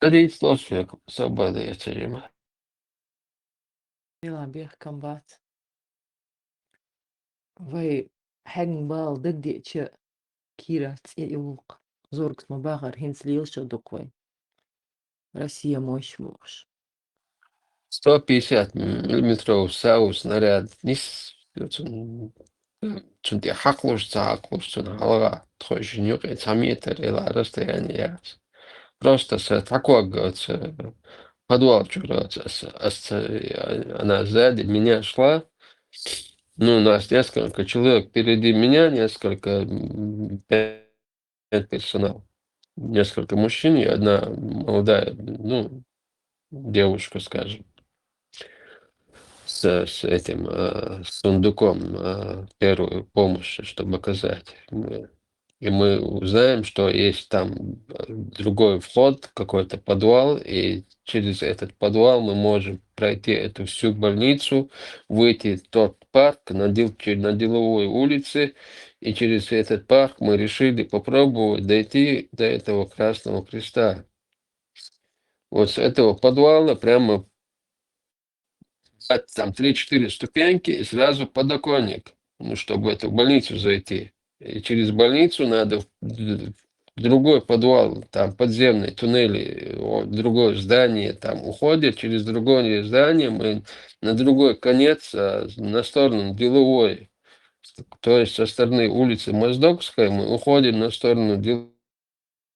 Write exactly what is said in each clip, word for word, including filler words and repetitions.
Дари слушай, свобода, я терема. Мила бехкам бац. Вай хьегна бала дагдича кира цӀе юлкъ. Зоргс ма бахар, хӀинца лелаш а дукха вай. Россия мощь мугӀуш. Сто пятьдесят миллиметров сау снаряд нис, цун, цун тӀе хьакхалуш, ца хьакхалуш, цун хьалха тхойшин юкъе цхьа метр ила расстояние яц. Просто са тхьаког, ца подвал чура, ца, ца, ца, она сзади меня шла. Ну, нас несколько человек впереди меня, несколько, м, пять персонал. Несколько мужчин и одна молодая, ну, девушка, скажем, с, с этим, э, с сундуком, э, первой помощи, чтобы оказать. Мы, и мы узнаем, что есть там, э, другой вход, какой-то подвал, и через этот подвал мы можем пройти эту всю больницу, выйти в тот парк на Дел-, че-, на Деловой улице, и через этот парк мы решили попробовать дойти до этого Красного Креста. Вот с этого подвала прямо дать там три-четыре ступеньки и сразу подоконник, ну, чтобы в эту больницу зайти. И через больницу надо в д-, другой подвал, там подземные туннели, о, другое здание там уходит, через другое здание мы на другой конец, а, на сторону Деловой, то есть со стороны улицы Моздокской мы уходим на сторону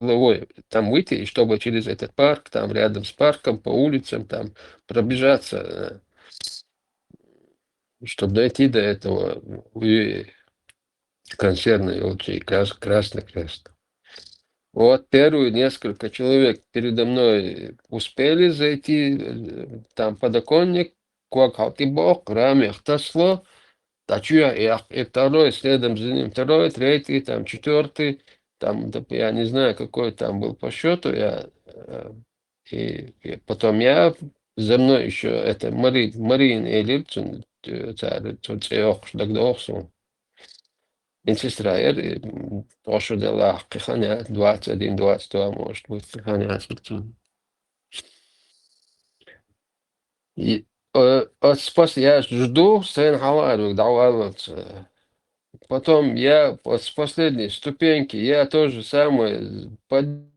Деловой, там выйти, и чтобы через этот парк, там рядом с парком, по улицам, там пробежаться, э, чтобы дойти до этого, э, консервной, вот, и крас-, Красный Крест. Вот первые несколько человек передо мной успели зайти, э, там подоконник, ког хьалтӀе боккху, рамех тасло, ТӀаккха чу я, и, и второй, следом за ним второй, третий, там, четвёртый, там, да, я не знаю, какой там был по счёту, я, э, и, и потом я, за мной ещё это Мари-, Марин Элирцин, э, царь, царь Цеохш, Дагдохсон. Медсестра, я, э, м, тоже дала, кхы хан я, двадцать один, двадцать два, может быть, кхы хан я, И, э, от спас-, я жду, сайна хьалаарвиг дӀаваллалц. Потом я вот с последней ступеньки, я то же самое поднял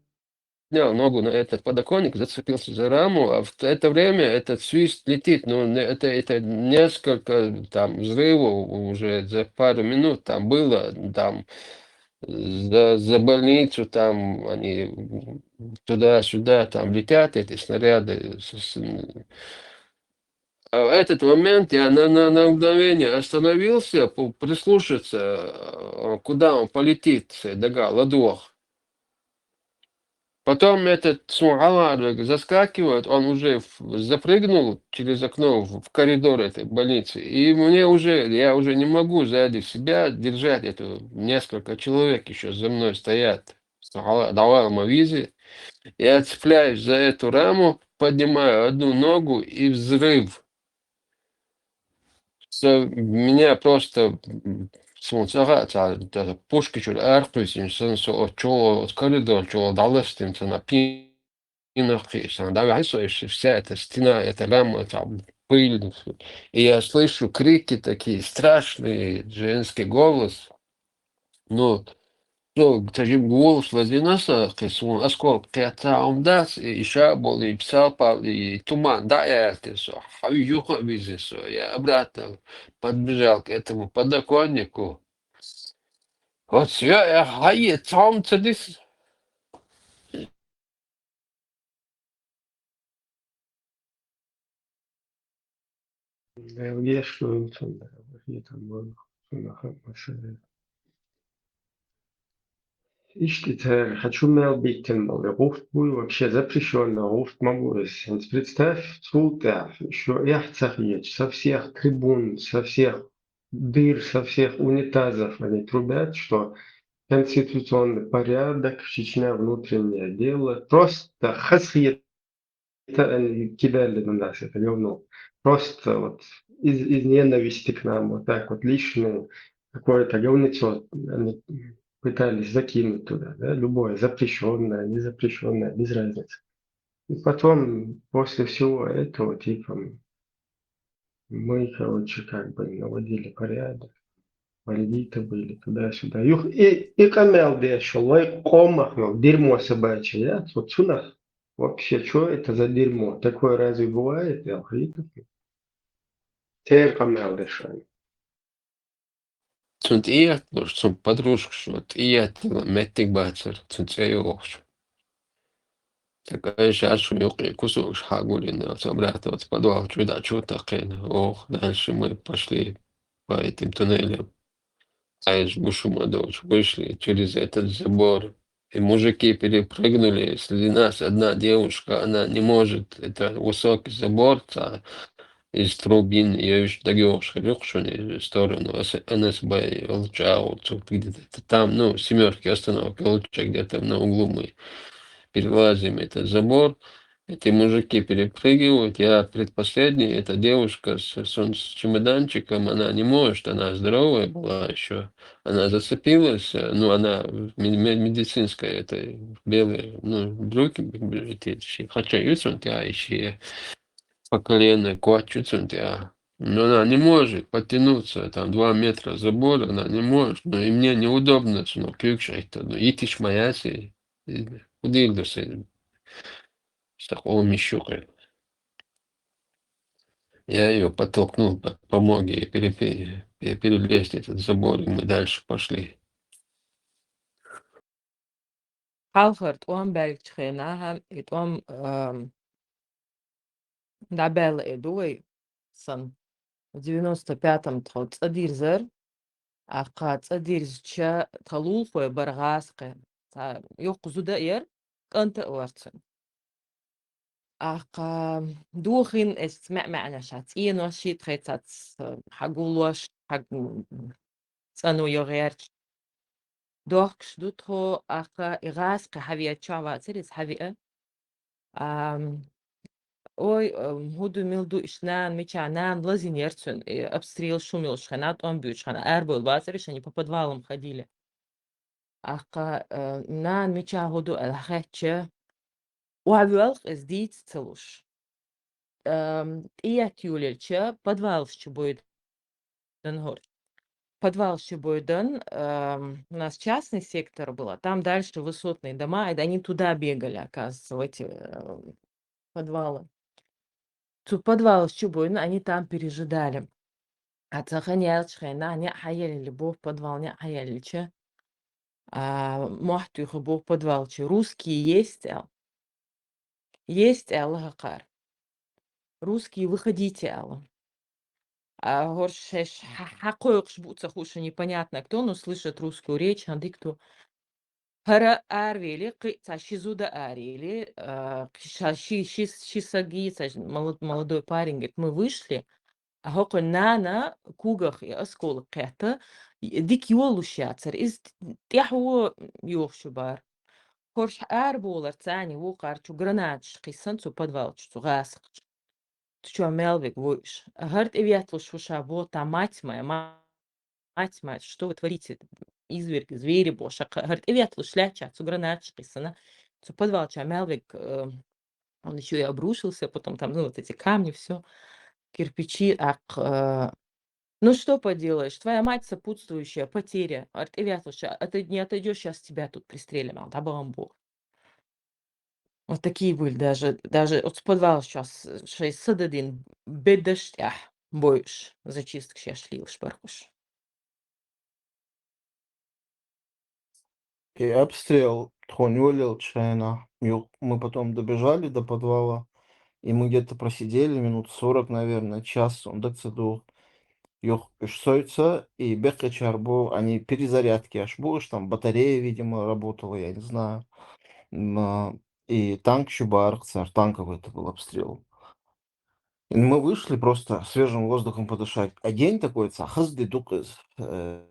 ногу на этот подоконник, зацепился за раму, а в это время этот свист летит, ну, не-, это, это несколько там взрывов уже за пару минут там было, там за, за больницу, там они туда-сюда там летят, эти снаряды. С-, с-, а в этот момент я на, на, на мгновение остановился, пу-, прислушаться, э, куда он полетит, с-, дага ладох. Потом этот Сунгалар заскакивает, он уже в-, запрыгнул через окно в, в коридор этой больницы. И мне уже, я уже не могу сзади себя держать это несколько человек еще за мной стоят. Сунгалар, давай, Мавизи. Я цепляюсь за эту раму, поднимаю одну ногу и взрыв. Со-, меня просто, м, сона сага, ца, ца, пушка чура аркхуьйсина, сан со оцу чула, оцу коридор чула дӀаластина, сан а пинах кхийса, сан дӀаваьхьи со, и вся эта стена, эта рама, ца, пыль. И я слышу крики такие страшные, женский голос. Ну, со, цхьа жима голос лазийна сан, кхин суна осколка кхетта хӀума дац, и, и ша болу, и псалпал, и туман дӀа а яьлла со, хьан юха а визина со, я обратно подбежал к этому подоконнику. Вот всё, я хьае, цхьа хӀума ца дис. Дела гешт ду, цунна, я там вон, цунна хӀама ца. Иштта цара хьан чу мел биттина болу, гӀурт буй, вообще запрещённая гӀурт ма бу иза. ХӀинца представь, цул тӀаьхьа, ещё эхь ца хеташ, со всех трибун, со всех дыр, со всех унитазов они трубят, что конституционный порядок, Чечня, внутреннее дело. Просто хасхият, это они кидали на нас, это говно. Просто вот из, из ненависти к нам, вот так вот личное, какое-то говнецо они пытались закинуть туда, да, любое, запрещённое, незапрещённое, без разницы. И потом, после всего этого, типа, мы, короче, как бы наводили порядок, бандиты были туда-сюда. Юх, и, и къамел деш, вай къомах, ну, дерьмо собачье, я, вот цунах. Вообще, что это за дерьмо? Такое разве бывает? Я говорю, тер къамел деш. Цунна тӀеетталуш, цун подружкаш, цунна тӀееттала меттиг бацар, цун цӀе йохуш. ТӀаккха ай шаршу юккъе кусокаш хьагулина, оцу обратно оцу подвал чу дӀа чу такхина. Ох, дальше мы пошли по этим туннелям. Айжа гуш ма долуш, вышли через этот забор. И мужики перепрыгнули. Среди нас одна девушка, она не может. Это высокий забор, ца из труб йина йовш дагайохуш хир ю-кх шуна, из сторону С-, Н С Б йолчу агӀор, цу где-то там, ну, Семёрки остановка йолчу где-то на углу мы перелазим этот забор. Эти мужики перепрыгивают, я предпоследний, эта девушка с, с, с чемоданчиком, она не может, она здоровая была ещё. Она зацепилась, э, ну, она в ме-, ме-, медицинская, это, белые, ну, брюки, б-, б-, эти, ши-, хача юцунт, я, и ши-, по колено, квач юцунт, я. Но она не может подтянуться, там, два метра забор, она не может. Ну, и мне неудобно, что, ну, кюкша это, ну, итиш маяси, и худильдуси. Что, о, мишука. Я её подтолкнул, п-, помог ей перепе-, пе-, перелезть этот забор, и мы дальше пошли. Хьалхара тӀом баьллачу хенахь, и тӀом, ам, дӀабаьлла эр ду вай сан. Девяносто пятом тхо цӀа дирзар, ахкха цӀа дирзича тхан лулахой бара гӀазкхи. Цхьа йоккха зуда а яра, кӀанта а вара цуьнан. Ахкха дохийна эс маьӀ-маьӀнаш, цӀенош шийтта хецац, хьагуллош, хьаг-, цӀано йо гӀерташ. Дохкуш ду тхо, ахкха и гӀазкхи хьавеача, чохь вацара иза хьавеа. Ам, ой, ам, хӀун ду, мила ду, иш нана мичахь, нана лазийна яра цуьнан, и обстрел шун йолуш хенахь, тӀом буьйцуш хенахь, арабевлла вацара, иш они по подвалам ходили. Ахкха, а, нана мичахь хӀун ду аьлла хаьттича, охьавоьлху иза дийца ца луш. Ам, тӀеетталуьйлча, подвалаш чу бойдан хӀора. Подвалаш чу бойдан, ам, у нас частный сектор был, а там дальше высотные дома, и они туда бегали, оказывается, в эти, э, подвалы. Цу подвалаш чу бойна, они там пережидали. А цхьа хан яьлча хенахь, неӀ хьаелли боху, подвал неӀ хьаеллича, а, мохь туьйхи боху подвал чу: «Русские есть?» аьлла. «Есть», аьлла хӀокхара. «Русские, выходите», аьлла. А хӀорш шаьш хьа-, хьакхойкхуш бу ца хууш, непонятно кто, но слышат русскую речь, хьан дика ду. ХӀара аравели, кхин а цхьа ши зуда аравели, а, кхин ша-, ши, ши, ши саг, цхьа молод-, молодой парень, говорит, мы вышли, а хӀокхуьнан нана когах и осколок кхетта, и дика йолуш яцара, иза тӀаьхьо йохуш ю бара. ХӀорш арабовларца, царна вукхара чу гранаташ кхиссина цу подвал чу, цу гӀасакхчу. Цу чохь мел верг ву уьш. ХӀара тӀеветлуш ву ша боху, там мать моя, ма-, мать моя, что вы творите, изверги, звери, боху ша, хӀара тӀеветлуш лаьттачохь цу гранаташ кхиссина. Цу подвал чохь мел верг, э, он ещё и обрушился, потом там, ну, вот эти камни, всё, кирпичи, акх, э, «Ну что поделаешь, твоя мать сопутствующая потеря, артевятуша, а ты не отойдёшь, щас тебя тут пристрелим», аьлла, дӀабахана боху. Вот такие были даже, даже оцу подвалаш чохь шайн са дадина бедаш тӀехь бойуш, зачисткаш еш лелаш бархуш. И обстрел тхуна йолаелчу хенахь, юха мы потом добежали до подвала, и мы где-то просидели минут сорок, наверное, час, он дак ца догӀу. Юха уьш сойца, и беккхачара боху, они перезарядки аш бу, уьш там батарея, видимо, работала, я не знаю. М, а, и танк шу барах цара, танковый это был обстрел. И мы вышли просто свежим воздухом подышать. А день такой, ца хаза де ду-кх иза, э,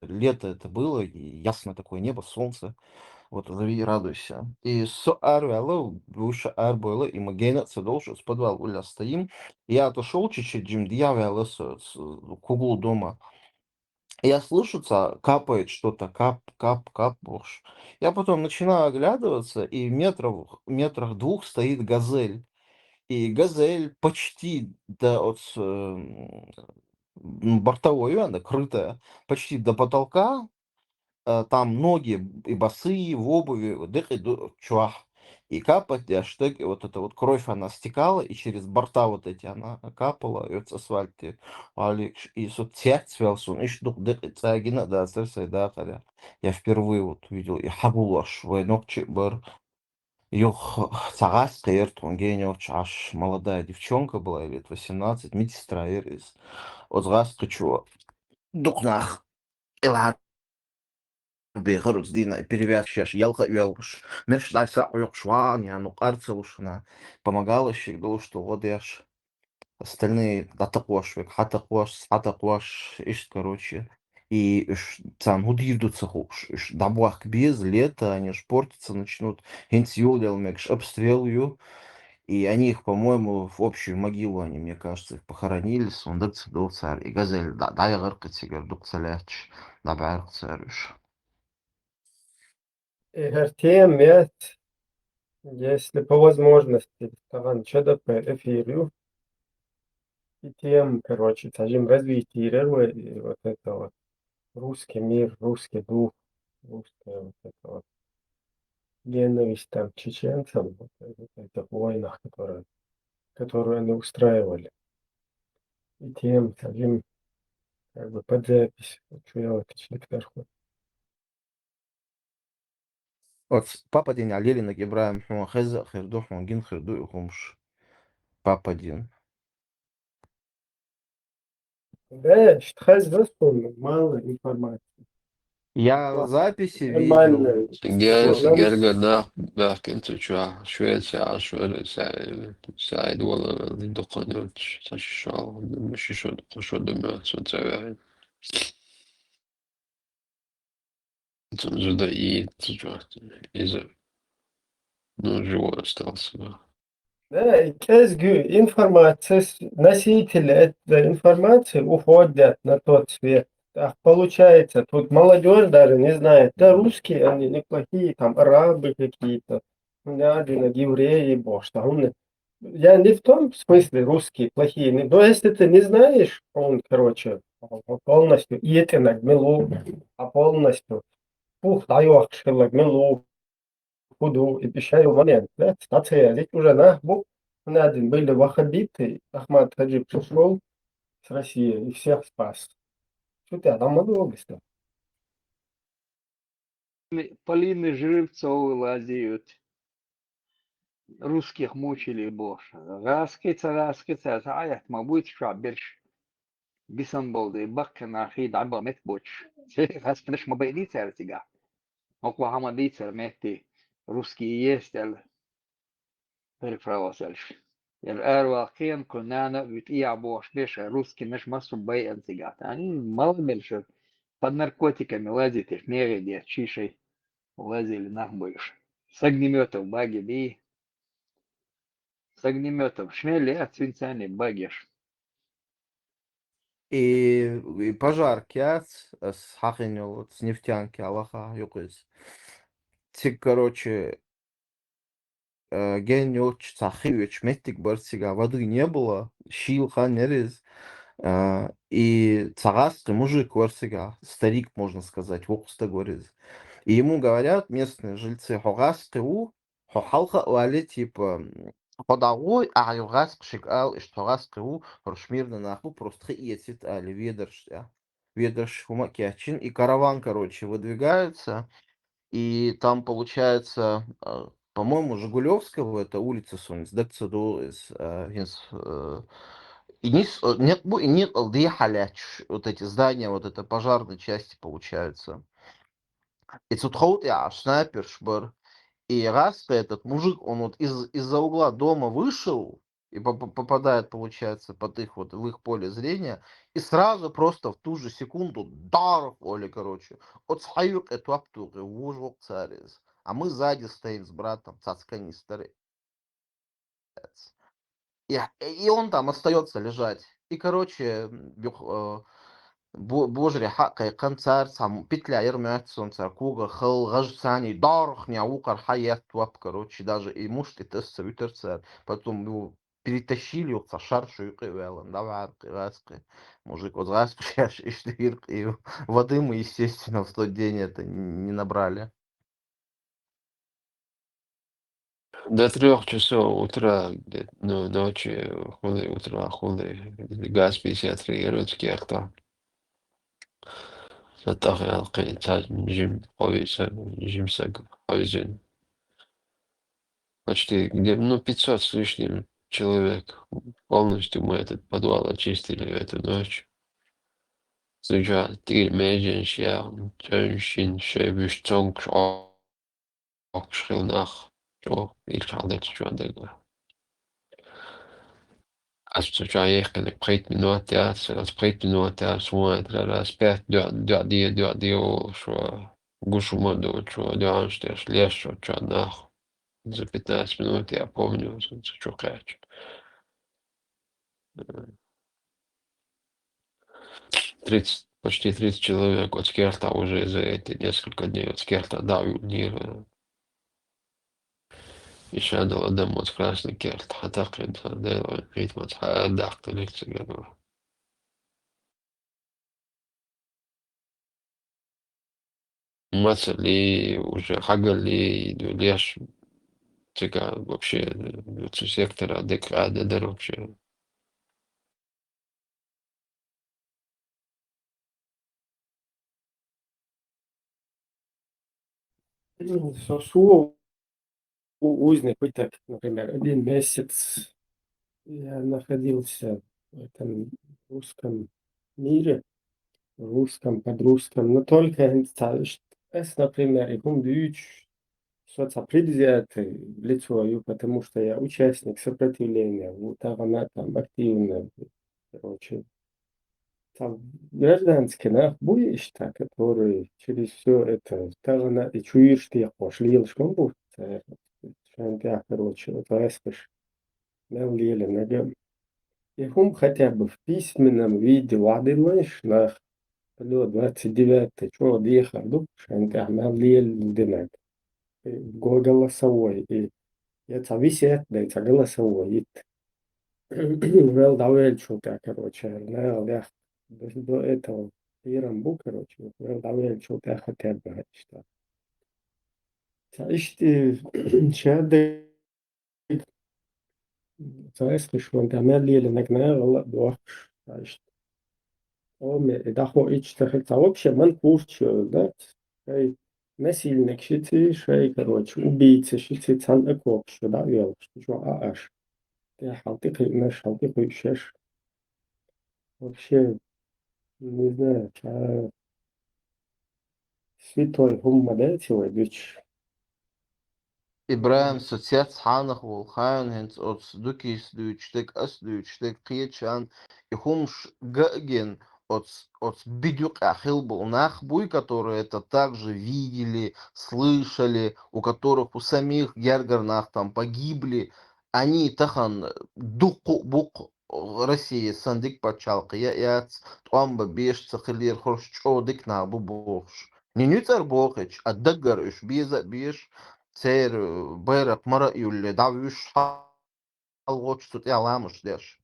Лето это было, и ясное такое небо, солнце. Вот, живи и радуйся. И со ар вяло, выше ар было, и мы генаться дальше с подвал уля стоим. Я отошёл чуть-чуть, Джим, я вяло с, с, к углу дома. Я слышу, ца-, капает что-то, кап, кап, кап, уж. Я потом начинаю оглядываться, и метров, метрах двух стоит газель. И газель почти до, от, с-, м, м, бортовой, она крытая, почти до потолка. Э, там ноги и босые, в обуви, вот дык и ду-, чуах. И капать, и аж так, и вот эта вот кровь, она стекала, и через борта вот эти она капала, и вот с асфальта, Алекс, и со цвет свел сон, и шдук дык, и цагина, да, сэр, сэр, да, харя. Я впервые вот видел, и хагулаш, войнок чебар. Юх, цагас каир тон генёч, аж молодая девчонка была, лет восемнадцать, медсестра из. Озгас кычу. Дукнах. Илар бехар уздина, перевязка шаш, ялха уялгуш. Мерш дайса уйок шван, я, ну, арцелушна. Помогала щегдуш, что вот яш. Остальные датакваш век, хатакваш, сатакваш, ишт, короче. И уж цан худир дуца хуш, уж дабуах без лета, они уж портиться начнут. Хинц юлдел мекш обстрел ю. И они их, по-моему, в общую могилу, они, мне кажется, их похоронили, сундык цедув цар. И газель, да, да, я горка цигар дук целяч, да, барк цар уж. Э, Артем, я, если по возможности, таган ЧДП эфир ю. И тем, короче, сажим развитие, и вот это вот русский мир, русский дух, русская вот это вот ненависть там к чеченцам, вот это, это в войнах, которые, которые они устраивали. И тем сажим как бы под запись, вот что я вот лично кверху. Вот папа день алелинок Ибраим хун хеза херду хун гин херду и хумш. Папа день. Да, что хеза, мало информации. Я записи видел. Нормально. Гер-, Журналист. Герга, да, да, кем ты чё? Швеция, Швеция, Швеция, Швеция, Швеция, Швеция, Швеция, Швеция, Швеция, Швеция, Швеция, Там же, да, и, типа, из-, ну, живой остался, да. Да, и кез гу информация, с-, носители этой информации уходят на тот свет. Так получается, тут молодёжь даже не знает, да, русские, они неплохие, там, арабы какие-то, не один, евреи, боже, там, умные. Я не в том смысле русские плохие, не, но если ты не знаешь, он, короче, полностью, и это на гмелу, а полностью, пух, даёшь, шеллак, гмелу, худу, и пищаю момент, да, стация, здесь уже на, бу, на один были ваххабиты, Ахмад Хаджи пришёл с России и всех спас. Что ты, а там много что? Полины Жребцовой лазят. Русских мучили больше. Раскица, раскица, это аят, ма будет, что берш. Бисан болды, баккана хи, да, ба мет боч. Се, раскинаш ма бай лицер тига. Окла хама лицер метти. Русские есть, ал. Переправился. Ер эр вакин, кунана, вит и абош, беш, русский наш массу бай эн тига. Они мало меньше под наркотиками лазит, их не видят, чишей лазили нах больше. С огнемётов баги би. С огнемётов. Шмели, а цвинцани багиш. И, и пожарки, а, с, с хахинёл, вот, с нефтянки, Аллаха, юкыз. Тик, короче, э, ген ёч, цахи ёч, меттик барсига, воды не было, шил хан нерез, э, и цагаски мужик барсига, старик, можно сказать, вокуста гварез. И ему говорят местные жильцы, хогаски у, хо халха вали, типа, м, хо дагуй, а югаски шик ал, иш хогаски у, хор шмирна наху, просто хи иецит али, ведерш, я. Ведерш хума кячин, и караван, короче, выдвигается, и там, получается, э, по-моему, Жигулевского, это улица Сунец, Дакцадо, из, э, из, э, и не с-, э, нет, бу-, и нет, лды халяч, вот эти здания, вот это пожарной части, получается. И тут ход я снайпер шбар. И раз этот мужик, он вот из, из-за угла дома вышел, И по- по- попадает, получается, под их вот, в их поле зрения, и сразу просто в ту же секунду дар, Оля, короче, от хьаюкъе топ тухе, вуж вокъ царез. А мы сзади стоим с братом, цацкани старый. И, и он там остается лежать. И, короче, м, бюх- э, бу- бужри хьакъе кхан цар, сам петля ермят сон цар, куга хал гаж сани, дарх ня вукъар хьаят вап, короче, даже и мушт и тесса витер цар. Потом, ну, перетащили, вот, са шар шуйкъи вялан, да, варкъи, васкъи. Мужик, вот, васкъи, шаш, ишти виркъи. Воды мы, естественно, в тот день это не набрали. До трёх часов утра, где-то, ну, ночи, хули, утра, хули, газ пятьдесят три, русский авто. Затахъял кхин цхьа жим хьовиса, жим саг хьовизин. Почти где, ну, пятьсот с лишним человек. Полностью мы этот подвал очистили в эту ночь. Сначала три меженща, ценщин, шебюш, цонкш, окш хил нах, чо, ил чалдет чо дега. Аз цу ча ехкенек пхайт минут яц, аз пхайт минут яц, муа это раз пять, дё, дё, дио, дё, дио, шо, гушу моду, чо, дё, анштеш, леш, шо, чо, нах. За пятнадцать минут я помню, за цу чо кач. Тридцать, почти тридцать человек от скерта уже за эти несколько дней от скерта дал нир. Ишадал адам от красный керт, хатак это дело, ведь вот хадак то лекция говорю. Мацали, уже хагали, леш, цика вообще, э, цу сектора, декада, да, вообще. Ну, со-, со-, у-, узник, вот так, например, один месяц я находился в этом русском мире, в русском, под русском, но только ин ца-, ш-, эс, например, и хум дюч, со ца предвзятое лицо, ю, потому что я участник сопротивления, вот, там, она там активно, короче, там гражданский нах були ишта, который через всё это, там она и чуешь ты, пошли, лишь мон бу, э, шанти, короче, вот, эс пиш, мел леле, нага. И хум хотя бы в письменном виде вадиланш нах, плюс двадцать девятое, чё, дехар, ду, шанти, мел леле динаг. Э, го-, голосовой, и я ца висет, да, и ца голосовой, и т-, вел давель чё-то, короче, наверное, до, до этого пиром бу, короче, вот, вел давель чё-то хотя бы, что. Ца ишти, ща да, ца эс пиш вон, да, мел леле нагна, вела дуахш, ца ишти. О, ме, и дахо ич тахи, ца вообще ман курчу, да? Эй, насильник шици, шей, короче, убийца шици, цан окоп, что, да, вел, что, чё, а аш. Тэ халты кы-, наш халты кы-, шеш. Вообще, не знаю, а, святой хумма, да, целый дичь. Ибрагим, со цец хьанах вол, хьан хӀинц оц дукис дуьйцуштаг, ас дуьйцуштаг, кхечан, и хумш га а гин, оц, оц бидюкъа хилбул нах буй, которые это также видели, слышали, у которых у самих гергар нах там погибли, они тахан дукъу-букъу Россия сандик пачалкъ я яц, тӀом ба беш ца хилир хорш чӀо дик нах бу бохуш. Нинуьцар бохич, а даггар уьш беза а беш, церан байракх мара а юлле, дӀавуьш хьалгӀочу цу тӀехь ламаш деш.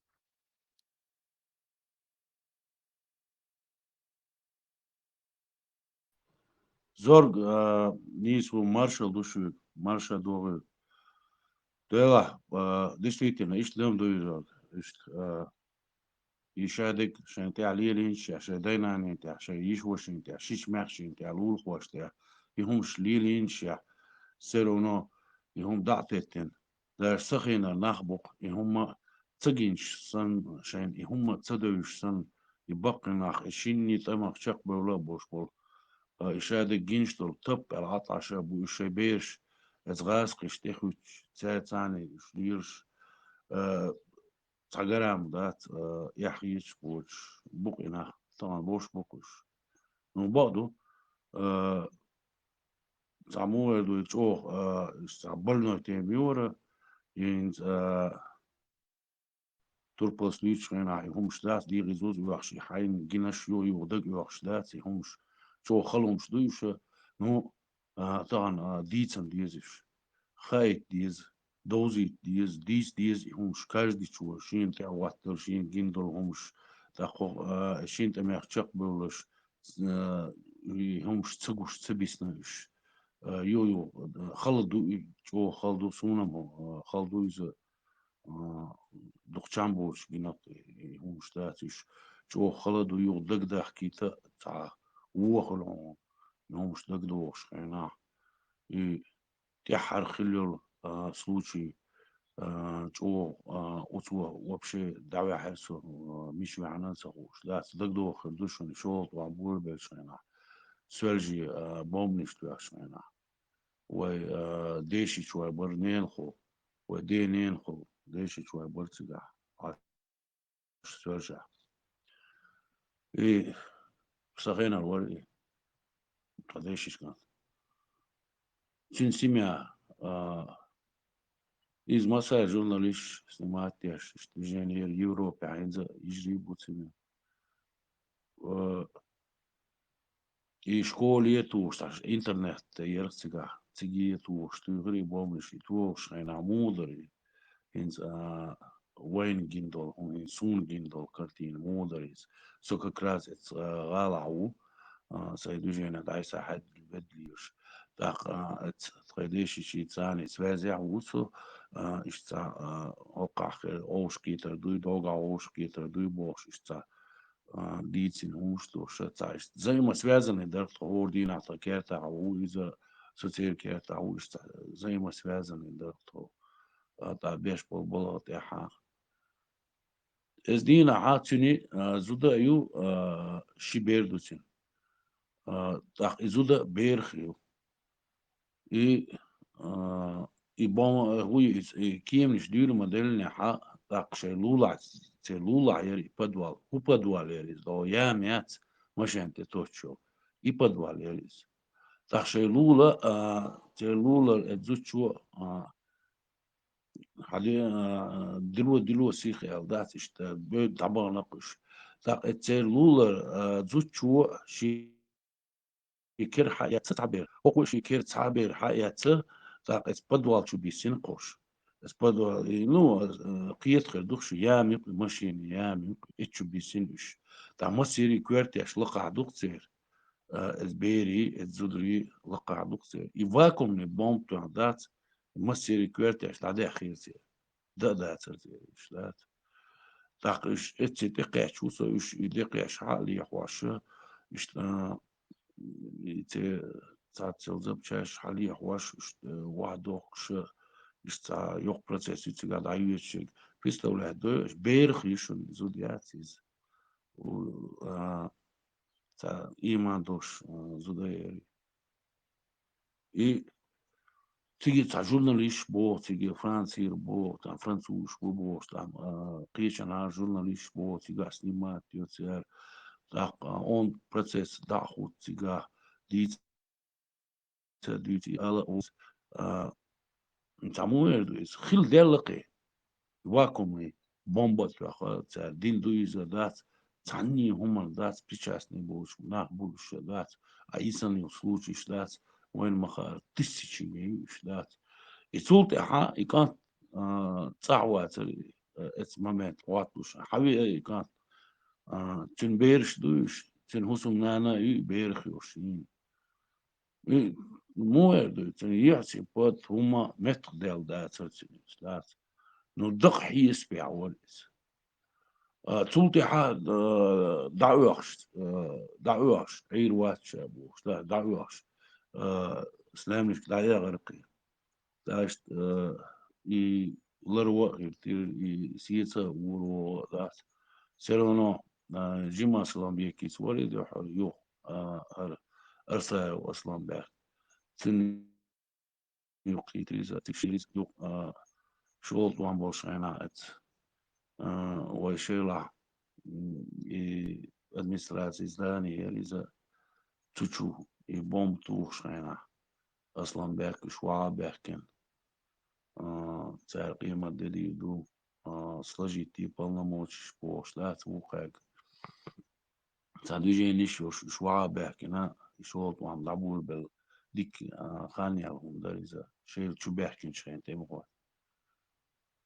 Зорг, а, нийса ву, маршалла ду шуьга, маршалла догӀу. Делахь, а, действительно, иштта лам ду иза, иштта, а, и шадерг шайн тӀехь лелийначехь, шайн дай-нанин тӀехь, шайн йиш-вешин тӀехь, шича-маьхчин тӀехь, лулахошна тӀехь, и хӀумаш лелийначехь, все равно и хӀума дӀа а теттина, даже ца хинарг нах бу-кх, и хӀума ца гинчу санна, шайна и хӀума ца девзаш санна, и баккхий нах, и шинний тӀамах чекхбевлла а болуш болу, а, и шадерг гинчу долу таппа аьлла Ӏа тӀе ша бу, уьш шайн бераш, эца гӀазкхиш тӀехуьттуш, цаьрца царна уьш лелаш, а, цхьа гарам дац, а, эхь хеташ боцуш, бу-кх и нах, тахана бовш бу-кх уьш. Ну, бакъ ду, а, цхьа муха эр ду и чӀогӀа, а, иштта цхьа больной тема ю хӀара, и хӀинца, а, турпалц дуьйцучу хенахь и хӀумаш дац, дегӀан зуда оьхуш, и хьайна гинарш юха-юха дага оьхуш дац, и хӀумаш чӀогӀа хала хӀумаш ду уьш, ну, а, тахана, а, дийцина деза уьш. Хаийта деза, довзийта деза, дийца деза и хӀумаш каждичо, шена тӀехӀоттар, шена гина долу хӀумаш, тӀаккха, а, шина тӀамех чекхбевллаш, а, и хӀумаш ца гуш, ца бисина уьш. А, ю-, ю, хала ду и, чӀогӀа хала ду, суна-м, а, хала ду иза, а, дукха чам боцуш гина-кх и хӀумаш дац уьш. ЧӀогӀа хала ду, юха дагадахкийта цхьа вон хуьлу хьуна, и хӀумаш дагадогӀуш хенахь. И тӀаьххьара хилла йолу, а, случай, а, чӀогӀа, а, оцо вообще дӀаваьхьира со, а, мича ваьхьна а ца хууш. Дац, дагадогӀур ду шуна, шолгӀа тӀом болабеллачу хенахь, соьлжий, а, бомбанаш тоьхначу хенахь. Вай, а, дешича вай бара ненахула, вай ден ненахула, дешича вай бара цигахь. Соьлжа. И сан хенара вара и тхан дешича кӀант. Цуьнан семья, а, иза массара журналисташ снимать деш, иштта движение яра Европехь, хӀинца йижарий бу цуьнан. А, и школе а тухуш, цхьа интернет яра цигахь, цига а тухуш, туьйхира и бомбанаш, и тухуш хенахь муха дара и? ХӀинца, а, вайна гина долу, хӀун, хӀинца суна гина долу картина муха дара иза? Со как раз эца, а, гӀалахь ву, а, сайн движение дӀасахьаьдда ведлийш. ТӀаккха, а, эца тхайн дешичий царний связехь ву со, а, иштта, а, хӀокхахь хир, овшахкхетар дуй, догахь овшахкхетар дуй бохуш, иштта, а, дийцина хӀумаш ду ша цхьа иштта. Взаимосвязанный дара тхо, хӀора дийнахь тхан кертахь ву иза, со церан кертахь ву, иштта взаимосвязанный дара тхо. А, тӀаккха беш болу балха тӀаьхьа. Иза дийнахьа цуьнан, а, зуда а ю, а, ши бер ду цуьнан. А, тӀаккха и зуда берах ю. И, а, и бом-, хӀу ю иза, и кеманаш дуьйна ма-деллинехьа, тӀаккха шайн лулахь, церан лулахь яра и подвал. ХӀун подвал яра иза? ДогӀу яма яц, машен тӀе тоттуш йолу. И подвал яра иза. ТӀаккха шайн лула, а, церан лулара эцу зудчо, а, хьан де-, а, дило, дило сиха аьлла дац иштта, бевдда дӀабахана-кх уьш. ТӀаккха эцу церан лулара, а, зудчо ши- шен кара хьаэцна цхьа бер. ХӀокхо шен кара цхьа бер хьаэцна, тӀаккха эцу подвал чу биссина-кх уьш. Эцу подвал, и, ну, а, кхета хир ду-кх шуна, яма ю-кх, машенан яма ю-кх, эцу чу биссина уьш. ТӀаккха массеран а коьртеш лакхахь ду-кх церан, а, эцу берийн, эцу зударийн лакхахь ду-кх церан. И вакуумный бомба тоьхна дац, массеран а коьртеш дӀадаьхира церан. Дан а дацара церан, уьш дац. ТӀаккха уьш эццахь тӀекхаьчча ву со, уьш и тӀекхаьчча хьа а лехьош, иштта, а, и церан цхьацца йолу запчасташ хьа а лехьош, иштта, а, ваха дохкуш, иштта цхьа йоккха процесс ю цигахь дӀайоьдуш ерг. Представлять дой, уьш берах ю шуна, зуда яц иза. У, а, цхьа ийман долуш, а, зуда яра. И цига цхьа журналисташ боху, цига Францера боху, там французаш бу бохуш, там, а, кхечанхьа журналисташ боху, цигахь снимать йо церан. ТӀаккха, а, он процесс дӀа а хӀутту цигахь, дийца, дуьйцу и ала ус, а, цхьа муха эр ду иза? Хила делла кхин. Вакуумный бомба а тоьхна цара дина ду иза дац, цхьанне а хӀуманна дац, причастный болуш нах бу уьш дац, а и санна йолу случайш дац, вайна ма-хаара, тысячами ю уьш дац. И цул тӀаьхьа и кӀант, а, цӀахь вацара, а, эцу момент хӀотталуш. Хьан веа и кӀант? А, цуьнан бераш ду уьш, цуьнан хӀусамнана а ю и берах йолуш йийна. И муха эр ду, цуьнан ехьа цӀе, пад, хӀума меттах даьлла дацара цуьнан, дац. Ну, дакъа хьесапехь вара иза. А, цул тӀаьхьа, а, дӀаоьхуш, а, дӀаоьхуш, Ӏийр вац ша бохуш, да, дӀаоьхуш, а, снаймнашка дӀаэгӀира кхин. Ташт, а, и ларво а хир тира, и сеца а ур вогӀу а дац. Всё равно, а, жима салам беккийца вара и дуьхьал юха, а, хӀара Арсаев Асланбек. Цуьнан юккъе иза, цига шириза юкъа, а, шолгӀа тӀом болуш хьайна эца. а, вай шайлахь, м, и администраци здани яр иза цу чу, и бомба тухуш хенахь. Аслан-Бек уьш вагӀа баьхкина. А, цара къемат де дийр ду, а, сложить и полномочеш бохуш дац вукхаьрга. Цхьа движенеш йолуш уьш вагӀа баьхкина, и шолгӀа тӀом дӀаболабелла дика, а, хан яьлла хӀума дара иза, шайла чу баьхкинчу хенахь тӀемахой.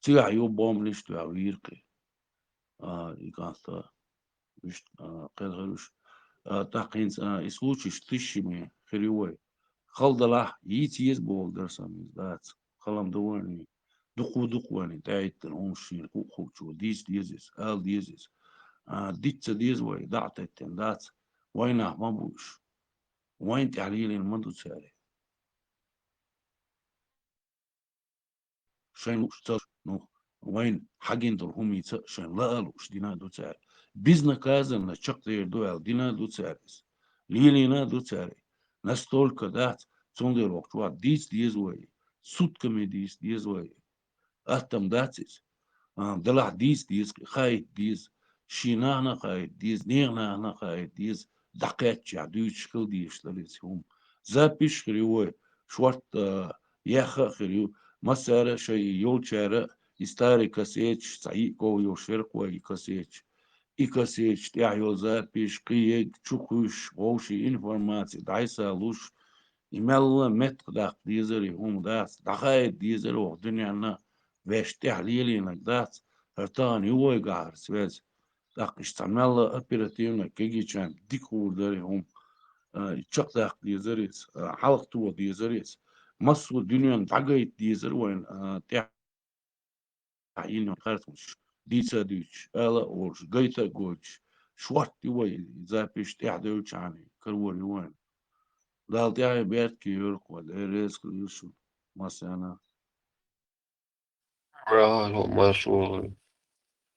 Цигахь юха бомбанаш тоьхна вийра кхин. А, и кӀант, а, уьш, а, кхелхира уьш. А, тӀаккха хӀинца, а, и случайш тишшиме хир ю вай. Хала далахь, йийца еза бохург дара сан иза, дац. Хала-м ду вайна, дукха-дукха вайна тӀехӀиттина хӀуманаш шена хуу-хуучо, дийца деза иза, ала деза иза. А, диц ца деза вай, дӀа а теттина дац. Вайн нах ма бу уьш. Вайна тӀехь лелийна ма ду цара. Шайн лууш ца, ну, вайна хьагина долу хӀумица шайн лаа лууш дина а ду цара. Безнаказанно чекхдер ду аьлла дина а ду цара иза. Лелийна а ду цара. Настолько дац, цундела воккхачу вахь дийца деза вай, сутками дийца деза вай. Аттам дац иза. А, делахь дийца деза, хаийта деза. Шен нахана хаийта деза, нехан нахана хаийта деза. ДӀакхаьччехь дуьйцуш хила дезаш дара иза хӀума. Записьш хир ю вай, шорта, а, яьхна а хир ю. Массара а шайн йолчара и старый кассеташ, цхьа йиъ ков йолуш яра-кх вай и кассеташ. И кассеташ тӀехь йолу записьш, кхин ерг чу кхуьйсуш, вовшийн информаци дӀасалуш, и мелла а меттах даккха дезара и хӀума дац, дӀахаийта дезара вокху дуьненна, вешан тӀехь лелийнарг дац, хӀара тахана ю вайгахь хӀара связь. ТӀаккха иштта цхьа мелла а оперативно кегийчарна дика хуур дара и хӀума, а, и чекхдаккха дезара иза, а, хьалха тоха дезара иза. Массо а дуьненна дӀагайта дезара вайна, а, тӀехь йина харцонаш дийца а дуьйцуш, ала а олуш, гайта а гойтуш, шорта ю вай, записьш тӀехь девлчхьана, карор ю вайна. Дала тӀаьхье беркате йойла-кх вай, Дела реза хуьлда шуна массарна. Браво, маршо.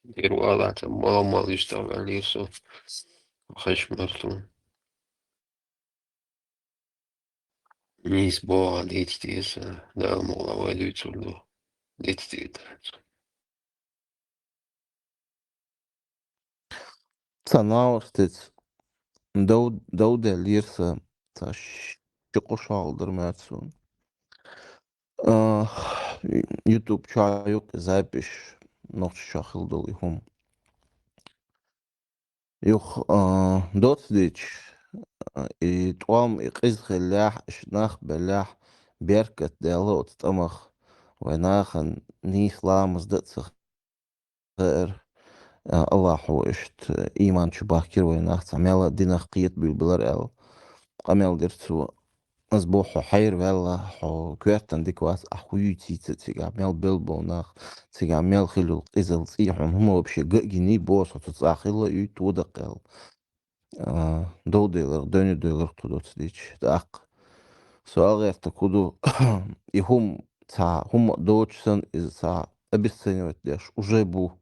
Дера валаца, мала-мала иштта ваьллера со. Хаш марту. Нийса боху, дийца деза, Дала мукъ лахь вай дуьйцур ду. Дийца деза. Ца новостица дов-, довделлера сан, ца ши-кхо шо хьалха дара моьтту суна. А, YouTube чохь юкъа запись, Нохчийчохь хила долу и хӀума. Юха, а, доцдийча, а, и тӀом, и къиза хиллехь, иштта нах беллехь, беркат даьлла оцу тӀамах, вайн нахана нийса ламаз дан а ца хаьара, а, Аллахьо иштта ийман чу бахкира вайн нах, цхьа мел а динах кхета буьйлабелира аьлла, къамел дира цо. Ас боху, хьо хьайра ваьлла, хьо коьртана дика вац, ахь хӀун юьйцийца цигахь, мел белла болу нах, цигахь мел хилла йолу къизалла цӀий хьуна, хӀума вообще ган а гиний, боху со, цу цӀахь хилла а юьйцу, вон даккха аьлла. А, довделира, дойне доьлура кху доцу дийча, тӀаккха. Со ала гӀертарг хӀун ду, и хӀума цхьа, хӀума а доцуш санна, иза цхьа обесценивать деш уже бу.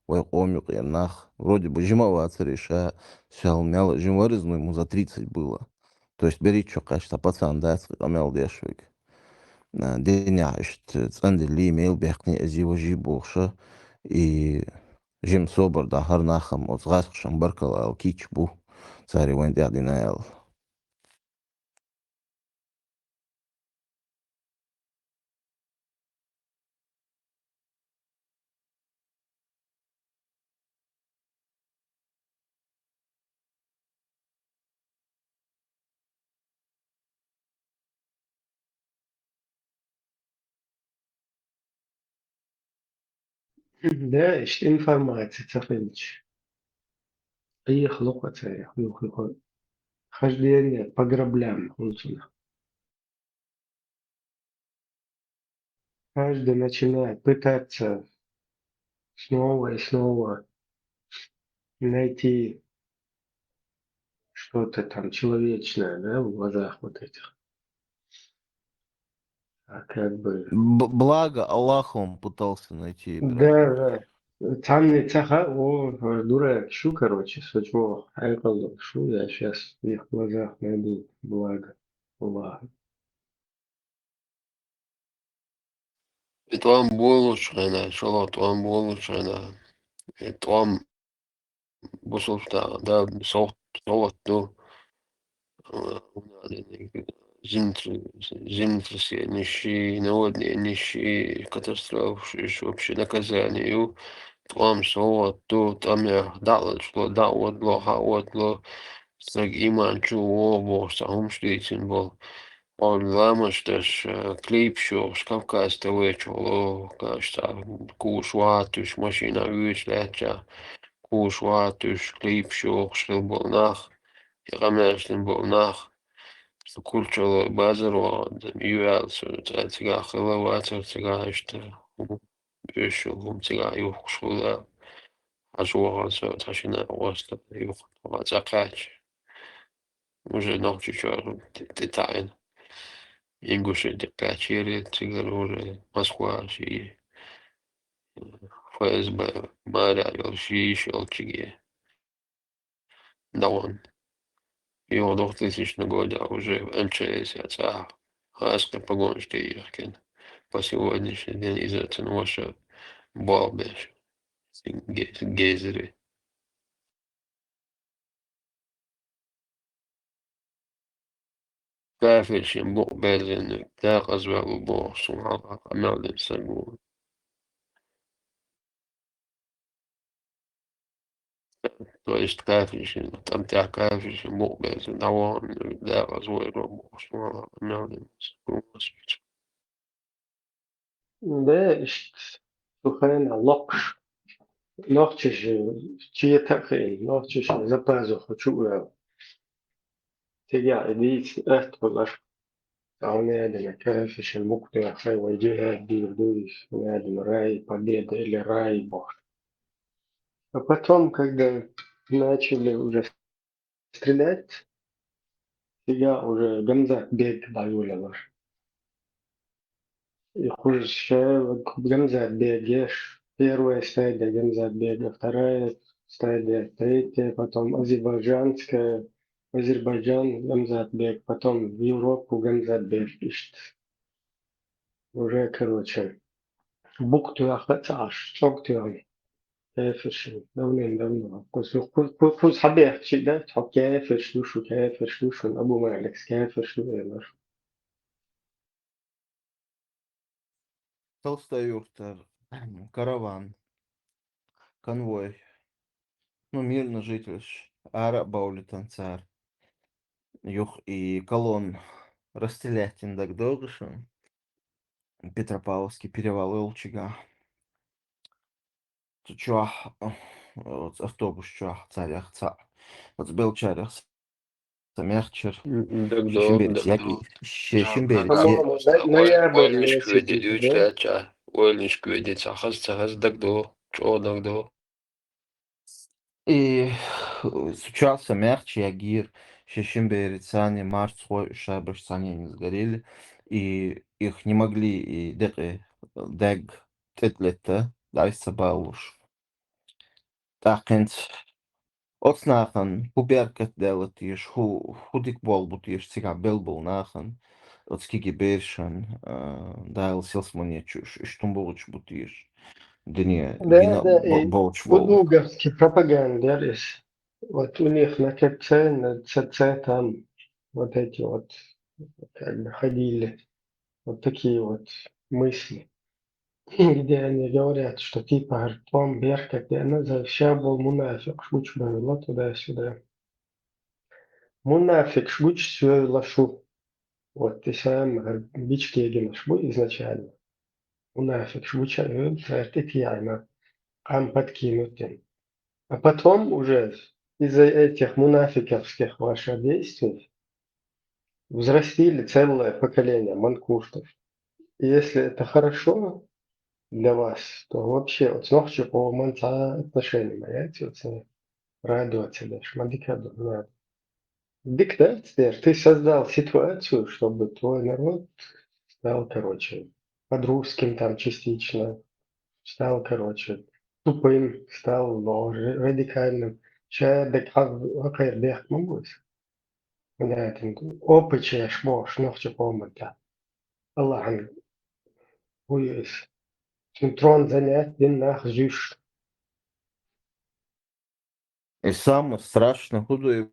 Вай къоман юкъера нах, вроде бы, жима а вацара ша, сел мел а жима вара иза, ну, ему за тридцать было. То есть берхӀитта шо кхаьчна пацан дац, къамел деш верг. А, динехь иштта цӀандиллий, мел бехкний, эзий, важий бохуш, и жима собар дахьара нах-м, оцу гӀазкхашна баркалла ала кийча бу, цара вайна тӀехь дина аьлла. Да, иштта информаци ца хилча. Айхьа локхо ца яхь, юха-юха. Хождение по граблям, хӀунцунах. Каждый начинает пытаться снова и снова найти что-то там человечное, да, в глазах вот этих. А как бы Б-, благо Аллаха он пытался найти, да, Ибрагим. Да. Цхьанне ца хаьа, о, дурак шу, короче, со чӀогӀа хьекъал шу, я щас в их глазах найду благо Аллаха. И тӀом болуш хьайна, шолгӀа тӀом болуш хьайна, э, тӀом бусалба наха, да, совгӀат, совгӀат ду, э, землетр-, землетрясенеши, наводненеши, катастрофаши, уж вообще наказание ю, тӀом совгӀат ду, тӀамех дӀа а лачкъадо, дӀа а водало, хьа а водало, саг иман чу воагӀа бохуш цхьа хӀумаш дийцина болу. Олла ламаз деш, э, клипаш йохуш, Кавказ ТВ чу ло, каш цхьа куш ватуш, машина вуьйш лаьттача, куш ватуш, клипаш йохуш хила болу нах, и къамелаш дина болу нах. Со Курчалой базар вахана, ю аьлла, со цӀа цигахь хилла вацара цигахь иштта, хӀума, уьш хӀума цигахь юхкуш хуьлу аьлла. Хьажа вахана со цхьа шина гӀоста юха цӀа кхаьчча. Уже Нохчийчоь тӀе-, тӀетаьӀна. ИнгушетӀе кхаьчнера, цигара уже Москва ши ФСБ марехь йолу ши йиш йолчуьнга дӀавахана. Юха двухтысячный года уже МЧС яц ахьа. Хаьскъа погонаш тӀеехкина. По сегодняшний день иза цуьнан ваша болх беш. Ге-, гейзере. Кафиршин букъ берзина, декъаза ваьлла бохуш, субхьаналлахӀ, къамел дина стаг ву. То есть кафиршин, тӀам тӀехь кафиршин букъ берзина, дӀавахана, декъаза ваьлла бохуш, субхьаналлахӀ, къамел дина стаг ву. Де, иштта, цу хенахь локхуш, нохчаша чета а хиъна, нохчаша за пазуху чу а ваьлла. Цигахь и дийцина атта хуьлура. Цхьа хӀума яьдина, кафиршин букъ тоьхна, вай джихӀад дийр ду, хӀума яьдина, рай, победа или рай бохуш. А потом, когда начали уже стрелять, цигахь уже Гамзат-бег дӀайолаелира. И кхуза ша Гамзат-бег еш, первая стадия Гамзат-бега, вторая стадия, третья, потом азербайджанская, Азербайджан Гамзат-бег, потом в Европу Гамзат-бег, иштта. Уже, короче, букъ тоьхна а ца Ӏаш, чӀог тоьхна. Кафирш, давлен, давлен. Кхуза, кхуза, кхуза хьабехча, да, хьо кафирш ду шу, кафирш ду шу, Абу Маликс кафирш ду, элира. Толстой-Юртара караван, конвой, ну, мирный жительш ара а бовлийтина цара. Юха и колонна расстрелять йина дагадогӀу шуна, Петропавловский перевал йолчуьнгахь. Цу чохь, оцу автобус чохь царех цхьаъ, оцу беллачарех самаьхчира. М, дагадогӀу, шин бераца дагадогӀу. Шин бераца. По-моему, ноябрь месяц, да? Ойланаш кхоьдина цхьа хаза, ца хаза дагадогӀу, чӀогӀа дагадогӀу. И цу чохь самаьхча ягийра, ши шин бераца, царна марцахой, шабаш цхьаьна сгорели, и их не могли и декъе даьгга тӀе а летта, дӀасабалуш. ТӀаккха хӀинца оцу нахана хӀун беркат даьлла теша, хӀун, хӀун дика болу бу теша цигахь белла болу нахана, оцу кегий берашна, а, Дала сел-, сельсомненечу уьш, уьш тум бохуьйтуш бу теша, дуьне, да, гина да, бо-, и болуш болу. Удуговский пропаганда яра иза. Вот у них на КЦ, на ЦЦ там вот эти вот, как бы, ходили вот такие вот мысли. Где они говорят, что типа, говорит, тӀом беркат деана, за ша болу мунафикъаш гучубевлла туда-сюда. Мунафикъаш гучуевлла шу. Вот и сам, говорит, бичкегинаш бу изначально. Мунафикъаш гучуевлла, говорит, и тӀе а йина, къам подкинуть. А потом уже из-за этих мунафиковских ваших действий взрастили целое поколение манкуртов. И если это хорошо для вас, то вообще вот с нохчи по отношение моя, вот, радоваться дальше. Мадикадо, да. Диктат, ты создал ситуацию, чтобы твой народ стал, короче, под русским там частично, стал, короче, тупым, стал, ну, ра-, радикальным. Ша дагахь хьакхайр бехк ма бу иза. Понятно. Опыт еш бохуш нохчи къоман тӀехь. Аллахьан вуй иза. Цуьнан трон занять дина нах зуьйш. И самое страшное хӀу ду,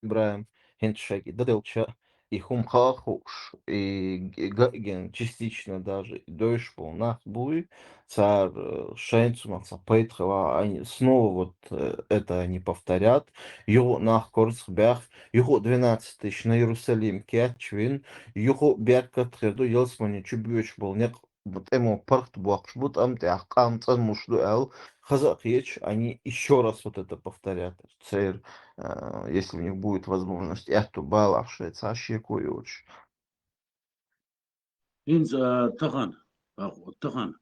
Ибрайм, хӀинца шайга даделча, и хӀума хаа хууш, и г-, га а гина, частично даже и дойш болу нах буй, цара, э, шайна цунах цхьа пайда хила, они снова вот, э, это они повторят, юха а нах корзах баьхна, юха а двенадцать тысяч на Иерусалим кечвина, юха а беркат хир ду, ялсамани чу боьдуш болу некъ тӀемо паргӀат боккхуш бу, тӀам тӀехь къам цӀанлуш ду аьлла, хаза а хеташ, они ещё раз вот это повторят. Церан, а, если у них будет возможность, аьтту балахь шайн цхьа шеко йоцуш. ХӀинца, а, тахана, а, тахана,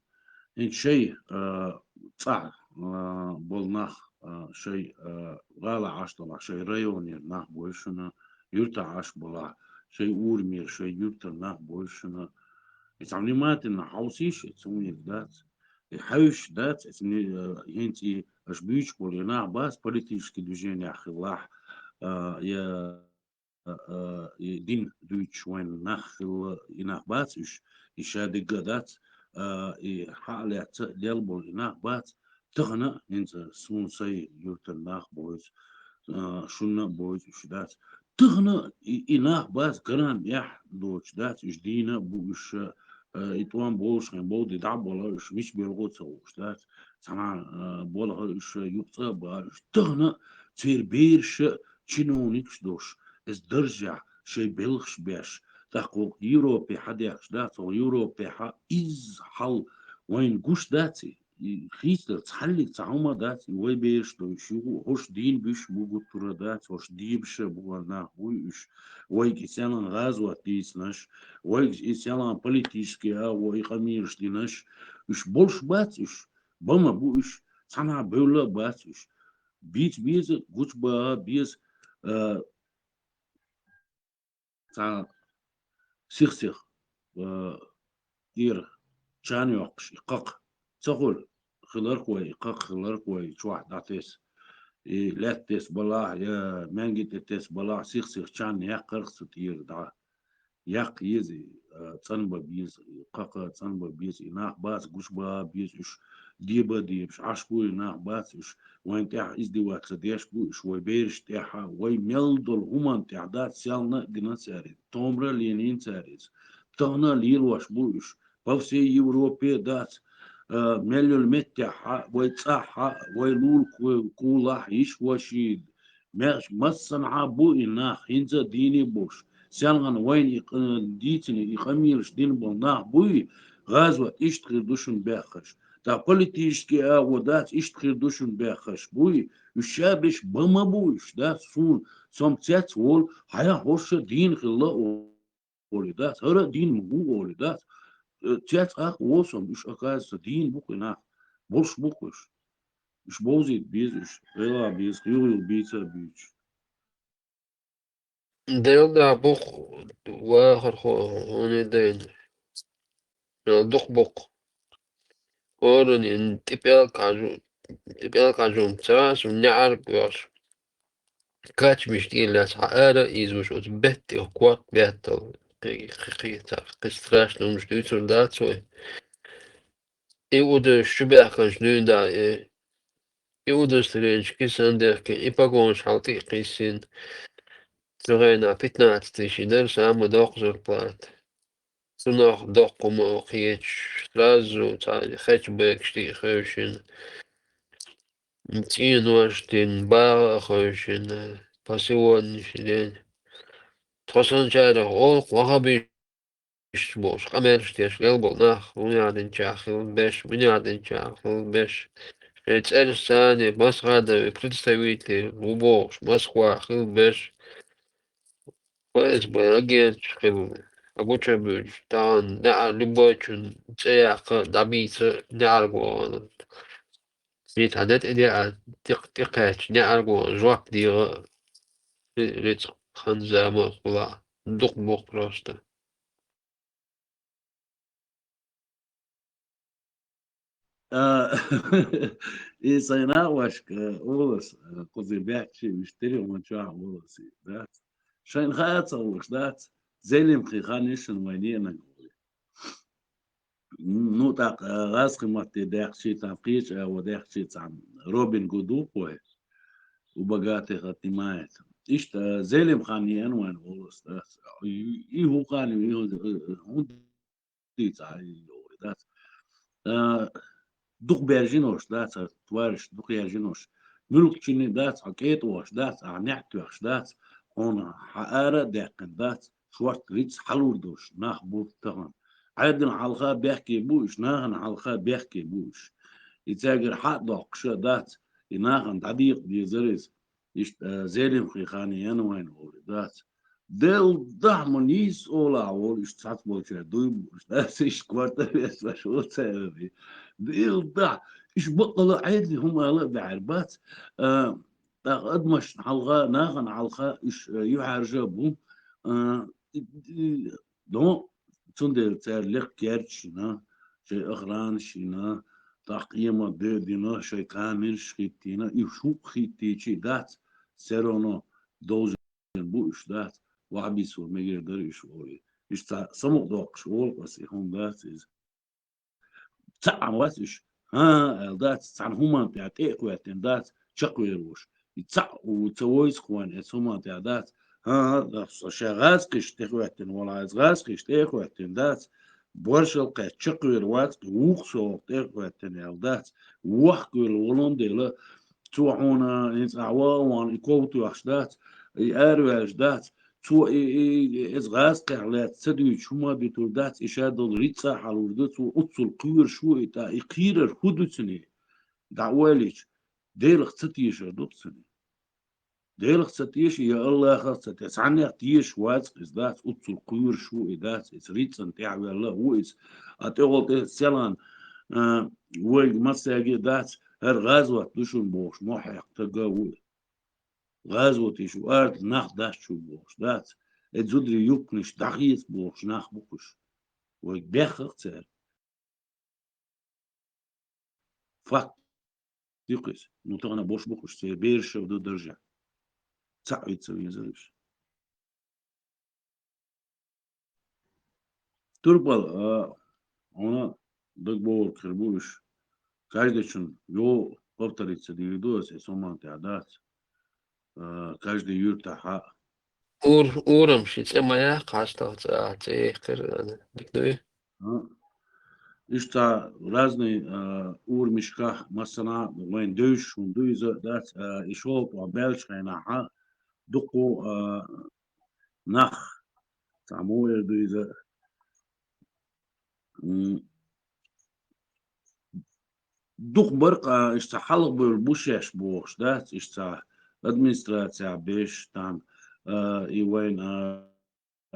хӀинца шай, а, цӀахь, а, болу нах, а, шай, а, гӀала Ӏаш долахь, шай районера нах бой шуна, юьртахь Ӏаш болахь, шай урамера, шай юьртара нах бой шуна. И цхьа внимательно хьовсийша, и цунах дац. И хьаьвсаш дац, и цуьнан, э, хӀинца и аша буьйцуш болу и нах бац, политический движениях хилалахь, а, я, а, а, и дин дуьйцуш вайн нах хилла, и нах бац уьш, и ша дигга а дац, а, и хьа а лаьцна лелла болу и нах бац. Тахана а хӀинца суна сайн юьртара нах боцу, а, шуна а боцу уьш дац. Тахана а и, и нах бац, гаран яхь доцуш дац, уьш дийна а бу уьш, а, и тӀом болуш хьайн бовди дӀа а болу уьш, мича белхо а ца хууш дац, цхьана, а, болахь уьш юкъа цӀа а баха уьш. Тахана а церан бераш а чиновникаш долуш, иза даржехь шайн белхаш беш, тӀаккха вокху Европе хьан дехаш дац, вокху Европе хьан изза хьал вайна гуш дац и? И хийцадар цхьаллиг цхьа хӀума дац, и вай бераш ду уьш, юха а хӀорш дийна буьш бу гуттара а дац, хӀорш дебаш а бу, вайн нах буй уьш, вайга и селхана гӀазот дийцинарш, вайга и селхана политический агӀо и къамелаш динарш, уьш болуш бац уьш, бан ма бу уьш, цхьанхьа бевлла а бац уьш. Бийца беза, гучубаха беза, а, цхьа сих-сих, а, тӀера чан йоккхуш, и кхакха ца хуьлу, хиларх вай, и кхакха хиларх вай чохь дӀатесна, и лаьтта тесна балахь, я маьнги тӀе тесна балахь, сих-сих чан яккхарх цу тӀера дӀа. Яккха еза, а, цӀанбан беза, и кхакха цӀанбан беза, и нах бац, гучубаха беза уьш, деба а дебаш, Ӏаш буй нах бац уьш, вайн тӀехь издеваться деш бу уьш, вай бераш тӀехь, вай мел долу хӀуманна тӀехь дац, селхана а гина цара иза, томра а лелийна цара иза. Тахана а лелош бу уьш, по всей Европе а дац, а, мел йолу меттехь а, вай цӀахь а, вай лула ку-, кулахь а, йиш-вешин, ма-, массанхьа а бу и нах, хӀинца а дийна а болуш, селхана вайна и къ-, дийцина и къамелаш дина болу нах буй, гӀазот иштта хир ду шуна беххаш. ТӀаккха политический агӀо дац, иштта хир ду шуна беххаш буй, уьш ша берш бан ма бу уьш, дац, суна, со-м цец волу, хьан хӀорш а дийна хилла олий, дац, хӀара а дийна ма ву олий, дац, э, цец ах ву со-м, уьш, оказывается, дийна бу-кх и нах, болуш бу-кх уьш. Уьш бовзийта беза уьш, гӀела беза, юха-юха бийца а буьйцуш. Делла бу-кх, вахархо, хьуна дайна. Мел дукха бу-кх. Оран тӀе пӀелг хьажу, тӀе пӀелг хьажу ца, шу неӀарга оьшу. Качмиш тӀера лаьцна хьан ара а ийзош, оцу бетта тӀе кот беттал. Кхи-, кхи-, кхи-, кхи страшно хӀумаш дуьйцур дац вай. И удаш чу баьхканчу дуьйна да, и, и удаш тренчу кисан дехке, и погонаш хьал тӀе а кхиссина. Цу хенахь пятнадцать тысяч дара самая доккха зарплата. Цунах доккха хӀума а кхеташ, сразу цхьа хэтчбекаш тӀе а хевшина. ЦӀенош дина, багӀа а хевшина, по сегодняшний день. Тхо санначарах олу-кх ваха бийш болуш, къамелаш деш лелла болу нах, хӀун яздинчарах хила беш, мин яздинчарах хила беш. Шайн цӀераш царна Масхадовый представитель ву бохуш, Москвахь хила беш. Ф С Б агенташ хила, агуча буьйцуш, тахана неӀар любойчун цӀе яккха, дӀабийца неӀарга вахана. Шен цхьа де тӀе деа, тӀе-, тӀекхаьчча неӀарга вахана жоп дегӀа, ри-, рицкъ хан зама хула, дукха бу-кх просто. А, и сайн накъошка, э, олуш, э, кхуза бехкчи, уьш телефон чохь олуш, дац. Шайна хаа ца хууш, дац. Зелимхи хан ишина вайн енаг вуй. Ну, тӀаккха, э, гӀазкхи матте даьккхичи, тхан кхеча, э, во даьккхичи цхьана Робин Гуд ву-кх вай. у богатых отнимает. Иштта, э, Зелимхан ян вайн волас, дац. И, и хӀу хана, и хӀу, э, э, хӀун дийца, и йолу, дац. Э, дукха бержинош, дац, хӀара твараш, дукха ержинош. Муьлххачунна дац, хьо кӀетӀош дац, ахьа неӀ тоьхуш дац, хьуна хьан ара а даьккхина дац, шорта рицкъ хьалур долуш нах бу тахана. Ӏедална хьалха бехке бу уьш, нахана хьалха бехке бу уьш. И цаьргара хьа а доккхуш а дац, и нахана дӀадекъа дезара иза. Иштта, а, Зелимхи хана ян вайн волу дац. Делла дахьа ма нийса олахь волу, иштта цхьацца болчара дуй бууш, дац, иштта корта вес ваш ву ца эври. Делла дахьа, иштта баккъала Ӏедале хӀума ала а баьхьар бац. А, тӀаккха адамашна хьалха, нахана хьалха уьш, а, юьхьӀаьржа а бу. А, и, и, дон, цундела цара лекха керчаш йина, шайн охранаш йина, тӀаккха къемат де а дина, шайн камераш хӀиттийна, и хӀуъа хӀиттийча а дац, всё равно должен бу уьш дац, вахьабитство мегар дара уьш олий. Уьш цхьа самукъадоккхуш волу аса, и хӀума дац иза. Цхьаъ а вац уьш, хӀан-хӀа аьлла дац, цхьана хӀуманна тӀехь тӀе а хӀоьттина дац, чекхвер волуш. И цхьаъ ву ца войсхо вайн эцу хӀуманна тӀехь дац, хӀан-хӀа, ша гӀазкхишна тӀе хӀоьттина волахь, иза гӀазкхишна тӀе а хӀоьттина дац, боршал кхетта чекхвер вац, вукху совгӀат тӀе а хӀоьттина аьлла дац, вохкуьйлу волун дела, цо хьуна хӀинца ахьа ван а ван и ков тоьхуш дац, и араваьллаш дац, цо и, и, и, иза гӀазкхехь лаьцна ца дуьйцуш хӀума а дуьтур дац, и ша долу рицкъа а хьалур ду, цо уццул кхоьруш ву и тӀа, и кхерар хӀун ду цуьнан? ДӀа ойла йича, Делах ца тешар ду-кх цуьнан. Делах ца теша, я Аллахах ца теша, цхьаннех тешаш вац-кх иза дац, уццул кхоьруш ву и дац, иза рицкъана тӀаьхьаваьлла а ву иза. А тӀехула тӀе селан, а, вайга массаьрга а дац, хӀара гӀазот ду шуна бохуш, мохь хьекха стаг а ву и. ГӀазот йиш ву, арда нах дац шу бохуш, дац. Э, зударий юбканаш дӀахеца бохуш нах бу-кх уьш. Вайга бехха-кх цара. Факт. Ю-кх иза. Ну, тахана бош бу-кх уьш, церан бераш а ду даржехь. Цхьаъ виц ца везара уьш. Турпал, а, хьуна дагабогӀург хир бу уьш. Каждыйчун йо повториться дийр ду аса, эцу хӀуманна тӀехь дац. А, каждый юьртахь а. Ур-, урам ши цӀе ма яххьаш тахана цӀа, цӀе яхкар, а, дика дуй? А? Иштта разный, а, урамашкахь, масала, вайн девзаш хӀума ду иза, дац, а, и шолгӀа тӀехь баьллачу хенахь а, дуккха, а, нах, цхьа муха эр ду иза, м, дукха бара-кх, а, иштта хьалхабевлла бу шаьш бохуш, дац, иштта администрацехь беш, там, а, и вайн, а,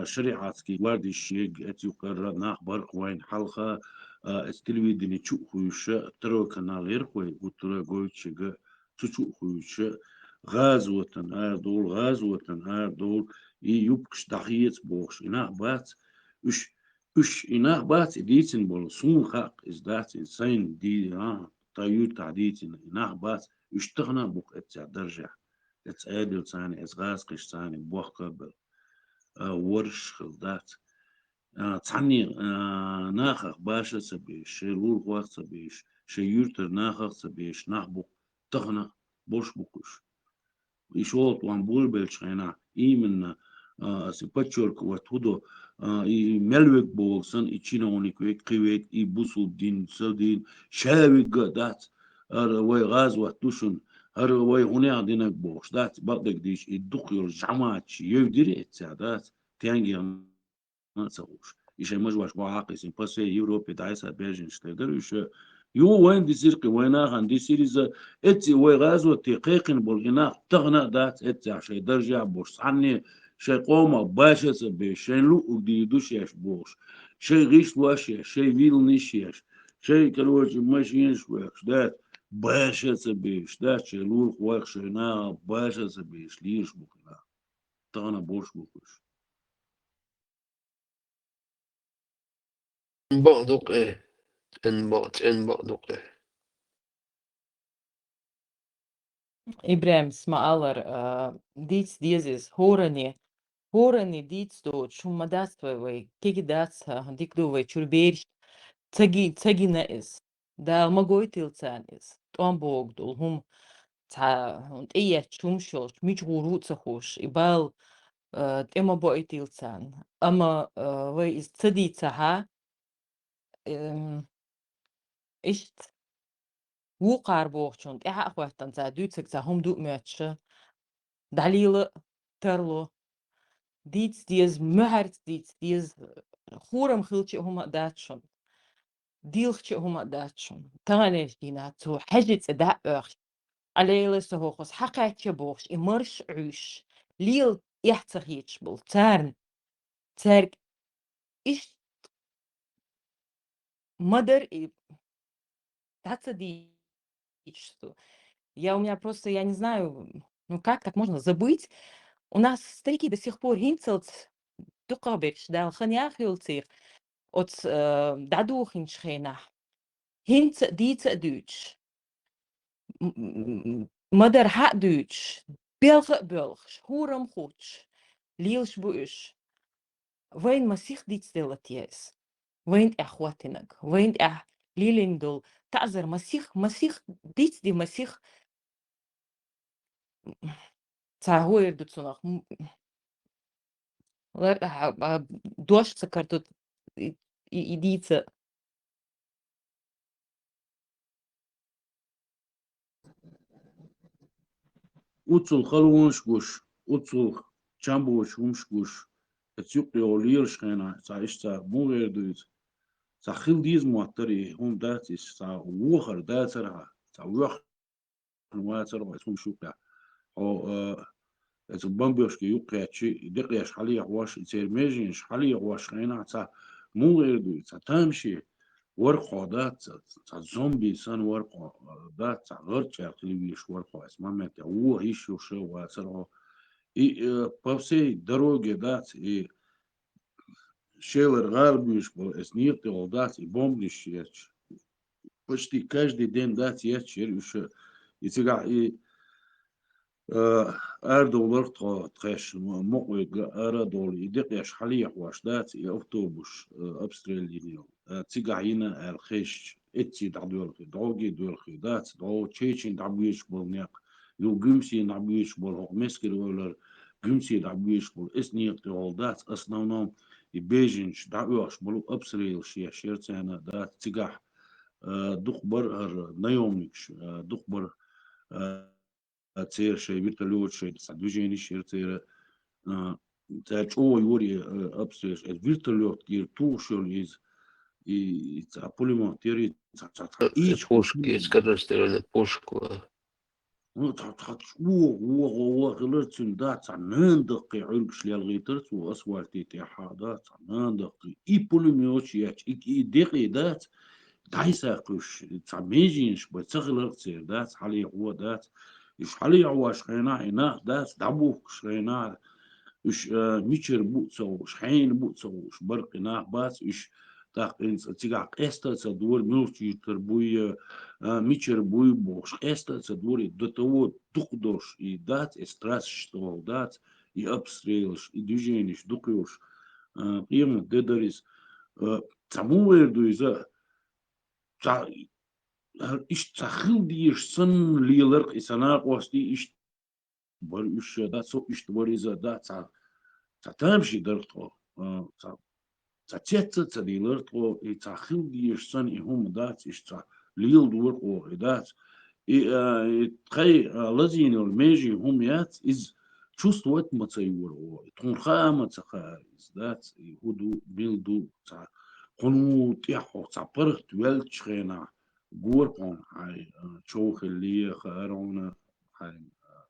шариатский гвардия шега эцу юккъера нах бара-кх вайн хьалха, а, эцу телевидени чу а хуьйшуша, второй канал яра-кх вай гуттара а гойтуш ерг, цу чу а хуьйшуша, гӀазотан арадовла, гӀазотан арадовла, и юбкаш дӀахеца бохуш, и нах бац, уьш, уьш и нах бац, и дийцина болу, суна хаьа-кх иза дац, и сайна ди-, а, тхан юьртахь дийцина и нах бац, уьш тахана а бу-кх эццехь даржехь, эцу Ӏедалца а, эцу гӀазкхашца а бохка а бевлла. А, ворхӀ хилла дац. А, цхьанне, а, нахах баша а ца беш, шайн лулахойх а ца беш, шайн юьртара нахах а ца беш нах бу-кх, тахана а болуш бу-кх уьш. И шолгӀа тӀом болабеллачу хенахь, именно, а, аса подчеркивать хӀун до, а, и мел верг бохург санна, и чиновник верг, кхин верг, и бусулба дин, со дин, ша верг а дац, хӀара вай гӀазот ду шуна, хӀара вай хӀунех динарг бохуш дац, бакъдерг дийцича, и дукха йолу жамаӀаташ евдира эццехь дац, тенгех а ца хууш. И шайн мажош бохьа а кхийсина, по всей Европе дӀасабаьржинчу тӀе дара уьш. Юха вайна дисира кхин, вайн нахана дисира иза, эцци вай гӀазоте кхайкхина болу и нах тахана а дац эццехь шайн даржехь а болуш, цхьанне шайн къомах баша а ца беш, шайн луъург дийр ду шаьш бохуш, шайн гӀишлош еш, шайн вилланаш еш, шайн, короче, машинаш вехаш, дац, баша а ца беш, дац, шайн лулахойх, шайн нахах баша а ца беш, лелаш бу-кх и нах. Тахана а болуш бу-кх уьш. Бакъ ду-кх и. ЦӀена бакъ, цӀена бакъ ду-кх и. ИбрахӀимс ма-аллара, а, дийца деза иза. ХӀоранне, хӀоранне дийца доцуш хӀума дац вай, вай кегий дац, а, дика ду вай чуьра бераш. Ца ги-, ца гина иза. Дала ма гойтийла царна иза. ТӀом богу долу хӀума. цхьа хӀун тӀеетташ хӀумаш йолуш, мича гӀур ву а ца хууш, и бала, э, тӀе ма боуьйтийла царна. Амма, э, вай иза ца дийцахьа, эм, иштта вукхара бохучунна тӀаьхьа а хӀоьттина, цара дуьйцург цхьа хӀума ду а моьттуш, дӀалела а тарло. Дийца деза, мухӀарца дийца деза, хурам хилча а хӀума а дац шуна, дийлхача а хӀума а дац шуна. Таханлерчу дийнахь цо хьаьжи цӀе дӀа а оьхуш, Ӏалейла со хӀокхуза хьакхаьчча бохуш, и марш а Ӏуьйшуш, лела эхь ца хеташ болу царна, цаьрга иштта ма-дарра и дӀа ца дийцуш цо. Я, у меня просто, я не знаю, ну как так можно забыть? У нас старики до сих пор хӀинцалц дукхахберш Дала хан яхъюлцийра оцу, э, дӀадохийначу хенахь. ХӀинца а дийца а дуьйцуш, м-, м-, м-, ма-дарра хьа а дуьйцуш, белха а боьлхуш, хӀурам а хуттуш, лелаш бу уьш. Вайна масех дицделла те иза? Вайна тӀехь хӀоттийнарг, вайна тӀехь лелийна долу таӀзар масех, масех дицде, масех цхьа хӀун эр ду цунах? М, лар-, а, а, дош ца картут и, и, и дийца. Уцул халонаш гуш, уцул чам боцу хӀумаш гуш, оцу юккъе лелаш хенахь, цхьа иштта цара муха эр ду иза? Цхьа хила деза моттара и хӀума дац иза, цхьа вохар дацара хьан, цхьа воьхна вацара хьо, оцу хӀумаш юккъехь. Хьо, а, оцу бомбёжка юккъехь и декъеш хьалехьош, и церан меженаш хьалехьош хенахь, цхьа муха эр ду иза, цхьа тамашийна вара хьо дац, цхьа, цхьа зомби санна вара хьо, а, дац, цхьа гӀарчӀаьрга хила везаш вара хьо, оцу моментехь вон йиш йолуш вацара хьо. И, э, по всей дороге дац, и Шелара гӀала буьйш болу, оцу некъа тӀехула дац, и бомбанаш етташ. Почти каждый день дац етташ яра уьш, и цигахь и, э, арадовларх тхо, тхаьш мо-, мукъа вега арадовла, и декъеш хьалехьош дац, и автобус, э, обстрел йина йолу. Э, цигахь йина аьлла хезча, эцций дӀадоьлхий, дӀогий доьлхий дац, дӀо чечен дӀабоьдуш болу некъ, юха гуьмсе дӀабоьдуш болу, хӀокху Мескер-Эвлара гуьмсе дӀабоьдуш болу, оцу некъа тӀехула дац, основном и беженцаш дӀаоьхуш болу, обстрелаш еш яра царна дац, цигахь, э, дукха бара хӀара наемникаш, э, дукха бара, э, церан шайн вертолёташ, шайн цхьа движенеш яра церан, а, цара чӀогӀа йора и, а, обстрелаш. Иза вертолёт гира тухуш йолу иза, и, и цхьа пулемёт яра, и цхьа, цхьа, цхьа, э, кийча пушка, скорострельная пушка. Ну, цхьа, цхьа чӀогӀа вогӀа, вогӀа хилар цуьнан, да, цхьа нана даккхий Ӏуьргаш лелгӀийтара цо асфальте тӀехь, да, цхьа нана даккхий. И пулемёташ етташ, и, и декъий дац, дӀасакхуьйсуш, цхьа меженаш бен ца хиларх церан дац, хьалехьо дац. Уьш хьалехьош хенахь, и нах дац, дӀабухкуш хенахь, уьш, а, мичара бу а ца хууш, хьенан бу а ца хууш, баркъ и нах бац, уьш тӀаккха цигахь къеста а ца дора, муьлхачу юьртара буй, а, мичара буй бохуш, къеста а ца дора, и до того дукха долуш и дац, и трассаш тӀехула дац, и обстрелаш, и движенеш дукха йолуш, а, къемат де дара иза. А, цхьа муха эр ду иза? Цхьа, хӀара иштта цхьа хила дезаш санна леларх и сан накъостий, иштта бара уьш, да, со иштта вара иза, да, цхьа, цхьа тамашийна дара тхо, а, цхьа, цхьа цец а ца дийлара тхо, и цхьа хила дезаш санна и хӀума дац, иштта цхьа леладора оха и дац. И, а, и тхайн, а, лазийна йолу меже хӀума яц, иза чувствовать ма ца йора оха, и тхуна хаа ма ца хаьара иза дац, и хӀун ду, мила ду, цхьа хӀун ву тӀехь хьо, цхьа паргӀат ваьллачу хенахь, гора хьуна хьайн, а, чов хилли, хаара хьуна хьайн, а,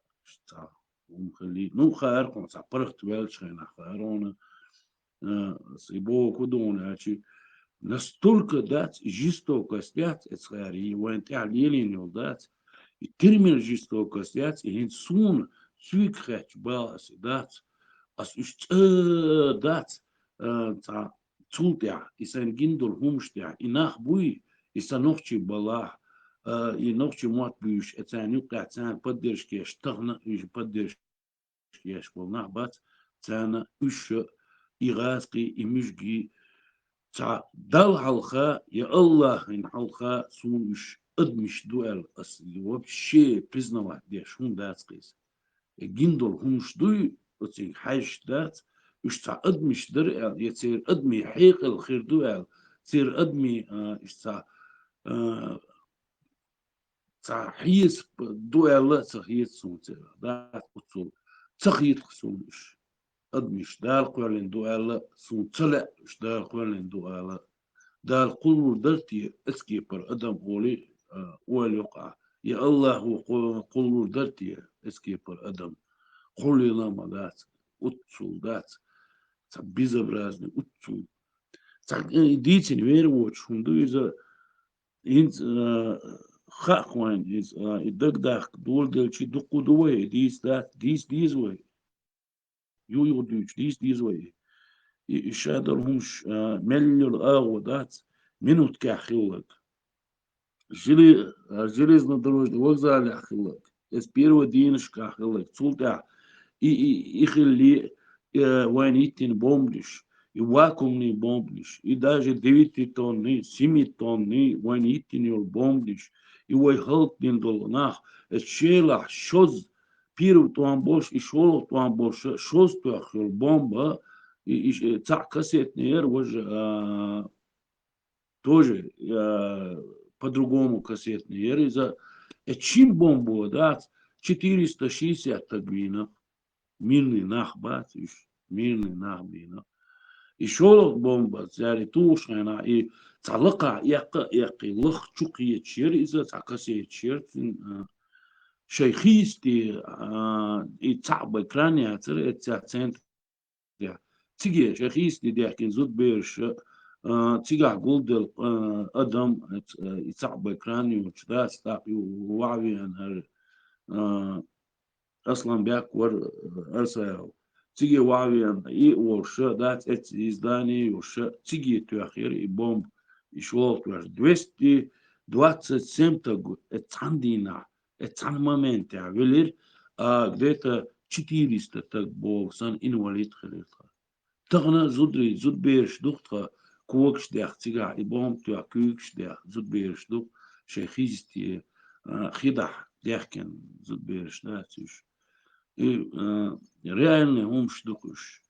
цхьа хӀума хилли. Ну, хаара хьуна цхьа паргӀат ваьллачу хенахь, хаара хьуна, а, и боху хӀун ду хьуна аьлчи, настолько дац, и жестокость яц, эцхаьрий, вайн тӀехь лелийна йолу дац, и тирмил жестокость яц, и хӀинца суна цуьйга хетча бала ас и дац, ас уьш цӀа дац, а, цхьа цул тӀаьхьа, и сайна гина долу хӀумаш тӀехь, и нах буй, и сан нохчий балахь, а, и нохчий мотт буьйш, и царна юккъехь царна поддержка еш, тахана уьш поддержка еш болу нах бац, царна уьш и гӀазкхий, и муьжгий, цхьа Далла хьалха, я АллахӀан хьалха суна уьш адамаш ду аьлла, ас вообще признавать деш хӀума дац кхийса. Э, гиндол хӀумаш дуй, оцинга хьаьжаш дац, уьш цхьа адамаш дара аьлла, я церан адамий хьекъал хир ду аьлла, церан адамий, а, уьш цхьа, а, цхьа хьесап ду аьлла, ца хета суна церан. Дац оцул, ца хетах суна уьш. Адамаш Дала кхоьллина ду аьлла, суна ца лаьа уьш Дала кхоьллина ду аьлла. Дала кхуллур дара те, эцкепара адам олий, а, ойла йокъа. Я Аллахо кху-, кхуллур дара те, эцкепара адам. Кхуллийла а ма дац, уццул дац. Цхьа безобразный уццул. Цхьа, э, дийцина вер воцуш хӀума ду иза, хӀинца, а, хаьа вайна иза, а, и дагадахка доладелчи дуккха ду вай, и дийца дац, дийца деза вай. Ю-юха дуьйцу, дийца деза вай. И, и шадолу хӀумаш, а, мел йолу агӀо дац, минуткехь хилларг. Желе-, а, железнодорожный вокзалехь хилларг. Эс первый дийнашкахь хилларг. Цул тӀаьхьа и, и, и хилли, э, вайна йиттина бомбанаш, и вакуумный бомбанаш, и даже девяти тонны, семи тонны вайна йиттина йолу бомбанаш, и вай хӀаллакдина долу нах, эс шелахь шозза первый тӀом болуш, и шолгӀа тӀом болуш, шозза тоьхна йолу бомба, и, и ш-, цхьаъ кассетный яра, важа, а, тоже, а, по-другому кассетный яра иза. Э, шина бомбо дац, четыреста шестьдесят стаг вийна. Мирный нах бац уьш, мирный нах бийна. И шолгӀа бомба, цара и тухуш хенахь, и цхьа лакхахь эккха а эккхий, лаха чу кхеташ яра иза, цхьа кассеташ яра цуьнан, а, шайн хийсте, а, и цхьаъ бен кран яцара, эццехь центр. Циге шайн хийсте даьхкина зудабераш, а, цигахь гулделла, а, адам, а, и цхьаъ бен кран йоцуш дац, тӀаккха ю ваьхьа веана хӀара, а, Асланбек вара, а, Арсаев. Циге ваьхьа веана и а волуш дац, эццахь здание а йолуш, циге тоьхна яра и бомба, и шолгӀа тоьхна. Двести двадцать семь стаг, э, цхьана дийнахь, э, цхьана моментехь велира, а, где-то четыреста стаг боху санна инвалид хилира тхан. Тахана зударий, зудабераш ду-кх тхан, когаш дехна цигахь, и бомба тоьхна куьйгаш дехна зудабераш ду-кх, шайн хийсте, а, хи дахьа даьхкина зудабераш дац уьш. И, а, реальный хӀумаш ду-кх уьш.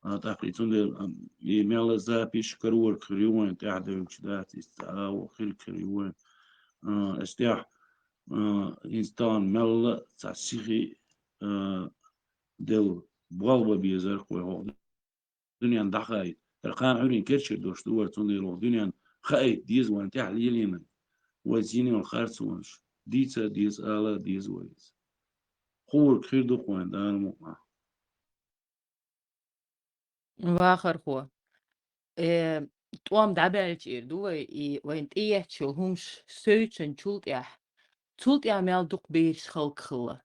А, тӀаккха и цундела, а, и мел а запись карорг хир ю вайн, тӀаьхьа девлча дац, иза цхьа агӀо хилла хир ю вайн. А, эс тӀехь, а, иза тахана мелла а цхьа сихи, а, делла болх бан безар-кх вай хӀокху дуьненна дӀахаийта. ХӀара кхана Ӏуьйренан керчера дош ду вара, цундела хӀокху дуьненна хаийта деза вайна тӀехь лелийнарг. Вай цӀийнан йолу харцонаш дийца а деза, ала а деза вай иза. Хург хир ду-кх вайн, Дала мукъ лахь. Вахархо, э, тӀом дӀабаьлча эр ду вай, и вайна тӀеэцча йолу хӀумаш севцинчул тӀаьхьа, цул тӀаьхьа мел дукха бераш хӀаллакхилла.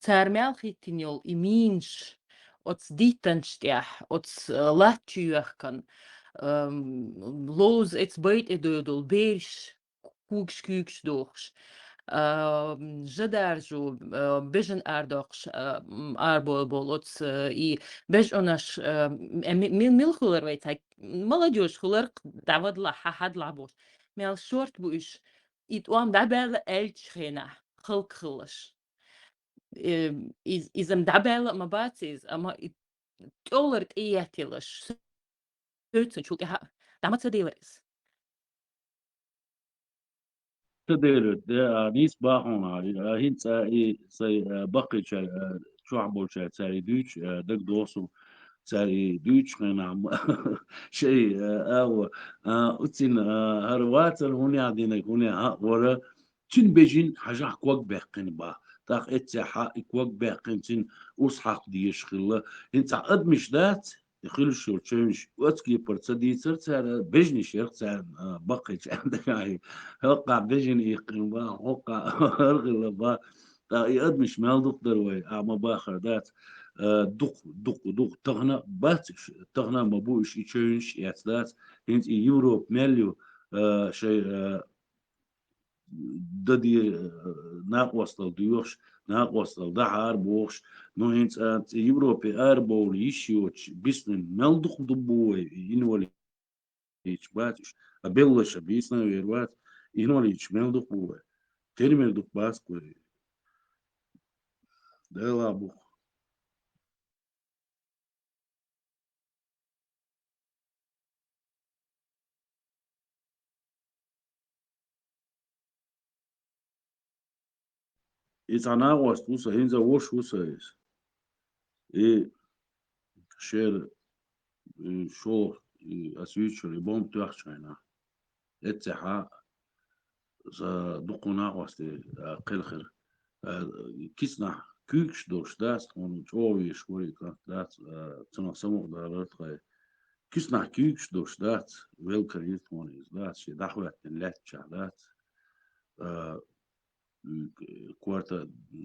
Цара мел хӀиттина йолу и минаш, оцу диттанаш тӀехь, оцу, э, латта чу йоьхкан, эм, ловза эцу бай тӀе доьдуш долу бераш, когаш куьйгаш дохуш, а, м, жа даржо, а, бежана арадоккхуш, а, м, арабовла болу оцу, а, и бежанаш, а, м, ми-, ми-, мила хилар вай цхьа, молодёжь хилар, дӀавадлахь, хьа-, хьадлахь бохуш. Мел шорта бу уьш, и тӀом дӀабаьлла аьллачу хенахь, хӀаллакхилларш. Э, из-, иза-м дӀабаьлла а ма бац иза, амма и тӀолара тӀеэтталаш, севцинчул тӀаьхьа дӀа ма ца делара иза. Ца делара, де, а, нийса бахьана, а, хӀинца и сайн, а, баккхийчара, а, чохь болчара цара и дуьйцу, а, дагадогӀу суна, цара и дуьйцучу хенахь ма-, шайн, а, агӀо, а, уцин, а, хӀара вацара хӀунех динарг, хӀунех а вара, цуьнан бежин хьажахь ког баьккхина бах. ТӀаккха эццехь и ког баьккхина цуьнан урс хьакха дезаш хилла. ХӀинца адамаш дац, и хуьлуш йолу чевнаш, оцу кепара ца дийцара цара, бежнаш яра царна, а, баккхийчу аьлла дагахь. ХӀоккхахь бежина иккхина бах, хӀоккхахь хӀара хилла бах. ТӀаккха и адамаш мел дукха дара вай, а, ма бахара дац. А, дукха, дукха, дукха. Тахана бац уьш, тахана ма бу уьш и чевнаш эцна дац. ХӀинца и Европа мел ю, а, шайн, а, дан де, э, накъосталла доьхуш, накъосталла дахьара бохуш. Ну, хӀинца а цӀе Европе арабовла йиш йоцуш, биснарг мел дукха ду бу вай, инвалидаш бац уьш. А беллаша бийцина вер вац. Инвалидаш мел дукха бу вай. Термер дукха бац вай. Дела бух. И цхьа накъост ву са, хӀинца вош ву са иза. И шер, и шолгӀа, и ас вичур, и бомба тоьхча хьайна. Эццехьа за дукха накъостий, а, кхелхира. А, киснахь куьйгаш долуш дац, тхуна чӀогӀа везаш вара и кӀант дац, а, цунах самукъадалар тхай. Киснахь куьйгаш долуш дац, велкара йира тхуна иза дац, шен дӀахӀоьттина лаьттачохь дац. А, м, корта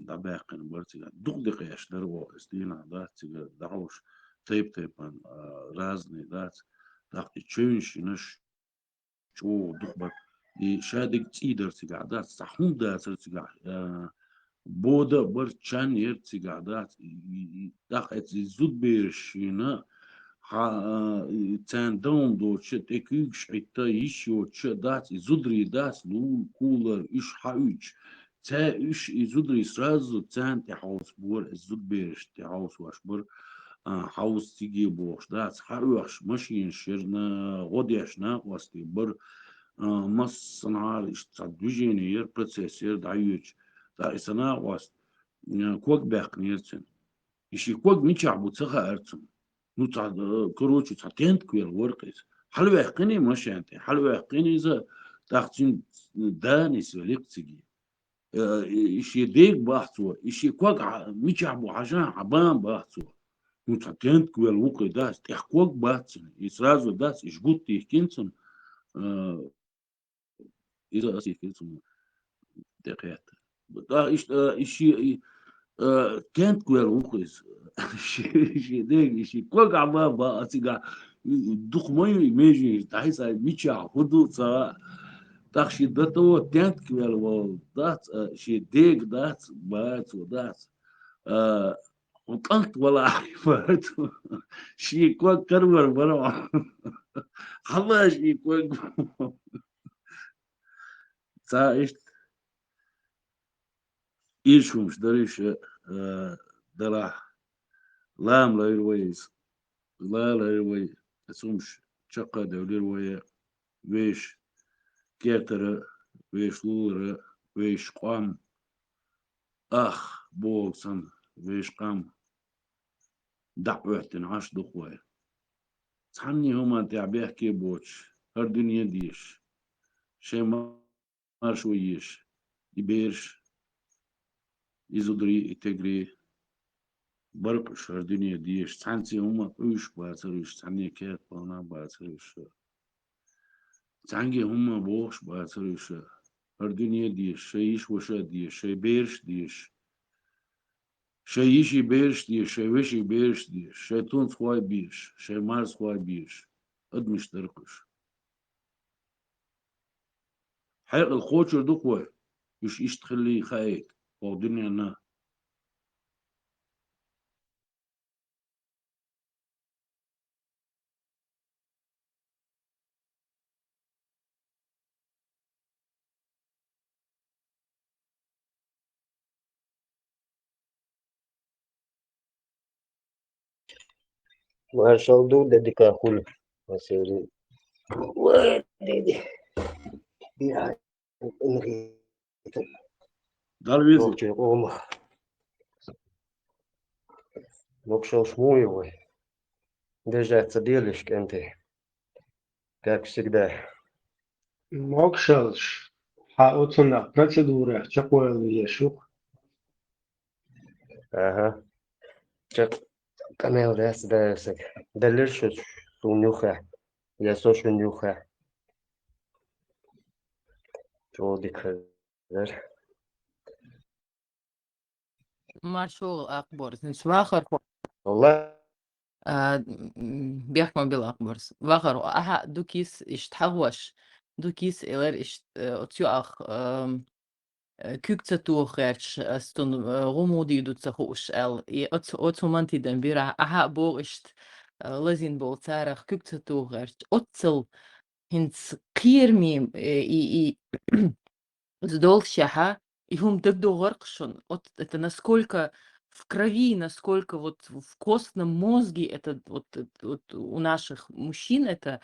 дӀабаьккхина бара цигахь. Дукха декъеш дара оха, иза дийнахь дац, цига дӀахьуш тайп-тайпана, а, разный дац. ТӀаккха и чевнаш йинаш чӀогӀа дукха бара. И шадерг цӀий дара цигахь дац, цхьа хӀума дацара цигахь, а, бода а бара, чан яра цигахь дац. И, и, и, тӀаккха эцу и зудабераш йина, хьа-, а, и царна даун доцуша, тӀе куьйгаш Ӏитта, йиш йоцуша дац, и зударий дац, лула, кулар, уьш хьауьйтуш. Цаьрша и зударий сразу царна тӀе хьовса бора, и зудабераш тӀе хьовсош бара, а, хьовса цига бохуш дац, хьаоьхуш машинаш яра, на-, гӀо деш накъостий бара, а, массанхьара иштта цхьа движение яра, процесс яра дӀайоьдуш. ТӀаккха и сан накъост, а, ког баьккхинера цуьнан. И шен ког мичахь бу ца хаьара цунна. Ну, цхьа, э, короче, цхьа тентаквел вара-кх иза. Хьалаваьккхина машен тӀе, хьалаваьккхина иза, тӀаккха цуьнан да нисвелира-кх цига. Э, и, и шен дега баха цо, и шен ког хьа-, мичахь бу хьажа, хьабан баха цо. Ну, цхьа тентаквел ву-кх и дац, тӀех ког бац цуьнан. И сразу дац, и жгут дихкина цунна, э, иза ас йихкина цунна тӀекхетта. ТӀаккха иштта, и ши-, и, э, кент квер ву-кх иза. Ши-, ши дег, и ши ког Ӏама баха цигахь, дукха ма ю и меженаш, дӀахьийца мичахь, хӀун ду ца. ТӀаккха ши дато тент квер волу дац, э, ши дег дац, бац, дац. Э, хӀун кӀант вала, ши ког карвар бара. Хьала ши ког. Ца иштта. Иш хӀумаш дара иша, э, далахь. Лам лайра вай иза. Ла лайра вай. Аса хӀумаш чаккха девлира вай. Веш кертара, веш лулара, веш къам. Ах, боху сан, веш къам. ДӀахӀоьттина Ӏаш ду-кх вай. Цхьанне хӀуманна тӀехь бехке боцуш, хӀара дуьне дезаш. Шайн маршо езаш, и бераш, и зударий, и тегрий, бара-кх уьш хӀара дуьне дезаш, цхьаьнцци хӀумма къуьйсуш бацара уьш, цхьанне керта бахана бацара уьш. Цхьаьнгге хӀумма бохуш бацара уьш, хӀара дуьне дезаш, шайн йиша-ваша дезаш, шайн бераш дезаш. Шайн йиший бераш дезаш, шайн веший бераш дезаш, шайн тунцхой безаш, шайн марзхой безаш, адамаш дара-кх уьш. Хьекъал кхочур ду-кх вай, уьш иштта хиллий хаийта, хӀокху дуьненна. Маршалла ду, де дика хуьлу, Василий. Ой, де, де. Дала веза. Нохчийн къомах. Могушаллаш муха ю вай? Дежа ца делиш, кӀентий. Как всегда. Могушаллаш. Хьан оцунах процедурах чекхвала везаш ву-кх. Ага. Чекх къамел дац, да, саг. Даллира шу суна юххехь. Я со шуна юххехь. ЧӀогӀа дика хезара. Маршалла, Акъбор. Значит, вахар хӀу-, Валла. А, м, бехк ма билла, Акъбор. Вахар хӀу-, ахьа ду кис иштта хьахош. Ду кис элар иштта, э, оцу юах, эм, э, куьг ца тоха гӀерташ, ас цунна, э, гӀумма дийр ду ца хууш аьлла. И оцу, оцу хӀуманна тидам бира, ахьа а боху иштта, э, лазийна болу царах куьг ца тоха гӀерташ. Оццал хӀинца кхераме, э, и, и из долчча, и хӀума дагадогӀаргда шуна, вот это насколько в крови, насколько вот в костном мозге это вот, э, вот у наших мужчин это,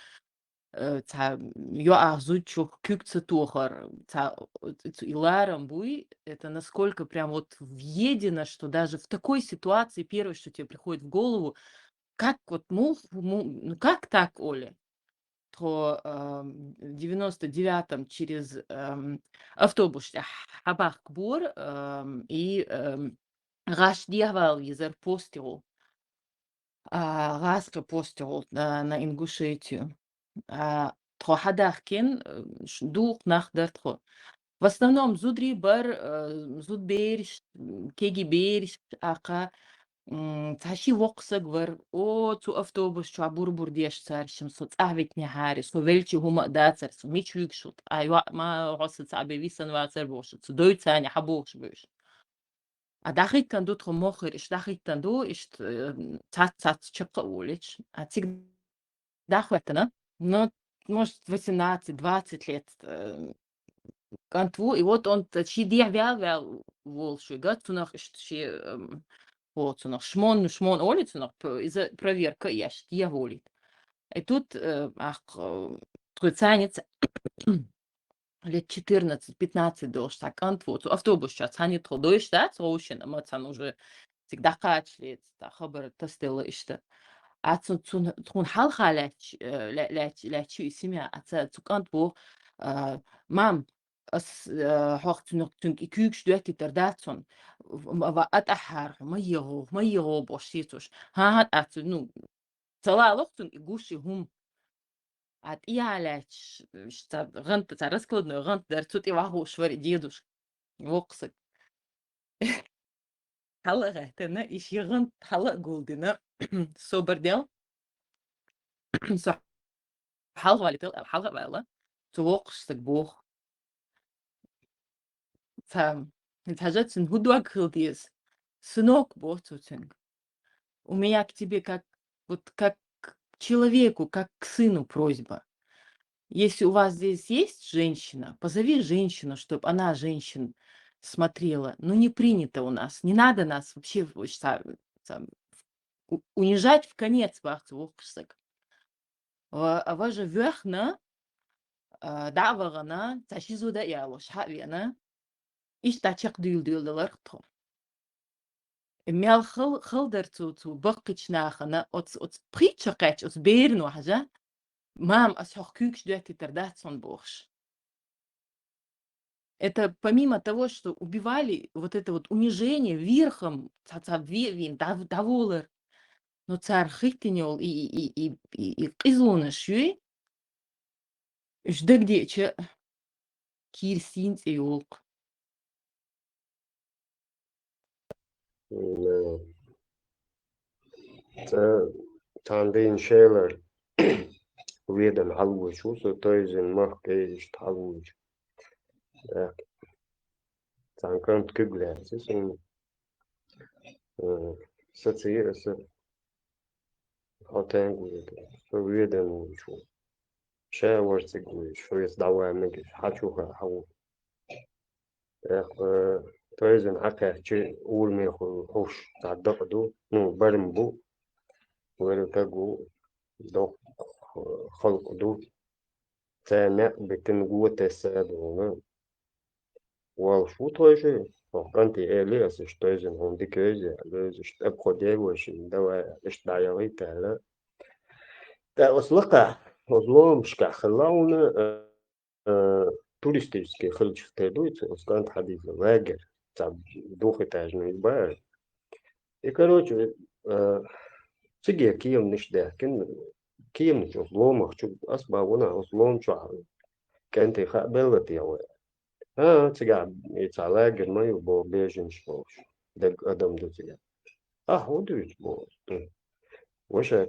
э, цхьа йоӀах зудчух куьг ца тохар, цхьа, э, цу и ларам буй, это насколько прям вот въедено, что даже в такой ситуации первое, что тебе приходит в голову, как вот мух-, му-, ну как так, Оля? Тхо, ам, в девяносто девятом через, ам, автобус тӀа хьабаьхка бора, ам, и, ам, гӀаш дехьавала везар пострел. А, гӀазкхи пострел на, на Ингушетию. А, тхо хьадаьхкина, э, ш-, дукха нах дара тхо. В основном зударий бара, э, зудабераш, м, кегий бераш, аккха, м, цхьа ши воккха саг вара. О, цу автобус чохь бур-бур деш цара шимма со цӀахь витинехьара, со велча хӀума а дацара, со мича вуьгуш ву, ткъа йоӀ ма хьо сан цхьа бен висина вацара бохуш, цу дойцане хьан бохуш бевш. А дӀахӀиттина ду тхо моххара, иштта дӀахӀиттина ду, иштта, э, цац-цац чаккха а волуьйтуш. А цига дӀахӀоьттина, ну, может, восемнадцать, двадцать лет, э, кӀант ву, и вот он т-, ши дехьа ваьлла-ваьлла волуш ву, га, цунах иштта ши, эм, о, цунах шмон, шмон олий цунах, п-, иза проверка еш, дехьа волийта. И тут, э, ах, э, тхоьца ниц лет четырнадцать-пятнадцать долуш цхьа кӀант ву, цу автобус чохь цхьаьна тхо дойуш дац, вовшийн, ма цхьаьна уже цига дӀакхачале, цхьа хабар тасаделла иштта. А цу-, цун-, тхуна хьалха лаьтташ, э, ла-, лаьтташ, лаьтташ ю и семья, а ца-, цу кӀант боху, а, мам, ас, э, хьох цунах, цуьнга и куьйгаш доьттийтар дац хьуна, в-, ма, ва, а тӀаьххьара хьо, ма егӀо, ма егӀо бохуш сецош. ХӀан-хӀа, тӀаккха цу, ну, ца лалахь цуьнга и гуш и хӀума. А тӀе а лаьтташ, ш-, цхьа гӀант, цхьа раскладной гӀант дара, цу тӀе вахуш вара и дедушка. Воккха саг. Хьала а гӀаьттина, и шен гӀант хьала а гулдина, собар дел. Со хьалха валийтал аьлла, хьалха а ваьлла, цу воккхачу стага боху. Цхьа, хӀинца хьажа цуьнан хӀун дог хила деза? Сынок, боху цо цуьнга. У меня к тебе как, вот как к человеку, как к сыну просьба. Если у вас здесь есть женщина, позови женщину, чтоб она женщин смотрела. Ну, не принято у нас. Не надо нас вообще в-, са-, са-, у-, унижать в конец, боху цу воккхачу стага. Ва-, а важа воьхна, а, дӀа а вахана, цхьа ши зуда а ялош, хьа а веана, иштта чекхдуьйла-дуьйладелара тхо. Мел хал-, хала дара цу, цу баккхийчу нахана, оцу, оцу пхийтта шо кхаьчча, оцу берано хьажа, мама, ас хьох куьйгаш доьттийтар дац хьуна бохуш. Это помимо того, что убивали, вот это вот унижение верхом, цхьа-цхьа ве-, вен, дӀа-, дӀаволар. Но цара хӀиттина йолу и, и, и, и, и, и къизлонаш юй, уьш дагадеъча, кийра сийна цӀе йолу-кх. М, цӀа цхьана дийна шелара ведан хьалавоьдуш ву со, тойзина махка иштта хьалавоьдуш. ТӀаккха цхьана кӀант куьг лаьцна суна. Э, сацийра аса, хьо тенга ву, со ведан вуьйш ву. Ша вара цига вуьйш, хьоьца дӀаван мегаш, хьан чу ха хьан ву. ТӀаккха, э, тойзина хьакхаьччи, ураме ху-, хӀуш цхьа дакъа ду, ну, барам бу, вара кагу, доккха халкъ ду. Цара некъ битина го тесса а дуьйна. Волуш ву тхойша, хӀокху кӀанте элира аса, иштта тойзина хьуна дика вевза, вевза, иштта обходе вайшимма, давай, иштта дӀаяхийта аьлла. ТӀаккха оцу лакхахь, оцу ломашкахь хилла хьуна, э, э, туристический хилча тера дуьйцу, оцу кӀанта хьадийца лагерь, цхьа двухэтажный бара. И, короче, э, циге кеманаш даьхкина, кеманаш оцу ломах чу, ас бан ванах оцу лома чохь кӀанте хаа белла те вай. А, цигахь и цхьа лагерь ма ю боху, беженцаш бохуш, дерг адам ду цигахь. Ахь хӀун дуьйцу боху? Ваша,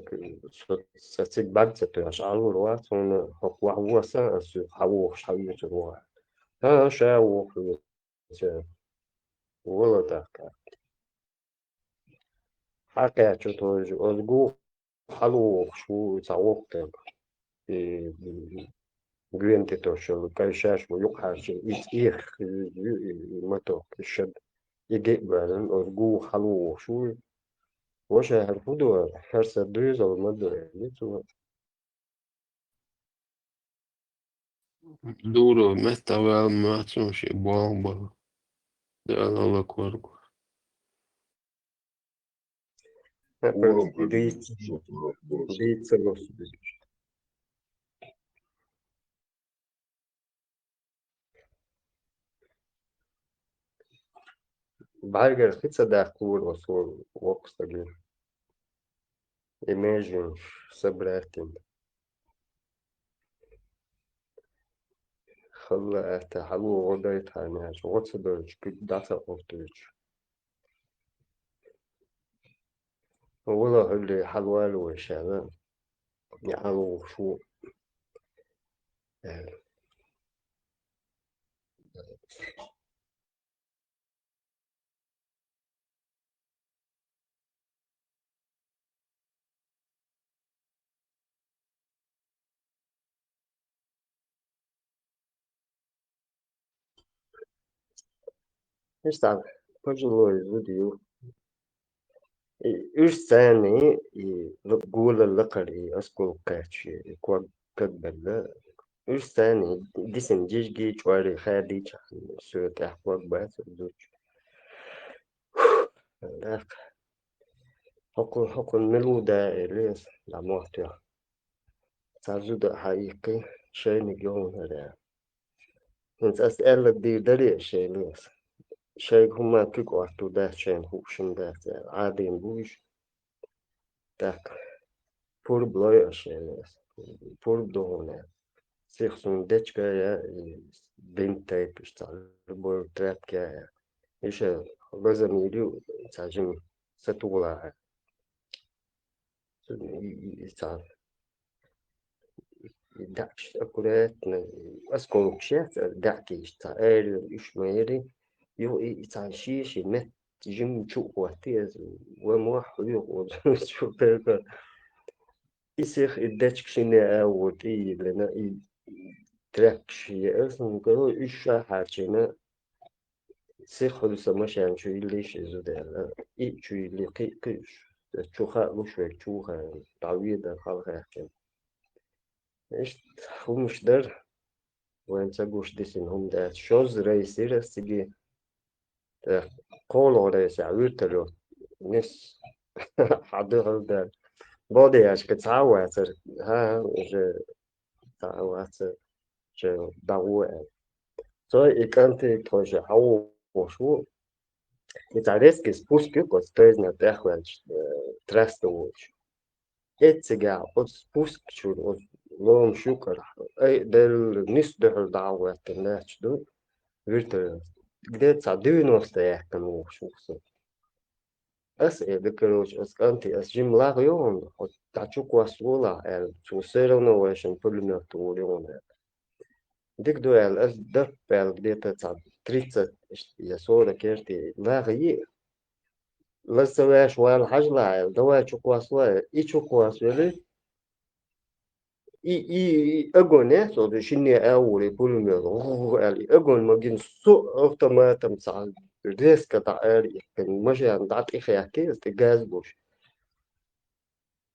со, со цига бӀаьрг ца тоьхна, Ӏалур вац хьуна, хӀокху вахь ву аса, ас хьан вохуш, хьан вуьйцур ву. А, ша вохуш ву. Вала тӀаккха. Хьакхаьчча тхойша, оцу гух хьалавохуш ву и цхьа воккха стаг. И, гвен тӀе тосуш йолу, кхай шаьш ву юкъахьаьрчина, и цӀех, и, и, и, и моток, и шад, и гиъ а баьлла, оцу гуха хьалавогӀуш ву. Ваша, хӀара хӀун ду, хӀара сан доьзал ма ду, элира цо. Дуро меттахваьлла моьтту шен болх бара. Дала лакхарго. Дийца, дийца гуш. БӀаьргара хи ца даккхалора оцу воккхачу стаге. Имеджинаш собрать йина. Халла атта хьало гӀо дайтахьара аьлча, гӀо ца дойтуш, куьг дӀа ца къуртуьйтуш. Вала хӀуьллий хьалавала вай шаьла, неӀалвохуш ву, аьлла. Иштта, пожилой зуда ю. И уьш царний, и л-, гулал лакхара и осколок кхаьчча, и ког кагбелла. Уьш царний дисина жижигий чӀорий хадийча, соьга тӀехь ког бац зудчун. ТӀаккха хӀокху-, хӀокхунна мила ву да, элира аса, дӀа мохь тоьхна. Цхьа зуда а хьаиккхи, шайниг йогӀун хӀара. ХӀинца ас аьлларг дийр дарий аса шайна аса? Шайга хӀумма куьг Ӏоттур дац, шайна хууш хӀума дац аьлла. Ӏадийна бу уьш. ТӀаккха пурба лой аса шайна аса. Пурба ду хьуна аьлла. Сиха суна дечка а яа, и бинт тайпа, иштта цхьа любой тряпка а яа. Иштта гӀаза мийр ю, цхьа жима сатугӀалахь. И, и, и цхьа даьӀахкаш аккуратно, осколкаш яц, даьӀахкаш цхьа аьрру уьш ма яри. Юха и, и цхьа шен-шен метта жима чу а хӀоттий аса, ван мохь хьоьху оцу чу кхайкха. И сиха и дечка шинне а ву тӀе йиллина, и тряпкаш еара аса, ну, короче, уьш ша хьарчийна, сиха хуьлу сан машен чу йиллийша и зуда аьлла. И чу йиллий кхин а кхуьуш. Чу хаалуш верг чу ву хаьий, дӀаведар хьалахаьхкина. Иштта хӀумаш дара, вайна ца гуш дисина хӀума дац. Шозза рейс йира аса цига. ТӀаккха кхоалгӀа рейсехь вертолёт нисса хьан дуьхьал даьлла. Боде яшка цхьа а вацара. ХӀан-хӀа, уже цхьа а вацара, ша дӀагӀо аьлла. Цо и кӀанте тхойша хьан вохуш ву? И цхьа резкий спуск ю, оцу тайзна тӀехваьлча, э, трасса волчу. Эццигахь оцу спуск чуьра, оцу ломаш юкъара, ай, Делла, нисса дуьхьал дӀа а гӀоьттина лаьтташ ду вертолёт. Где-то цхьа девяносто яьккхина вохуш ву со. Ас элира, короче, ас кӀанте, ас жима лагӀа йогӀун, хьо дӀа чу кхоссаволахь аьлла, цо всё равно вайшинна пулемёт гӀур йогӀун аьлла. Дика ду аьлла, ас дап аьлла, где-то цхьа тридцать я сорок яртий лагӀа йи. Лаза ца веш вала хьажалахь аьлла, давай чу кхоссаволахь, и чу кхоссавелира. И, и, и огонь яц оцу шинне а вуьрий пулемёт, гӀу-гӀу-гӀу аьлла, и огонь ма гина, со автоматом цхьа резко дӀа ара иккхина, машен дӀа тӀехаьхкий, аса тӀе газ буш.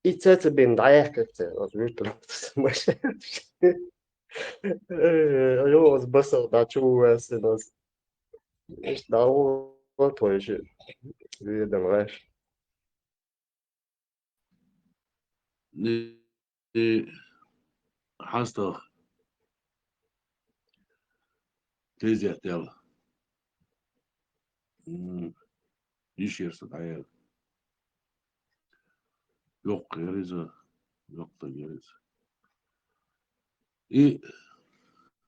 И ца ца бина дӀаяьккхира цара оцу вертолётаца машен. Э, йо, оцу басах дӀа чу ваьссина аса. Иштта дӀагӀо тхойша ведам гӀаш. И, и хьастагӀа тезет яьлла. М, йиш яра сан дӀаяьлла. Йоккха яра иза, йоккха яра иза. И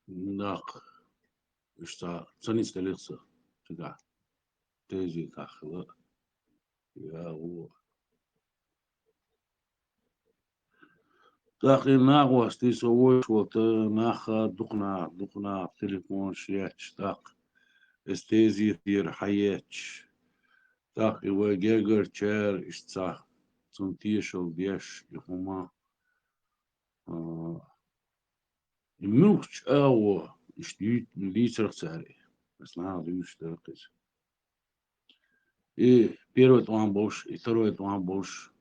нах, уьш цхьа, ца нисделира со цигахь. Тезетахь хила. Я, во. ТӀаккха и нагӀостий со вуьйш волу, наха дукха наха, дукха наха телефонаш етташ, тӀаккха эс тезетера хьаетташ. ТӀаккха и вай гергарчара иштта цхьа цунна тешалла деш, и хӀума, а, И муьлххача агӀо, иштта юй-, дийцарх цара. Ас наха дуьйцуш дара кхиза. И первый тӀом болуш, и второй тӀом болуш,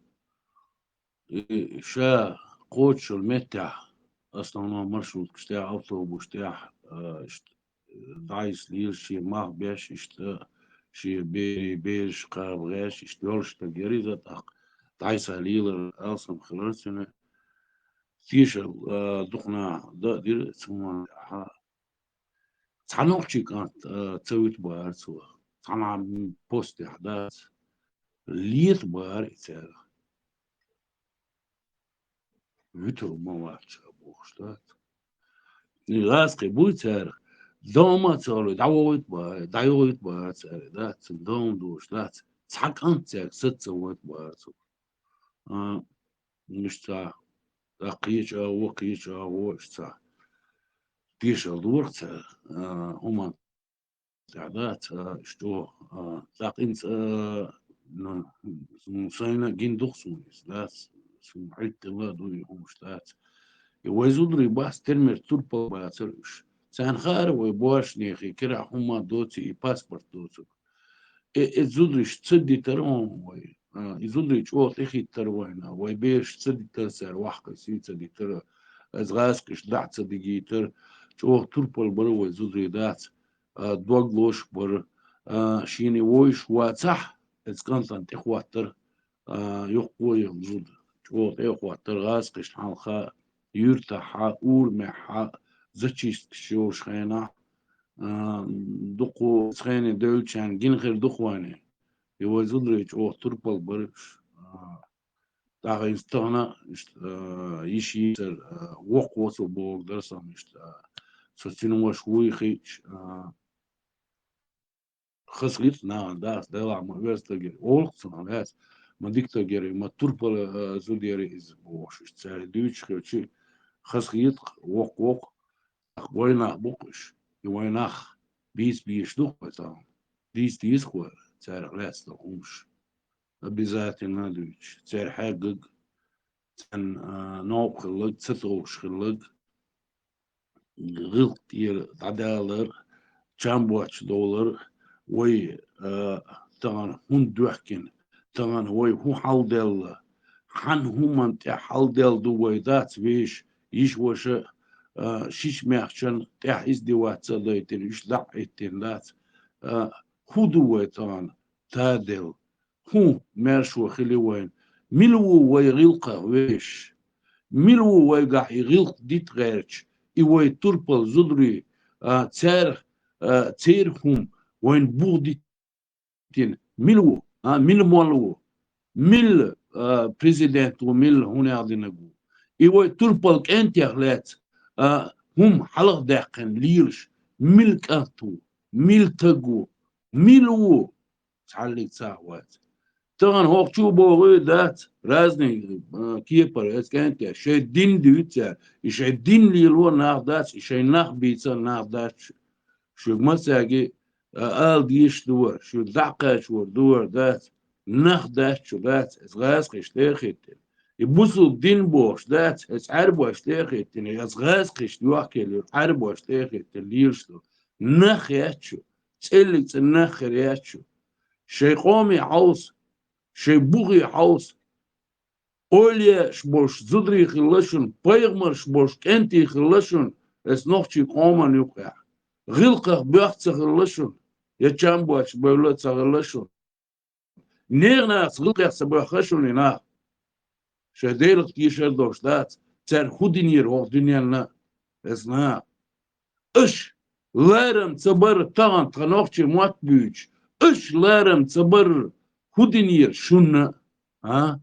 и ша кхочушал меттехь, основном маршруткаш тӀехь, автобус тӀехь, а, иштта, дӀайса лелаш, шен мах беш, иштта, шен берийн бераш кхаба гӀерташ, иштта йолуш стаг яра иза, тӀаккха дӀайса лелар алсам хилар цуьнан. Тешал, а, дукха наха дан а дира цу хӀуманна тӀехь. Цхьа нохчийн кӀант, а, ца вуьту бахара цо. Цхьана постехь дац. Лета бахара и цаьрга. Вуьтур ма вац ша бохуш дац. И гӀазкхий буй цаьрга. Дома а ца гӀолуй, дӀавохуьйту бахара, дӀайохуьйту бахара цаьрга, дац, цуьнан дома долуш дац. Цхьа кӀант цаьрга саца ца войту бахара цо. А, иштта, а, кхечу агӀо, кхечу агӀо, иштта. Тешал дора цара, а, хӀуманна тӀехь дац, а, иштта, а, тӀаккха инца, а, ну, сайна гина ду-кх суна иза, дац, суна хьуьттина а ду и хӀумаш, дац. И вай зударий бац, термер турпал бацара уьш. Царна хаьара вай божаршнехи кирахь хӀума доций, и паспорт доцург. Э, э, зударий ца дитара вай. А, и зударий чӀогӀа тӀехӀиттара вайна. Вай бераш ца дитара, цара вахкхий сий ца дитара. Ас гӀазкхиш дӀа ца дигийтара. ЧӀогӀа турпал бара вай зударий, дац. А, дог лозуш бара. А, шена вовзаш вацахь, ас кӀантана тӀехӀоттара. А, юххо а йолу зуда. ЧӀогӀа тӀехӀоттара гӀазкхишна хьалха, юьртахьа, урамехьа, зачисткаш йолуш хенахь. А, дукха цхьаьна девллачарна гина хир ду-кх вайна. И вай зударий чӀогӀа турпал бара уьш. А, тӀаккха иза тахана, иштта, а, йиш йийцар, а, воккхавоцург бохург дара сан иштта, а, со цуьнан ваша вуй хиъча, а, хазахета нахана, дац, делахь ма оьзда стаг яра, олу-кх цунах, дац, ма дика стаг яра, ма турпала, а, зуда яра иза бохуш, иштта цара дуьйцуш хилча, хазахета-кх, воккхавоккху, тӀаккха вай нах бу-кх уьш, и вай нах бийца безаш ду-кх вай тахана, дийца деза-кх вай царах лаьцна долу хӀумаш. Обязательно дуьйцуш. Церан хьегнарг, царна, а, новкъа хилларг, ца товш хилларг, гӀиллакх тӀера дӀадалар, чам боцчу довлар, вай, а, тахана хӀунда доьхкина, тахана вай хӀун хьалделла, хьан хӀуманна тӀехь хьалделла ду вай, дац, вешан йиша-ваша, а, шича-маьхчанна тӀехь издеваться а дайтина, уьш дӀа а хӀиттина, дац, а, хӀун ду вай тахана таделла? ХӀун маьршо хили вайна? Мила ву вай гӀиллакхах вешаш? Мила ву вайгахь и гӀиллакх дита гӀерташ, и вай турпал зударий, а, церан, а, церан хӀума вайна буха дитина? Мила ву? А, мила молла ву? Мила, а, президент ву, мила хӀун яздинарг ву? И вай турпал кӀентех лаьцна, а, хӀума хьалха даьккхина лелаш, мила кӀант ву? Мила стаг ву? Мила ву? Цхьаллиг цхьа а вац. Тахана хӀокху чу бохуй, дац, разный, а, кепара, эс кӀентий, шайн дин дуьйцу цара, и шайн дин лело нах дац, и шайн нах бийца нах дац. Шуьга массаьрга, а, ала дезаш ду вара, шуьга дӀа а кхачор ду вара, дац, нах дац шу, дац, эс гӀазкхишна тӀе а хӀиттина. И бусулба дин бохуш, дац, эс Ӏаьрбошна тӀе а хӀиттина, эс гӀазкхишна йохкелла йолу Ӏаьрбошна тӀе а хӀиттина лелаш ду. Нах яц шу, цӀеллиг цӀе нах хир яц шу. Шайн къоме хьовса, шайн бухе хьовса, олиеш болуш зударий хилла шуна, пайхамарш болуш кӀентий хилла шуна, эс нохчийн къоман юкъехь. ГӀиллакхах боьхна ца хилла шуна, я чам боцуш бевлла а ца хилла шуна. Нехан нахаца гӀиллакхех ца боьхна шуна и нах. Шайн Делах тешар долуш дац, цара хӀун динера хӀокху дуьненна, эс нах. Аша ларам ца бара тахана тхан нохчийн мотт буьйцуш, аша ларам ца бара хӀун динера шуна, а?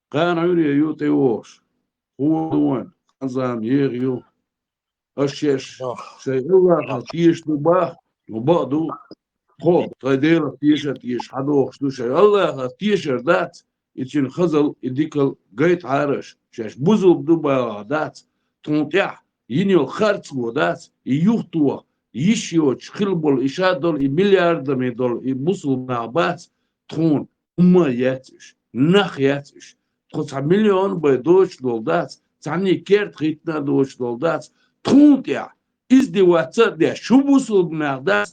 Кхана Ӏуьйре ю тӀевогӀуш. ХӀун ду вайн? Хан-зама еха ю. Аша шаьш шайн Аллахах теша ду боху, ну, бакъ ду. Тхо, тхайн Делах теша а теша, хьадохуш ду шайн. Аллахах тешар дац, и цуьнан хазал, и дикал гайтахьара аша. Шаьш бусулба ду бахахь дац, тхуна тӀехь йина йолу харцо дац, и юхатоха, йиш йоцуш хила болу, и ша долу, и миллиардами долу, и бусулба нах бац, тхуна хӀумма а яц уьш, нах яц уьш. кхо цхьа миллион бай доцуш долу дац, цхьанний керта хӀиттина а доцуш долу дац, тхуна тӀехь издеваться а деш, шу бусулба нах дац,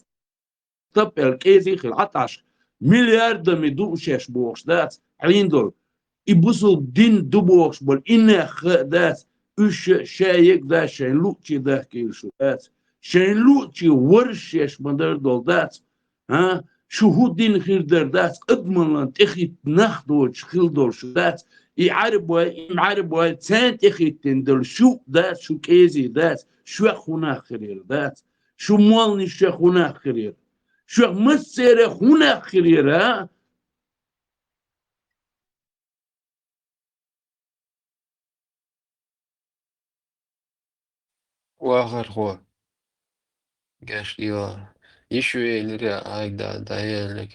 таппел кӀезий хила Ӏаташ, миллиардами ду шаьш бохуш дац, Ӏийна долу. И бусулба дин ду бохуш болу и нах а дац, уьш ша, ша ега дац, шайн луъчий дахкийла шу дац, шайн луъчий варш шаьш ма-дарра долу дац, а? Шу хӀун дина хир дара дац, адамаллан тӀехӀитта нах доцуш хила долуш дац, и Ӏарбой, и Ӏарбой, царна тӀехӀиттина долу шу дац, шу кӀезий дац, шух хӀун нах хир яра дац, шу молланаш шух хӀун нах хир яра. Шух массеран хӀун нах хир яра, а? Вахархо, геш дила, йиш вейлира, айда, дӀаеллиг.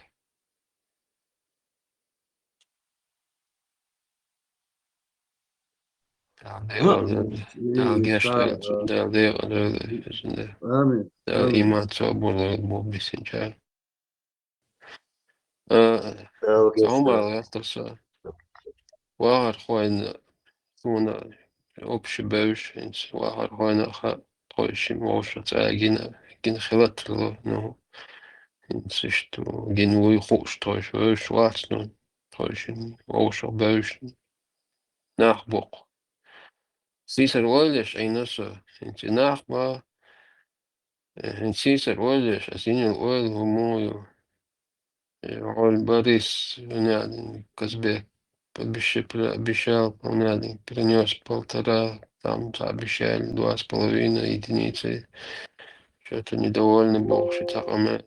Дала декъала, Дала геш, Дала декъала, Дала иман собур лойла бу бисинчара. Э, Дала геш, Дала. Вахархойн суна общий бевзаш, хӀинца вахархойн хаа тхойшинна вовшах цӀа гина, гина хилатарло, ну, хӀинца иштта гина вуй хууш тхойша вевзаш вац, ну, тхойшинна вовшах бевзаш нах бу-кх. Сийсара ойла еш Ӏийна со, хӀинца и нах бан, э, хӀинца сийсара ойла еш, ас йинал ойла хӀун муха ю. Э, Гьоли Борис, хӀун аьлла, Казбек, обещ-, обещал, хӀун аьлла, принёс полтора, там, обещали два с половиной единицы. Что-то недовольны бохуш, и цхьа къамел.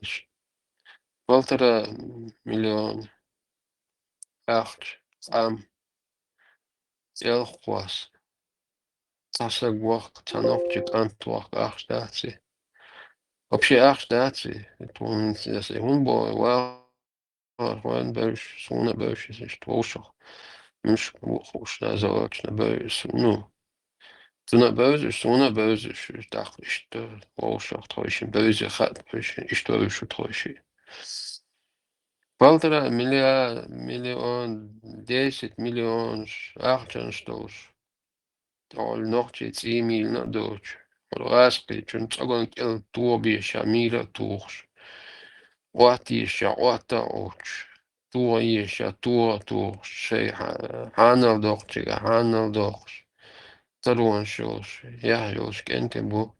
Полтора миллиона ахча, къам, цӀелхкхос. Цхьа саг вахка, цхьа нохчи кӀант вахка ахча дац и. Вообще ахча дац и. Тхуна интересно, хӀун боху, вахархойн бевзаш, суна бевзаш, иштта вовшах. Муьлш бу хууш, да, залочно бевзаш, ну. Цунна бевзаш, суна бевзаш, тӀаккха иштта вовшах тхойшинна бевза хаьа тхойшинна, иштта вевзаш ву тхойшиъ. Полтора миллиа-, миллион, десять миллионаш ахчанаш долуш. ТӀаккха нохчий цӀий мийла а доцуш, гӀазкхичун цӀоган кӀел тоба еш, ша мийра а тухуш, Ӏотта еш, ша Ӏотта а Ӏоттуш, тоха еш, ша тоха а тухуш, шайн хьа-, хьанал доккхучуьнга хьанал доккхуш, таронаш йолуш, яхь йолуш кӀентий бу.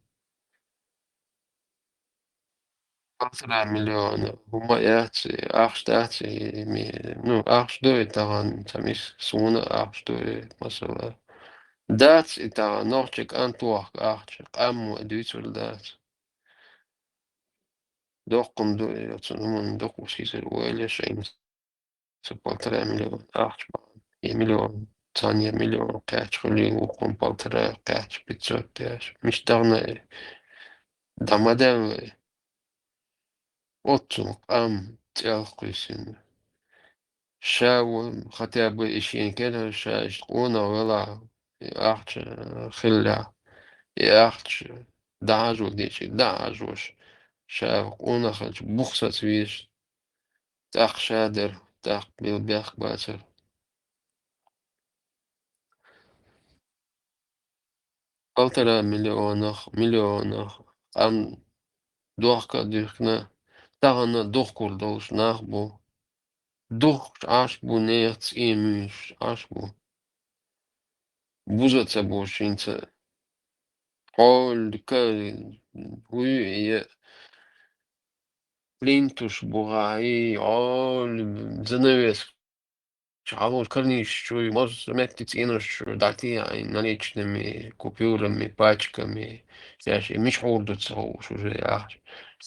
Полтора миллиона хӀума яц, ахча дац, и ми-, ну, ахча ду и тахана, ца мис, суна ахча ду и, масала. Дац и тахана, нохчи кӀант вахка ахча, къам вай дуьйцур дац. Доккхун ду и, оцун хӀуманна дукха сийсара ойла еш Ӏийна. Цу полтора миллион ахча бахьана, и миллион, цхьанне миллион кхаьчча хуьлий, вукхун полтора кхаьчча, пятьсот деш. Мича дахана и? ДӀа ма даьлла и. Оццул къам цӀелхкхуьйсина. Ша ву, хотя бы и шен кӀелхьара ша иштта къонах велахь, и ахча хиллехь, и ахча дӀахьажо дийчи, дӀахьажош, ша къонах хилча бух саца везаш, тӀаккха ша дара, тӀаккха бел бехк бацара. Полтора миллионах, миллионах къам дохка а дуьхкина, тахана духкур долуш нах бу. Духкуш Ӏаш бу, нехан цӀий муьйлуш Ӏаш бу. Буза ца бу шинца. Хьолика вуй е плинтуш бу гӀай, хьоли занавеска. Чу хьалхалуш карнийш чуй, моза метти цӀийнаш чу дӀатийна наличными, купюрами, пачками, шаьш и мича хьур ду ца хууш уже ахча.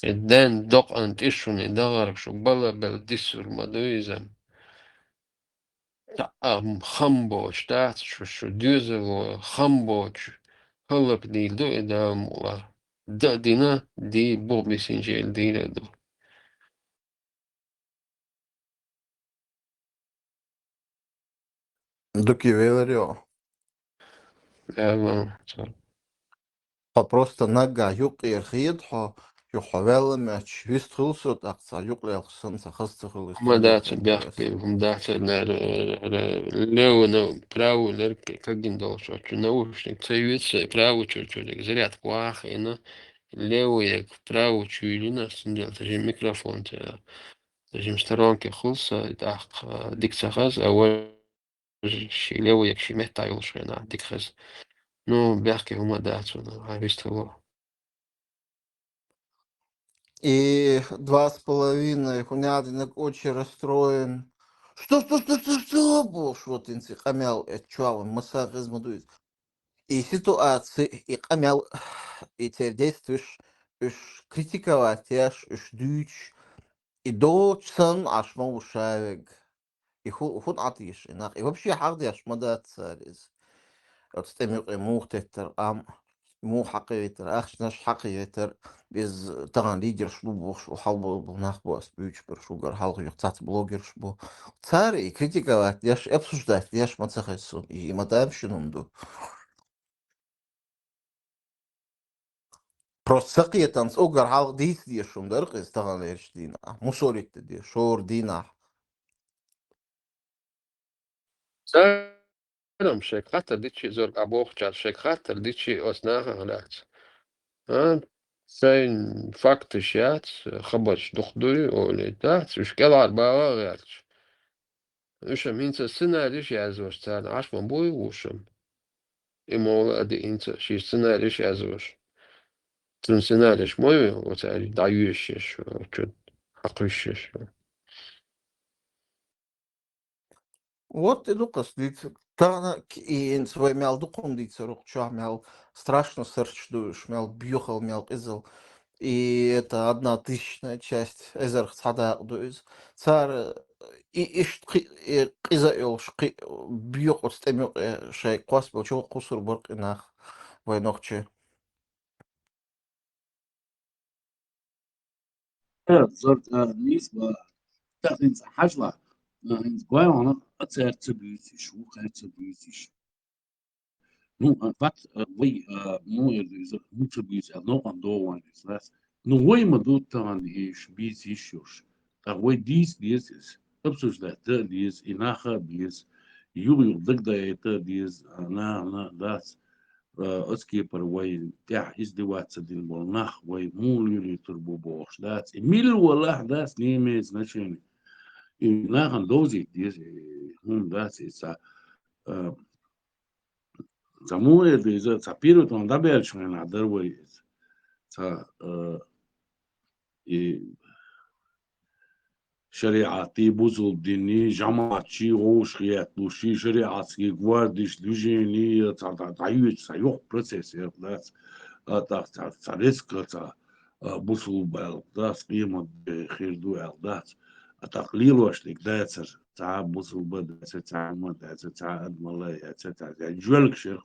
И ден докъан тӀе шуна и дахарг шу бала-бала диссур ма ду иза. Цхьа а хам боцуш дац шу, шу доьзало хам боцуш, хӀаллакдийр ду и Дала мукълахь. Дан а дина, дий, бух бисинчел дийр а ду. Дукий велар йо? Ава, ца. Хьо просто наггахь юккъера хеда хьо, Юха ваьлла моьттуш, вист хуьлу со, тӀаккха цхьа юкъ лелхаш санна, цхьа хаза ца хуьлу, ХӀума дацар, бехке, хӀума дацар, нара, лево, право, нара, кагин долуш, оцу наушник ца юьйцу, право чуьра чуьра зарядка вахийна, лево яга право чуьйлина, цундела ца жима микрофон ца, ца жима сторонке хуьлу сан, тӀаккха дика ца хаза, а вай ши лево яга ши метта йолуш хенахь дика хеза. Ну, бехке хӀума дац вайн, хьан вист хуьлу. И два с половиной, хӀунда аьлла динарг очень расстроен. Что, что, что, что, что, бохуш, вот хӀинца и къамел, э, чохь ван, масса хеза ма ду иза. И ситуаци, и къамел, и церан действиеш, уьш критиковать еш, уьш дуьйцуш, и доцуш санна Ӏаш ма ву ша верг. И хӀу-, хӀунда Ӏа теша и нах? И вообще хьахдеш ма дац цара иза. Оцу тӀеман юкъе муха теттара къам, муха хьакхийтара, ахчанаш хьакхийтара, иза тахана лидерш бу бохуш, хьалболу нах бу ас буьйцуш берш, уггар хьалха юха цхьацца блогерш бу. Цара и критиковать деш, обсуждать деш ма ца хеза суна, и, и ма тамашийна хӀума ду. Просто сан кхетамца уггар хьалха дийца дезаш хӀума дара иза таханлерчу дийнахь, мусолитта де, шора дийнахь. Царам шайга хаттар дичи, зорг а бохучарна шайга хаттар дичи оцу нахах лаьцна. А? Сайн факташ яц, хабарш дукха дуй, олий дац, уьш кӀелхьара баха а гӀерташ. Уьш-м хӀинца сценарийш яздеш царна Ӏаш ма буй вушам. И мовла а диъинца, ши сценарийш яздеш. Цуьнан сценарийш ма ю, оцаьрга дӀайоьшуш, чу хьакхуьйшуш. Вот и ду-кх ас дийцар. Тахана к-, и хӀинца вай мел дукха хӀума дийцар, укх чохь мел страшно сарч ду уьш, мел боьхал, мел къизал. И это одна тысячная часть, эзарх цхьа дакъа ду иза. Цара и иштта кхи-, и къиза а йолуш, кхи-, боьху оцу тӀеман юкъе шайга кхоссабелча, кхуссур бара-кх и нах вайн нохчий. Э, зор, э, нийса ба, тахана хӀинца хьажал, э, хӀинца гой вахана, а цаьрца буьйцуш, вукхаьрца буьйцуш. Ну, э, бац, э, вай, э, ну, э, иза, ну, ца буьйцу, э, новкъан догӀу вайн иза, лац. Ну, вай ма ду тахана и ш-, бийца йиш йолуш. ТӀаккха вай дийца деза иза, обсуждать дан а деза, и наха а беза, юха-юха дагадайта а деза, а, нахана а дац. Э, оцу кепара вай тӀехь издеваться дина болу нах вай муха лелийтур бу бохуш дац. И милла валахь дац, не имеет значения. И нахана довзийта деза, и хӀума дац, и ца, э, ца муха эр ду иза, ца первый тӀом дӀабаьллачу хенахь дара вай иза. Ца, э, и шариӀатий, бусулба диний, жамаӀатчий, вовшахъетталуший, шариӀатский гвардиш, движений, ца, ца, дӀайоьцу, ца йоккха процесс яра дац. А тӀаккха ца, ца резко, ца, а, бусулба аьлла дац, къемат де хир ду аьлла дац. А тӀаккха лелош дерг дацара, цхьа бусулба дацара, цхьа хӀума дацара, цхьа адамалла яцара, цхьа, цхьа жоьлгаш яра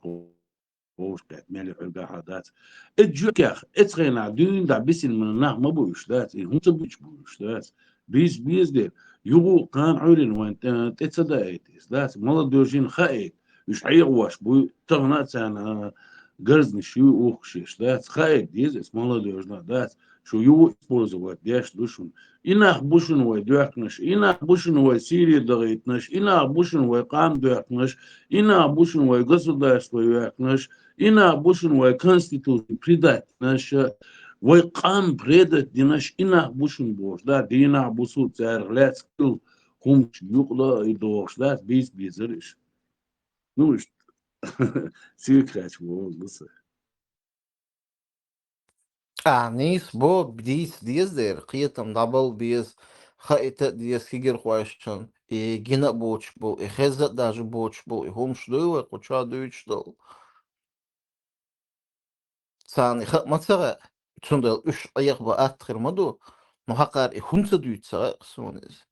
вовшахкхетта мел хьоьгахь а дац. Эцу жоьгахь, эцу хенахь дуьйна дӀа бисина нах ма бу уьш дац, и хӀунда ца буьйцуш бу уьш дац. Бийца беза дела, юха кхана Ӏуьйранна вайн тӀе, тӀе ца даийта иза дац. Молодёжина хаийта, уьш хьехавеш буй, тахана а царна гарзнаш ю, ухкуш еш дац. Хаийта деза иза молодёжина дац. Шу юха использовать деш ду шуна. И нах бу шуна вай доьхкинарш, и нах бу шуна вай Сири дахийтинарш, и нах бу шуна вай къам доьхкинарш, и нах бу шуна вай государство йоьхкинарш, и нах бу шуна вай конституци предать динарш, вай къам предать динарш, и нах бу шуна бохуш, да, дийнахь бусу царах лаьцна хилла хӀумаш юкъа дан а и дохуш дац, бийца безара иша. Ну, иштта, сийриг хаьча вогӀу ду сан. А, нийса боху, дийца деза дера, кхетам дӀабала беза, хаийта а деза кегирхошна, и гина а боцуш болу, и хезна а даже боцуш болу, и хӀумаш дуй вай кху чохь дуьйцуш долу. Царна и хаа ма ца хаьа, цундела уьш Ӏехабан атта хир ма ду, но хьакхара и хӀунда ца дуьйцу ца хаьа суна иза.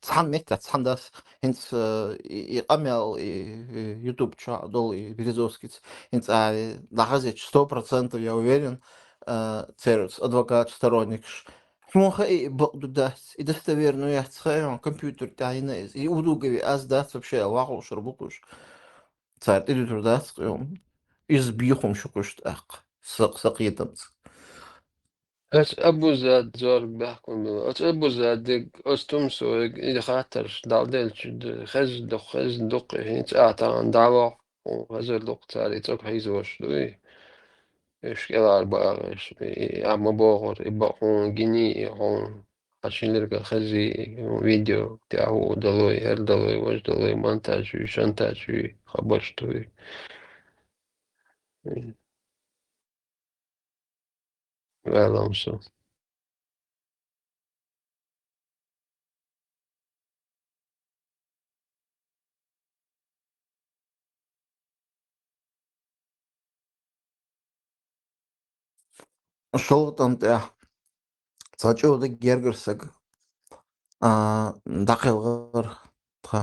Цхьана меттехь, цхьана дас, хӀинца, э, и, и къамел, и, и YouTube чохь долу, и Березовскийца, хӀинца а дӀахазича, сто процентов я уверен, э, церан адвокат, сторонникаш. Хьуна хаьа и бакъ ду дац, и достоверно яц хаьа, хьуна компьютер тӀехь йина иза. И удугави аз дац вообще, вахушар бу кхуш. Цара тӀедуьтур дац кхуьнга. Иза бехам шу кхуьш тӀаккха. Са, са кхетамца. Ас Абузад зорг баьхкун ду. Ас Абузадиг, ас Тумсойг, и хаттарш дал делчи д-, хеза ду, хеза ду, хӀинца а тахан дӀаваху, хезар ду цари цӀа хьийзош дуй. Иш кӀелар багӀаш, и, и, а ма бохур, и бакъ хьуна гини, и хьуна. Хьан шинарга хези, и видео, тяху далой, эр далой, вож далой, монтаж уй, шантаж уй, хабарш дуй. Валамсу. ШолгӀа тӀам тӀехь цхьа чӀогӀа дика гергара саг, а, дӀакхелхар тха.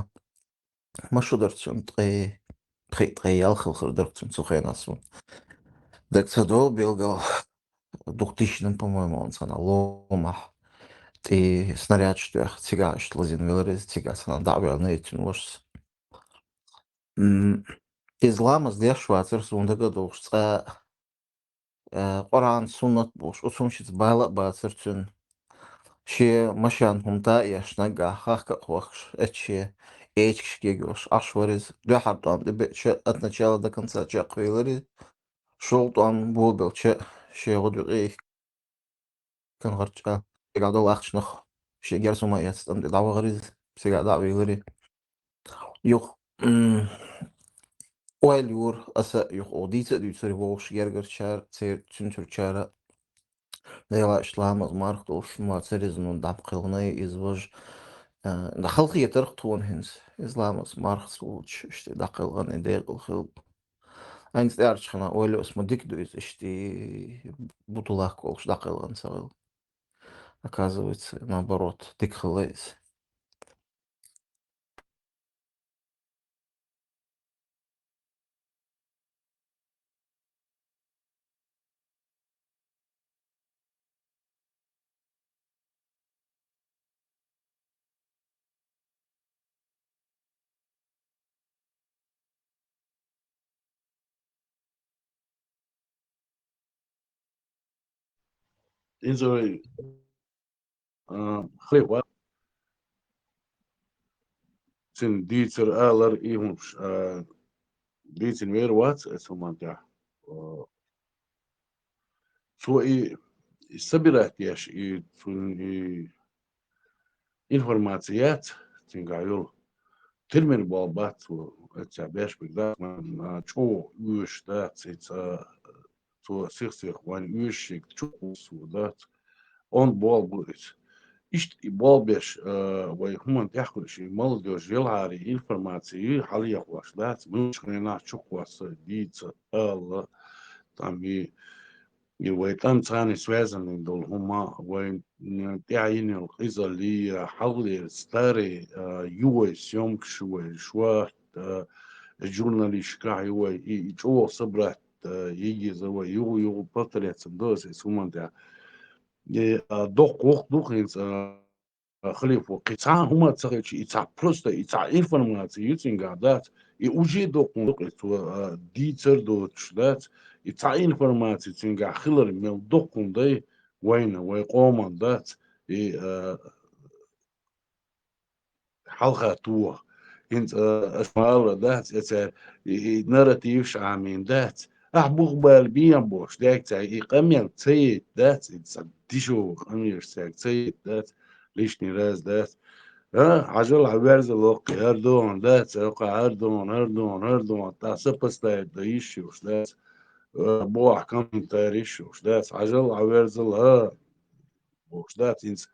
Ма шу дара цуьнан ткъе, пхи ткъе ялх хилла хир дара цуьнан цу хенахь суна. Дага ца долу билггал, двухтысячном, по-моему, он цхьана ломахь тӀе снарядаш тоьхна, цигахь иштта лазийна велира иза, цигахь цхьана дӀа а ваьлла, и цуьнан вашас. М, иза ламаз деш вацара, суна дага а долуш, цкъа а, Къуръан, суннат бохуш, оцу хӀуманашца бала а бацара цуьнан. Шен машен хӀума та а еш, наггахь хахка а хохкуш, эцу шен эчигаш кегайолуш Ӏаш вара иза. Дуьххьара тӀом тӀебеача, от начала до конца чекхвелира иза. ШолгӀа тӀом болабелча, шен гӀо дуьтӀе кан гӀарчӀа, цигахь долу ахчанах шен герз хӀума а эцна, тӀам тӀе дӀавахара иза, цигахь дӀа а вийлира. Юха, м, ойла йора аса, юха оха дийца а дуьйцура вовшах гергарчара, церан цуьнцурчара, Дела, иштта ламаз марха долуш ма вацара иза, ну, дӀа ма кхелхинера иза важа. Э, халахетара-кх тхуна хӀинца, иза ламаз марха ца луучу, иштта дӀакхелхина и декъала хилла. ХӀинца тӀаьхьарчу хенахь ойла йо ас, ма дика ду иза, иштта бутулак волуш дӀакхелхина ца хилла. Оказывается, наоборот, дика хилла иза. ХӀинца вай, а, хилла вац. Цуьнан дийцар, алар, и хӀумаш, а, дийцина вер вац оцу хӀуманна тӀехь. А, цо и, и собирать еш, и цуьнан и информаци яц цуьнгахь йолу. Тирмина болу бац цо, эццехь беш биг дац, вайн, а, чӀогӀа оьшуш дац, и ца, цо сих-сиха вайн оьшушшехь чу кхуссу дац. Онда болу бу иза. Иштта и болу беш, а, вай хӀуманна тӀехь кхуьуш, и молодёжь ялхьара информаци хьалаехош дац, муьлхачу хенахь чу кхосса, дийца, ала, там и И вай тӀам царна связанный долу хӀума, вайн, м, тӀаьхьа йина йолу къизаллий, хьалхалера старый, а, ю вай съёмкаш, ю вай шо, а, журналисташкахь ю вай, и, и чӀогӀа собрать, а, еза вай, юха-юха повторяться ма до аса иза хӀуманна тӀехь. И, а, доккха воккха ду хӀинца, а, а, халифо, кхин цхьа а хӀума ца хилча, и цхьа просто, и цхьа информаци ю цуьнгахь дац, и уже доккхун дукъе цо, а, дийцар доцуш дац, и цхьа информаци цуьнгахь хилар мел доккхун дай вайна, вай къоман дац, и, а, хьалха тоха. ХӀинца, а, аш мала дац, эцара и, и нарративаш Ӏамийна дац. Ахь бух бала бен бохуш, дегцахь, и къамел ца йайта дац, и ца дешевый къамелаш цаьрга ца йайта дац, лишний раз дац. А, хьажал, хьан верза локкхий, хӀара догӀан дац, хӀокха хӀара догӀан, хӀара догӀан, хӀара догӀан, тӀаккха сопоставить дан йиш йолуш дац. А, боху ахь комментарий йиш йолуш дац. Хьажал, хьан верзал, а, бохуш дац, хӀинца,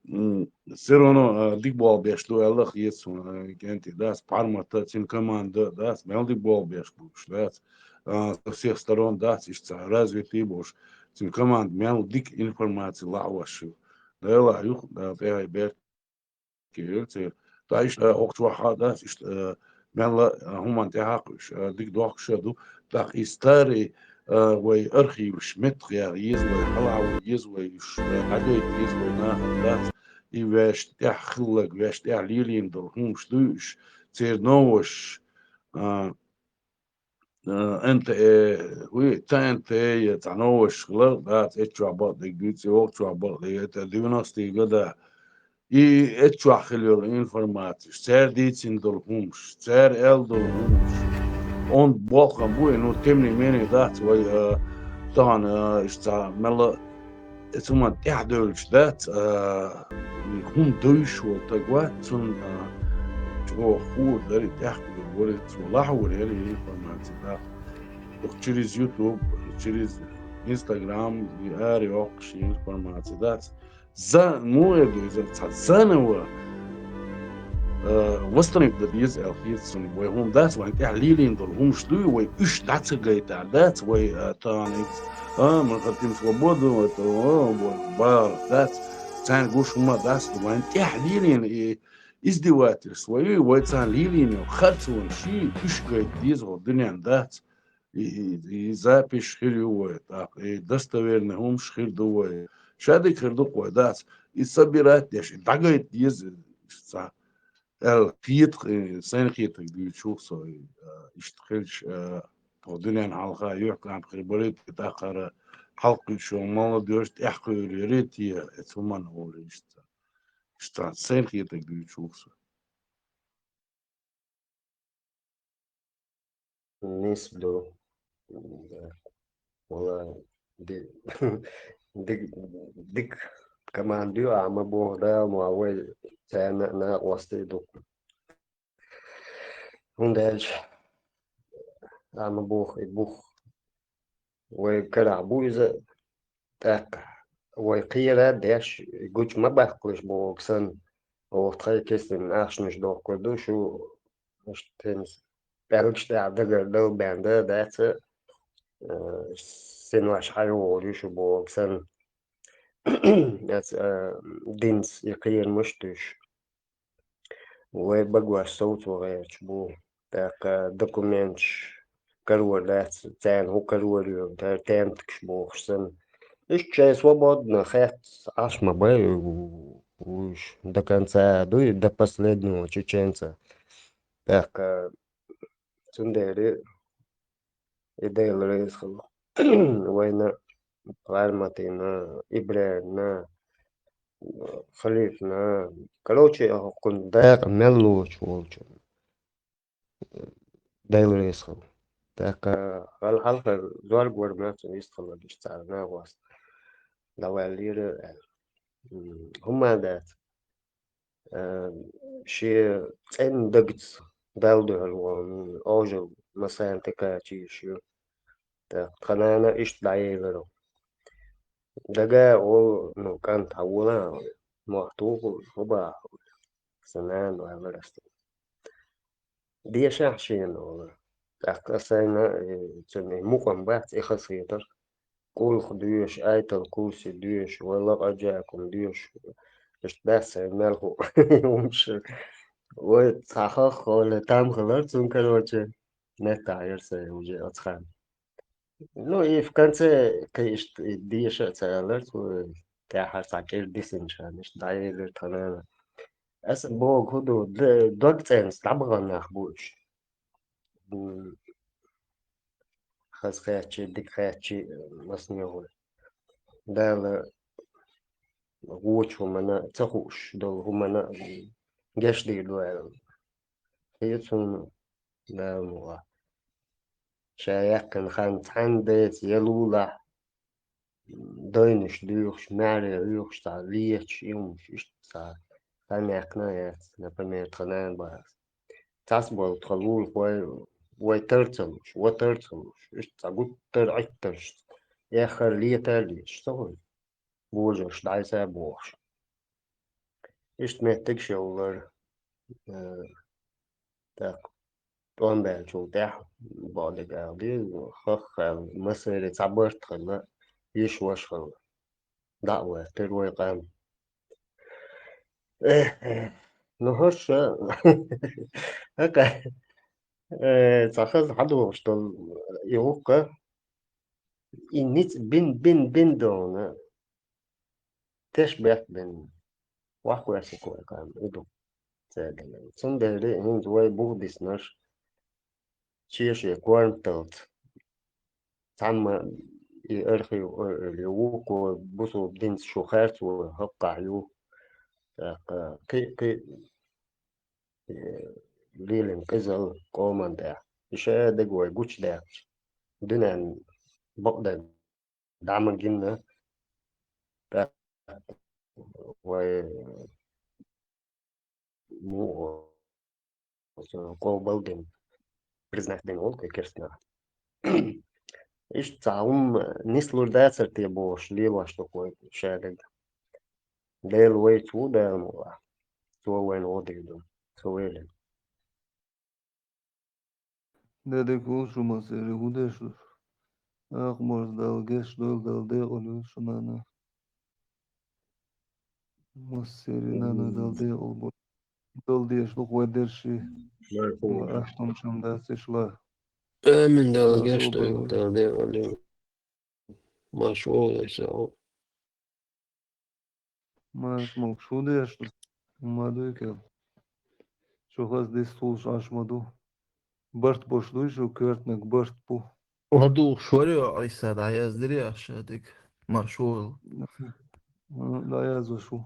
м, всё равно, а, дика болх беш ду аьлла хета суна, а, кӀентий дац, Пармата, цуьнан команда дац, мел дика болх беш бу уьш дац, а, со всех сторон дац, иштта развитый бу уьш, цуьнан команда мел дика информаци лахьош ю. Дела юха, а, тӀаьхье бер кхиира церан. Ткъа иштта, а, окху чохь а дац, иштта, а, мелла, а, хӀуманна тӀаьхьа а кхуьуш, а, дика дохкуш а ду. ТӀаккха и старый, а, вай архиваш меттах яха еза вай, хьалха вай еза вай, уьш, а, хьагайта еза вай нахана дац. И ваьшна тӀехь хилларг, ваьшна тӀехь лелийна долу хӀумаш дуй уьш, церан новаш, а, э, Н Т Э, уй, Т Н Т е цхьа новаш хилар, дац, эццахь бакъдерг дуьйцу, вокхахь бакъдерг, это девяностые года. И эццахь хила йолу информацеш, цара дийцина долу хӀумаш, цара аьлла долу хӀумаш. Он болх а бу, ну, тем не менее, дац, вай, э, тахана, э, иштта мелла Эцу ма тӀаьхьадевлча дац, а, хӀума дуьйш волу стаг вац, цунна, а, чӀогӀа хуур дара, тӀаьхьа хуур вара, цо лахьор яра и информаци, да. Дукха через YouTube, через Instagram и ара йоккхуш и информаци дац. За-, муха эр ду иза, цхьа заново э, восстановить дан деза аьлла хета суна. Вай хӀума дац, вайн тӀехь лелийна долу хӀумаш дуй, вай уьш дӀа ца гайтар дац, вай, э, тахана иза, а, мы хотим свободу, это, а, вот, бар дац, царна гуш хӀума дац, вайн тӀехь лелийна и издевательство, вай царна лелийна харцонаш, уьш гайта деза вай дуьнен дац. И, и, и запись хир ю вай, тӀаккха и достоверный хӀумаш хир ду вай. Шадерг хир ду-кх вай, дац. И собирать деш, и дӀагайта деза, ца. Аьлла, кхета, э, сайн кхетарг дуьйцуш ву со, э, иштта хилча, э, тхо дуьнен хьалха юьхькӀант хир барийта, и тӀаккха хӀара хьалкхуьйтуш йолу молодёжь тӀаьхьакхуьйр яра те, эцу хӀуманна олу иштта. Иштта сайн кхетарг дуьйцуш ву со. Нийса ду. Да. Вала, ди-, дик, дика команда ю, ахьа ма боху, Дала ма вай царна а накъостий ду. ХӀунда аьлча, ахьа ма боху, и бух вай карахь бу иза, тӀаккха вай кхера а деш, гучу ма баккхалаш боху санна, оха тхайн кестина ахчанаш дохкур ду, шу иштта хӀинца пӀелгаш тӀехь дагар дала бен дан дац, э, синош хьайогӀур ю шу боху санна. Ас, э, динца и кхерамаш а туьйсуш. Вай багош совцо гӀерташ бу. ТӀаккха документаш карор дац, царна хӀун карор ю, тар тентакаш бохуш санна. Иштта шайн свободно хетта Ӏаш ма бай, уьш до конца дуй, до последнего чеченца. ТӀаккха цундела и Дела реза хуьлу. Вайна, Ларматина, Ибрарна, Халифна. Короче, хӀокхунна дакъа мел лоцуш волчу. Дела реза хуьлу. ТӀаккха хьал-, хьалхара зорг вара моьтту вистхуьлуш цара нагӀост. Давай лира аьлла. М, хӀумма дац. Э, шен цӀена дагца Далла дуьхьал волу, м, Ӏожалла масарна тӀекхачийша ю. ТӀаккха тхан нана иштта дӀаелира. Дага олу, ну, кӀант, хьан вола, мохь туху, хӀун бахьа? Сан нана валара ас. Дешахь шена олу. ТӀаккха сайна, э, цуьнан мукъам бац, и хазахетара. КӀулх доьшу, Айтал Курси доьшу, вай лакъаджакум доьшу. Иштта дац сайн мел хӀу-, хӀумаш. Вай цхьа хаххоле там хилар цуьнан, короче, меттахь яра сайн уже оцу ханна. Ну, и в конце, кхин иштта и деша а ца аьллара, цо тӀаьхьара цхьа кӀира дисинчхьана, иштта дӀаелира тхан нана. Аса боху хӀун ду, д-, дог цӀенца дӀабахана нах бу уьш. М, хаза хаьттича, дика хаьттича, массанхьа. Дала вочу хӀуманна, ца хууш долу хӀуманна гечдийр ду аьлла. Хьеца хӀума Дала мукъа. Ша яьккхина хан цхьаьна деца ялулахь, дайнаш дуьйхуш, маьре хьоьхуш цхьа леташ, и хӀумаш иштта цхьа хан яьккхина а яц, например, тхан нана бахас. Цхьацца болу тхан лулахой, вай тар ца луш, ва тар ца луш, иштта цхьа гуттар а Ӏиттарш, эххар лета а леташ, ца хуьлу? Божарш дӀайса а бохуш. Иштта меттигаш йовлар, э, тӀаккха тӀом баьллачул тӀаьхьа, бакъдерг ала деза, хаххал, массаре цхьа барт хилла, йиш-ваша хилла. ДӀа а ваьттира вай къам. Эх, эх, ну хӀорш, хӀокху, э, цхьа хаза хьадогӀуш долу и гӀуккха, и ницкъ бин, бин, бин догӀна. Теш бетта бен, вахкоьрсур вай къам, и ду церан. Цундела хӀинца вай бух диснарш, чеши кормталц. Цхьамма и архив, э, э, вукхо бусул динца шу харц ву хӀоккхахь ю. ТӀаккха кхи-, кхи-, э, лелина къизал къоман тӀехь. И ша дага вай гучудаьккхича, дуьненна бакъдерг дӀа ма гинна, тӀаккха вай, ну, оцу къобалдина, признать дина волу кху керстанаха. Иштта цхьа хӀумма нислур дацара те бохуш, лелош ду кху шадерг. Дела вайца ву, Дала мукъ лахь. Цо вайна гӀо дийр ду. Цо велина. Де дика хуьлда шу, массеран, хӀун деш ду? Акхамарза Дала гечдойла, Дала декъала йойла шун, нана. Массеран а нана Дала декъала бойла. Дала дезаш ду-кх вай дерриш. Ма аш тумчам дац ишлахь. Амин, Дала гечдойла, Дала декъала йойла. Марша вогӀийла, Ӏийса. Марша могуш ву деш ду. Ма дуй кел. Шу хаза дистхуьлуш Ӏаш ма ду. Барт бош дуй шу, коьртаниг барт бу. ЛадугӀуш вара, Ӏийса, дӀаяздира аш дика. Марша вогӀийла. ДӀаязвеш ву.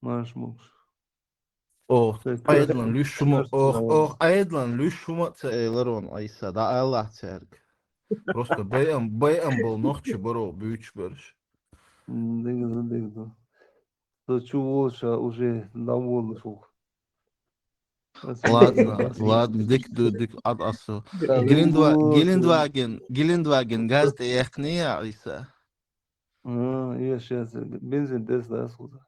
Марша могуш. Оха Ӏедалан луьйш хӀума, оха, оха Ӏедалан луьйш хӀума а ца элира хьуна, Ӏийса, дӀаалахь цаьрга. Просто байам, байам болу нохчий бара оха буьйцуш берш. М, дика ду, дика ду. Со чу волуша уже дӀаволлуш ву. Ладно, ладно, дика ду, дика, Ӏад асу. Гелендва-, Гелендваген, Гелендваген газ тӀе яьккхиний, Ӏийса? А, я щас, бензин деза, да, схуза?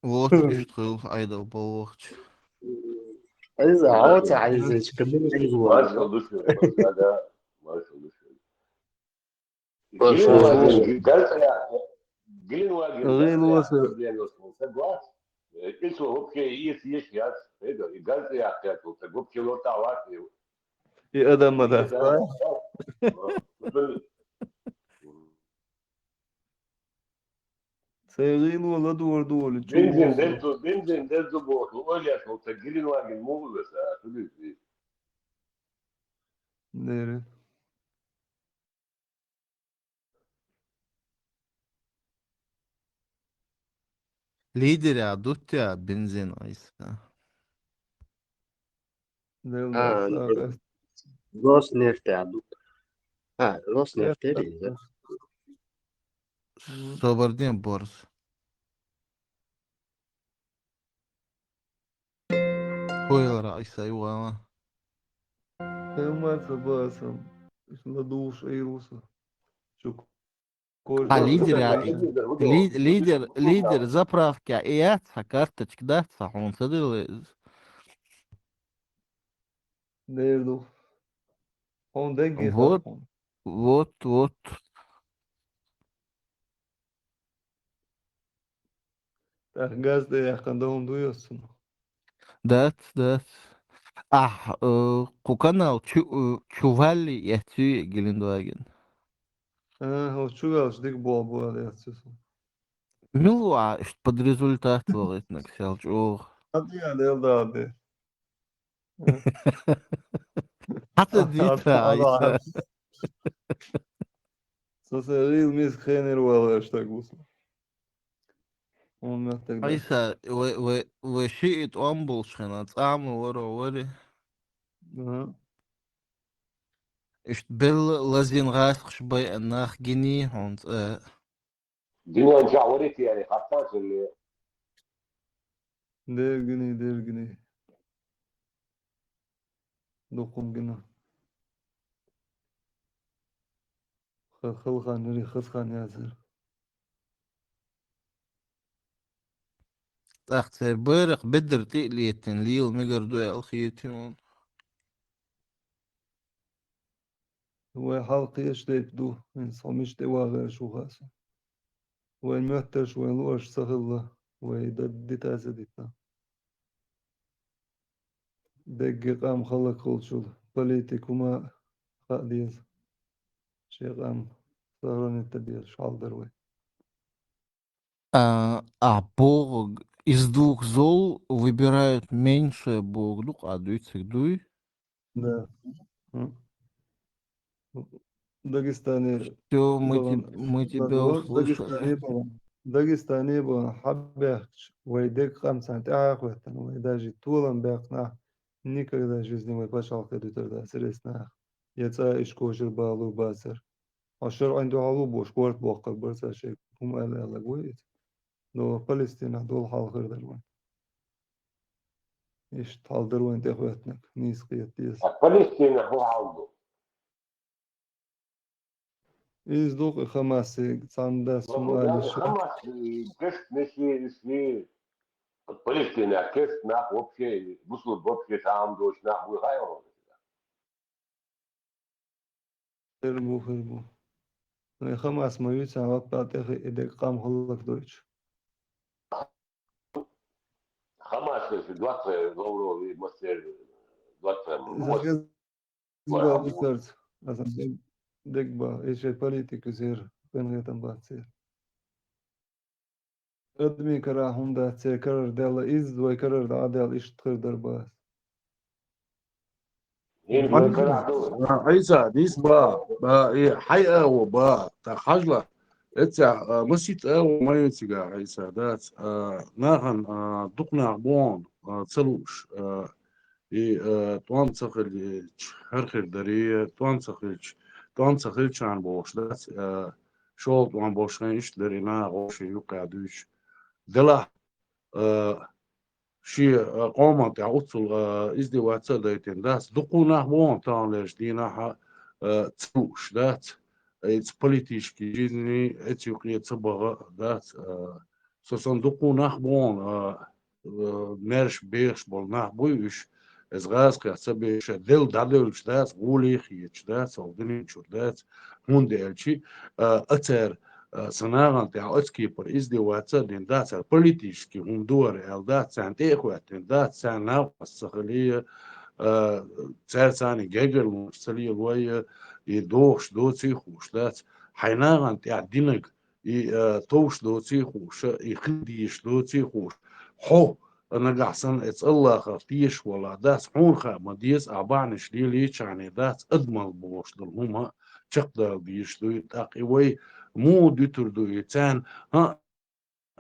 Вот, иштта хуьлу Ӏедал бовлахча. Иза, хьо ца хьийзича, кабинет иза вара. Маршал ду шуьга, да, маршал ду шуьга. Маршал ду шуьга. Гилин ваген, гилин ваген, гилин ваген, согласен. Ицо вообще ес, ес, яц, эго, и газ яхкац, вот так вообще лота вац, и адам ма дац, да? Сайн гӀийла ладугӀур ду олу, чу бензин деза, бензин деза боху, ойла еш волу ца гилин ваген муха веса, а, шу дийций? Дера. Лидеря дутта бензин айса. Дела А, дела, ну, Роснефть а ду. А, Роснефть эри, да? Мгм. Собарден борз. Хойлара Ӏийса югӀама. Хелмар ца баасан, иш ладугӀуш айруса. Чук. А, лидер, а, ли-, лидер, лидер заправка и яц, хьан карточка дац, хьуна ца дилла иза. Дер ду. Хьуна дегге вот, хьуна. Вот, вот. ТӀаккха газ тӀе яьккхина дан ду йоццуна. Дац, дац. Ахь, э, кху канал чу, э, чу валли эцуьй Гелендваген. А, хӀо чу ваьлча дика болх бу аьлла эцуьй со. Мила ву ахь иштта под результат вахийтинарг сел чӀогӀа? Хьан дийна дел дала де? Хьан ца дийца, Ӏийса? Со сайн гӀийла миска хенера валар стаг ву со. Хьуна меттиг дац. Ӏийса, вай, вай, вай шиъ тӀом болчу хенахь, цӀа ма варо вари. Аха. Иштта белла лазийна гӀазкхаш байъа нах гиний хьуна цӀа? Динан чохь варит яри хаттар хилли. Дергиний, дергиний. Дуккхун гина. Ха-, халхан яри, хазхан яцара. ТӀаккха церан байракх бедар тӀе а летина, лела мегар ду аьлла хетий хьуна? Вай хьалкхечу тайпа ду, хӀинца хьо мича тӀе вагӀараш ву хаьа суна. Вайн моьттарш, вайн луъарш ца хилла, вай дан дита а ца дитина. Дегге къам хӀаллакьхуьлучул политика хӀума хаа деза. Шен къам сохранить дан дезаш хьал дара вай. А, а бохург, из двух зол выбирают меньшее бохург ду-кх, а дуьйцург дуй? Да. М. Дагестане Всё, мы балан те-, мы тебя ладно, услышали. Дагестане балан. Дагестане балан хьабаьхкача, вай дег къам царна тӀехьа хӀоттана, вай даже толам баьккхина, никогда в жизни вай пачхьалкхе дуьтур дац ресна. Я цӀа иш кочар балу бацар. Хьо шарӀан дуьхьал ву бохуш, корта боккхар бара цар шайга, хӀума аьлла аьлларг ву иза. Но Палестинехь долу хьал хир дара вайн. Иштта хьал дара вайн тӀехӀоьттинарг, нийса кхета деза. А Палестинехь хӀун хьал ду? Иза ду-кх и Хамас, и цхьана дас хӀума ала йиш яц. Хамас, и гашт нехи, иши, Палестинехь кешт нах вообще, бусулба вообще шаам доцуш нах буй хьайо. Хир бу, хир бу. Вай Хамас ма вуьйцу, лаппа тӀехь и дег къам хӀаллакдойтуш. Хамас, если двадцать Лавров и Мастер, двадцать Иза хеза бакъ бу царца. Аса дег, дег бакъ. И шайн политика зер, къинхетам бац церан. Адамийн карахь хӀума дац, церан карара даьлла, изза вай карара дӀа а даьлла, иштта хир дара бац. Ин вай карахь ду. А, Ӏийса, дийс ба, ба, и хьай а во ба, та хьажла. Эццехь, а, масийтта а во ма ю цигахь, Ӏийса, дац. А, нахана, а, дукха нах бу хьуна, а, ца лууш, а, и, а, тӀом ца хилча, хӀара хир дарий, тӀом ца хилча, тӀом ца хилчарна бохуш, дац, а, шолгӀа тӀом болуш хен иштта дара и наха вовшийн юккъехь дуьйцуш. Делахь, а, шен, а, къоман тӀехь оццул, а, издеваться а дайтина дац. Дукха нах бу хьуна таханлерчу дийнахь а, а, ца лууш дац. Иза политический жизни эца юкъе ца баха дац. А, со санна дукха нах бу хьуна, а, а, маьрша бехаш болу нах буй уьш. Иза гӀазкхех ца беш, делла дӀадевлча дац, гӀоле а хеташ дац, хьо дуьнен чуьра дац. ХӀунда аьлча, а, а цара, а, сан нахана тӀехь оцу кепара издеваться а дина дац, цара политический хӀума ду хӀара аьлла дац, царна тӀе а хӀоьттина дац, царна накъост ца хилий, а, цара царна гергарлонаш ца лелой, и дохуш доций хууш дац. Хьайн нахана тӀехь динарг и, а, товш доций хууш, и хила дезаш доций хууш. Хьо, а, нагахь санна эца Аллахах тешаш валахь дац, хьуна хаа ма деза, а бахьанаш лелийчхьана дац, адамалла бохуш долу хӀума чекхдала дезаш дуй, тӀаккха и вай муха дуьтур ду и царна, хӀа,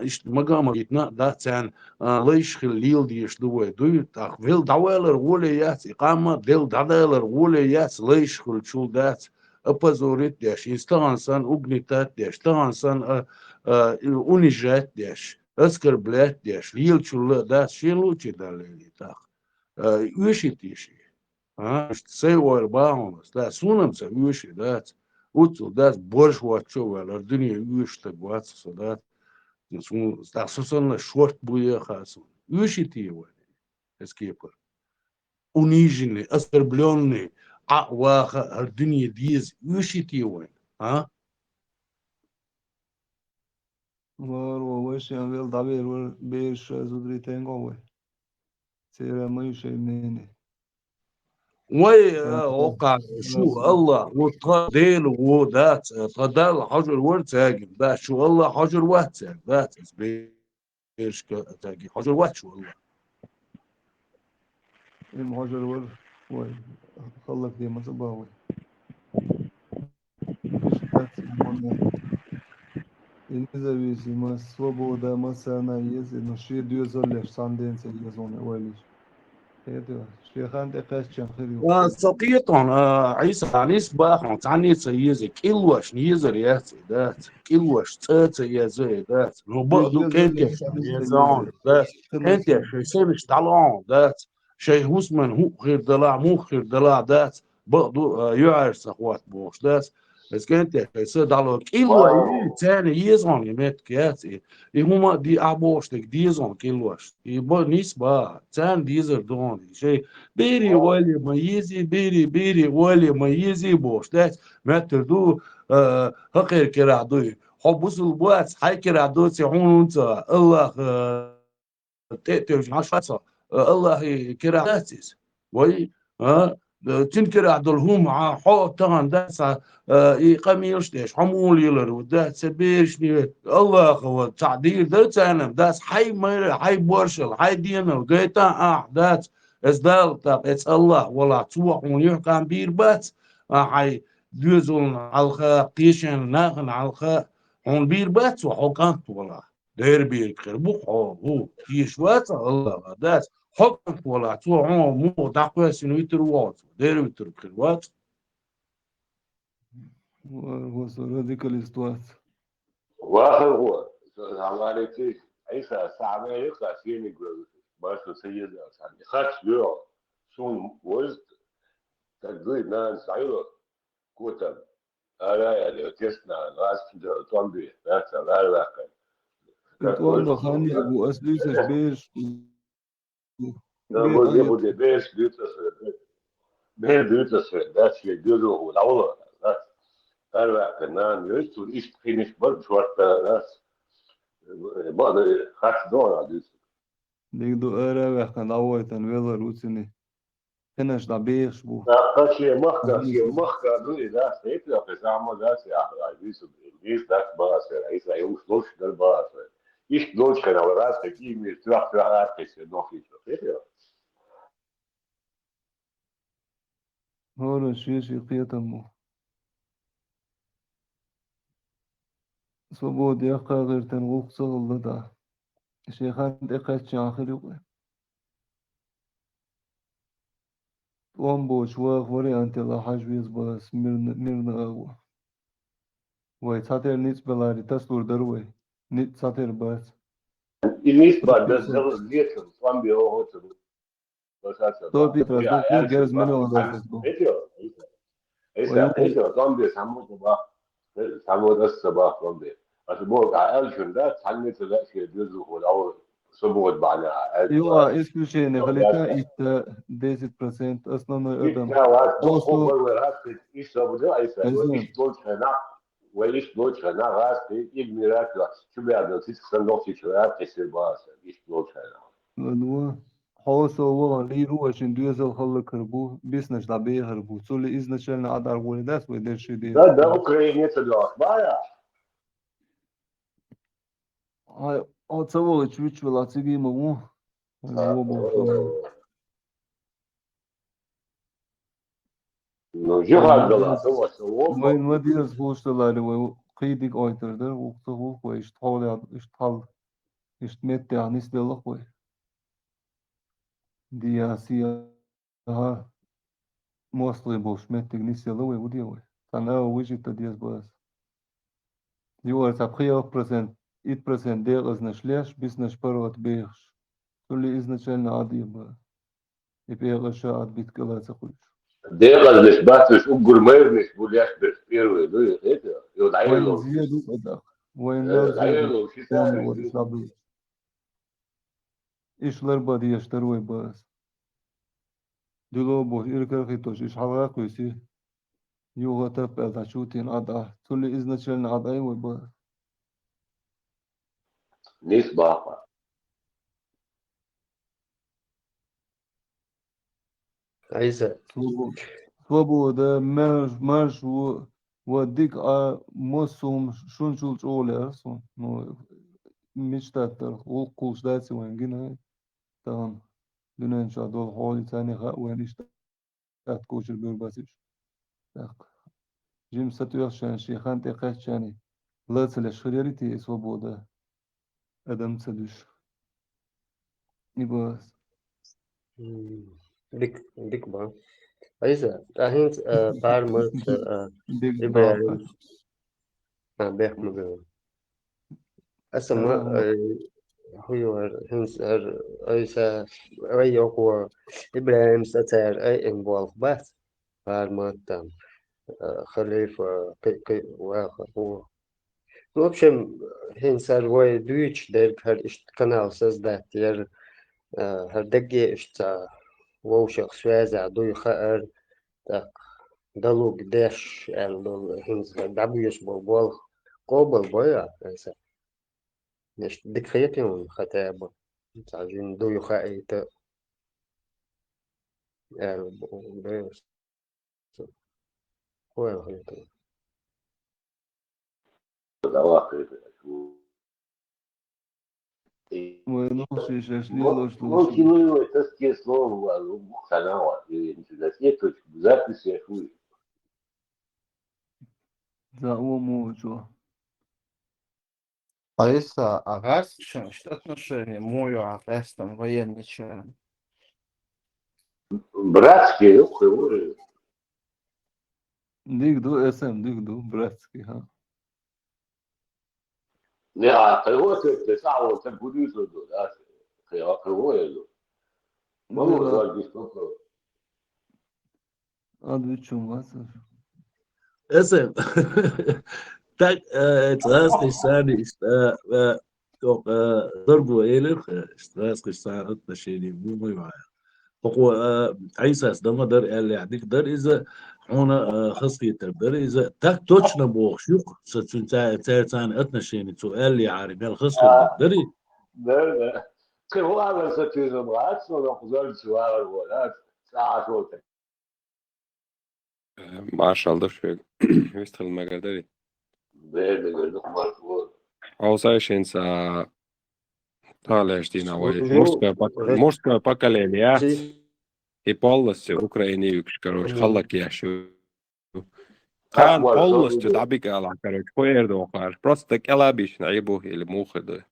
иштта мага а ма гийтина а дац царна, а, лайш хила лела дезаш ду вай дуй, тӀаккха велла дӀавалар гӀоле яц, и къам а делла дӀадалар гӀоле яц, лайш хуьлучул дац, опозорить деш, иза тахана санна угнетать деш, тахана санна, а, а, унижать деш, оскорблять деш, лелачул а дац, шен луучий даллий тӀаккха. А, оьший те ши? А, иштта сайн ойла бахьанас, да, суна-м ца оьший дац. Уццул дац, борш воцчу а ваьлла, дуьне оьшуш стаг вац со дац. Суна, тӀаккха со санна шорта буй а хаьа суна. Оьший те вай? Эс кепара. Униженный, оскорблённый, Ӏа а ваха, хӀара дуьне деза, оьший те вайна, а? Варо, вай шен велла дӀавер вара, бераш шайн зударий тайна гӀо вай. Церан ма ю шайн мнение. Вай, а, оккха, шу Аллах, ву тха Дела ву, дац, тха Далла хьожур вара цаьргина, дац, шу Аллах хьожур вац цаьрга, дац, эс бе- Берашка а цаьрга хьожур вац шу Аллах. Им хьожур вара вай, хӀаллакдийр ма ца боху вай. Иштта дац и хӀума. И независимость, свобода массарна еза, но шен доьзалеш цхьана ден ца еза хьуна ойла йича. Хетий, шен хан тӀе кхаьчча хир ю. А, со кхетон, а, Ӏийса, нийса бахьана, цхьанне ца еза, кӀиллошна езар яц и, дац. КӀиллош цӀа ца еза и, дац. Ну, бакъ ду, кӀентеша еза хьуна, дац. КӀентеша шайн сенаш дӀалон, дац. Шайн хӀусаман хӀуъ хир далахь, мух хир далахь, дац. Бакъ ду, а, юьхьӀаьржа ца хӀотта бохуш, дац. Эс кӀентеша шайн са дӀало. КӀилло и, царна еза хьуна и меттиг яц и. И хӀума а ди ахь бохуш дерг деза хьуна кӀиллош. И ба-, нийса бахьа. Царна дезар ду хьуна. Шайн берийн ойла ма езий, берийн, берийн ойла ма езий бохуш. Дац, меттар ду, а, хӀокхеран керахь дуй. Хьо бусулба вац, хьайн керахь доций хьуна хӀунда ца, Аллах, а, тӀе а тевжина хьан ша ца, а, Аллахьан керахь дац иза. Вай, а, цуьнан керахь долу хӀума, а, хьо тахана дац, а, и къамелаш деш, хьо муха лелар ву, дац, ца берашний, Аллахьа ван, цхьаъ дийр дара царна, дац, хьайн майра, хьайн боршал, хьайн денал, гайта а ахь, дац, Эс Дала тӀаккха, эс Аллах валахь, цо хьуна юьхькӀант бийр бац, а хьайн доьзална хьалха, кхечарна нахана хьалха хьуна бийр бац цо хьо кӀант валахь. Дера бийриг хир бу хьо, хӀу, тешаш вац Аллах, дац. Хьо кӀант валахь, цо хьо муха дӀакхоьссина витар ву хьо, цо дера витар хир вац. Ва-, ва-, со радикалист вац. Вахар гӀо, салам алейкум. Айса, сагӀа мел юкъа сениг вел, башо ца еза, сан. Хац луьо, сун возит, так дуй, нан сайла, котам. Ара, я, я, тесна, раз, да, томби, да, ца, ара, вахар. И томба хани, бу, ас дуьйцаш беш, Да, бер вот я айет. Буду, бер дуьйцаш, бер дуьйцаш, да, ши дюру, да, вала, да. Ара вахар, нан, юрту, ишт хиниш бар, чорта, да. Бада, хац дона, дюс. Диг ду ара вахар, дӀавойтан, велар уцини. Хинаш дӀабехаш бу. Да, кхаче махка, Хинаш. Ше махка, ну, и да, сетра, пе сама, да, се, а, а, дюс, дюс, да, бала, се, а, иса, и уж лош, да, бала, се. Ишт долчхьана, раз, какие имеешь, трах, трах, раз, кхече, нохи, сетра. ХӀара шен-шен кхетам бу. Свобода яккха гӀертан гӀуллакх ца хилла дӀа. Шен хан тӀекхаьчча хир ю-кх. ТӀом боцуш ваха вариантел хьажа веза бац мирна, мирна агӀо. Вай цхьатера ницкъ беларе тасалур дара вай. Ницкъ цхьатера бац. И ницкъ бац, бес дала летам, тӀом бе оха ца бу. Сто пятьдесят, да, герз миллион доллар бу. Ой, ю-, Исключение хилита итт, десять процент основной адам. Просто Ладно. Хьо со валан лийр ву, вай шин доьзал хӀаллакьхӀар бу, биснаш дӀабехар бу. Цул изначально Ӏа дӀагӀоле дац вай дерриш ден. Да, да, Украине ца доагӀаш, бая. Хьо, хьо ца волча вичча вала цига ма ву. Вай А, во бу. о. Ну, жихад дала, со ва, со во. Вай ма деза хӀушталаре, вай кхидиг ойтар дар, вукху ца хӀух, вай иштта хьоле, иштта хьал, иштта меттехь нисделлах вай. Диа, сиа, ХӀа, мослий болуш меттиг нисъелла вай, ву де вай. Цхьана а вижита деза база. Юар цхьа пхиъ процент, итт процент декъазнаш леш, биснаш паргӀат бехаш. Цули изначально Ӏа де база. И пӀекъа ша Ӏад бит кӀала ца кхуьйш. Декъазнаш бацаш уггар майрнаш бу леш берш первый, ну, и хета, и вот Вайн айролш. Зия ду кӀадах. Вайн Э, лерзия ду. Айролш, и Тхьана сари, вара и ду. Иш ларба деш дар вай база. Дило бу, иркар хитош, иш хьалха кхуьйси. Юха тап аьлла, чу тин Ӏад а. Цули изначально Ӏад ай вай база. Нис баха. Айса. Свобо-, свобода, марш, марш ву, ва дика а, массум шунчул чӀогӀа лаьара сон. Ну, мечтать дар, гӀуллакх кхуллуш дац вайн гина. Тахана дуьнен чохь долу хьоле царна хаьа вайн иштта атта кочар бевр бац уьш. ТӀаккха жима сатоьхчарна, шен хан тӀе кхаьччарна ла ца леш хир яри те и свобода? Адам ца дуьш. И бац. М, дик, дик бан. Айса, а хӀинца, а, бара ма ца, а, Дик ИбрахӀим. бан. А, бехк ма бевлла. Аса ма, Ага. э, хӀу ю хӀара, хӀинца хӀара, айса, ай йокъо, ИбрахӀим сацара, ай ин болх бац. Бара ма там, э, халифа, кхи-, кхи-, ваха, хӀу. Ну, в общем, хӀинца хӀара вай дуьйцуш дерг хӀара иштта канал создать яр, а, хӀара дагге иштта вовшах связях дуй хаар, тӀаккха далуг деш аьлла долу, хӀинца хӀара дӀабоьсуш болу болх къобал бой а, хӀинца. Иштта дика хета хьуна, хотя бы, цхьа жин дуй хаийта аьлла бу-, бу-, Хьо аьлла хилийта. Вай, ну, ши-, ши-, ши-, ну, лош, ну, лош. Кино его, это те слова, ну, хана, вот, и, и, и, и, точка, запись я хуй. За, о, мо, чё? А если, а раз, что отношение мое, а раз там военный член? Братский, ну, хуй, Дик ду, эсэм дик ду, братский, ха. Не, а кого ты, ты сам, вот так будешь, да? Кого, кого я иду? Ну, ну, да. Отвечу, Вася. Эсэм. Так, э, это, знаешь, сами, э, э, только, э, дорого, или, э, знаешь, отношения, ну, мы, Хьо, э, Ӏийсас да ма дара аьлла, дика дара иза, хьуна, э, хазахетар дара иза. Так точно бохуш ю-кх, со цуьнца, цаьрца отношение цо аьлла, хьара мел хазахетар дарий? Да, да. Кхин хӀун аьлла, со туьйсам вац, со нохча зовлча вагӀар ву, да? Цкъа Ӏаш волча. Э, маршалла ду шуьга. Вистхила мегар дарий? Бер, мегар ду, маршалла. Хьо сайшинца тахлеш дина вай. Ну, мужское пок-, мужское поколение яц. И полностью Украине юкуш, короче, халлак еш ю. Кхана полностью дӀабига ала, короче, кхуьер дохар. Просто кӀелабийшна Ӏийбу или мухар ду.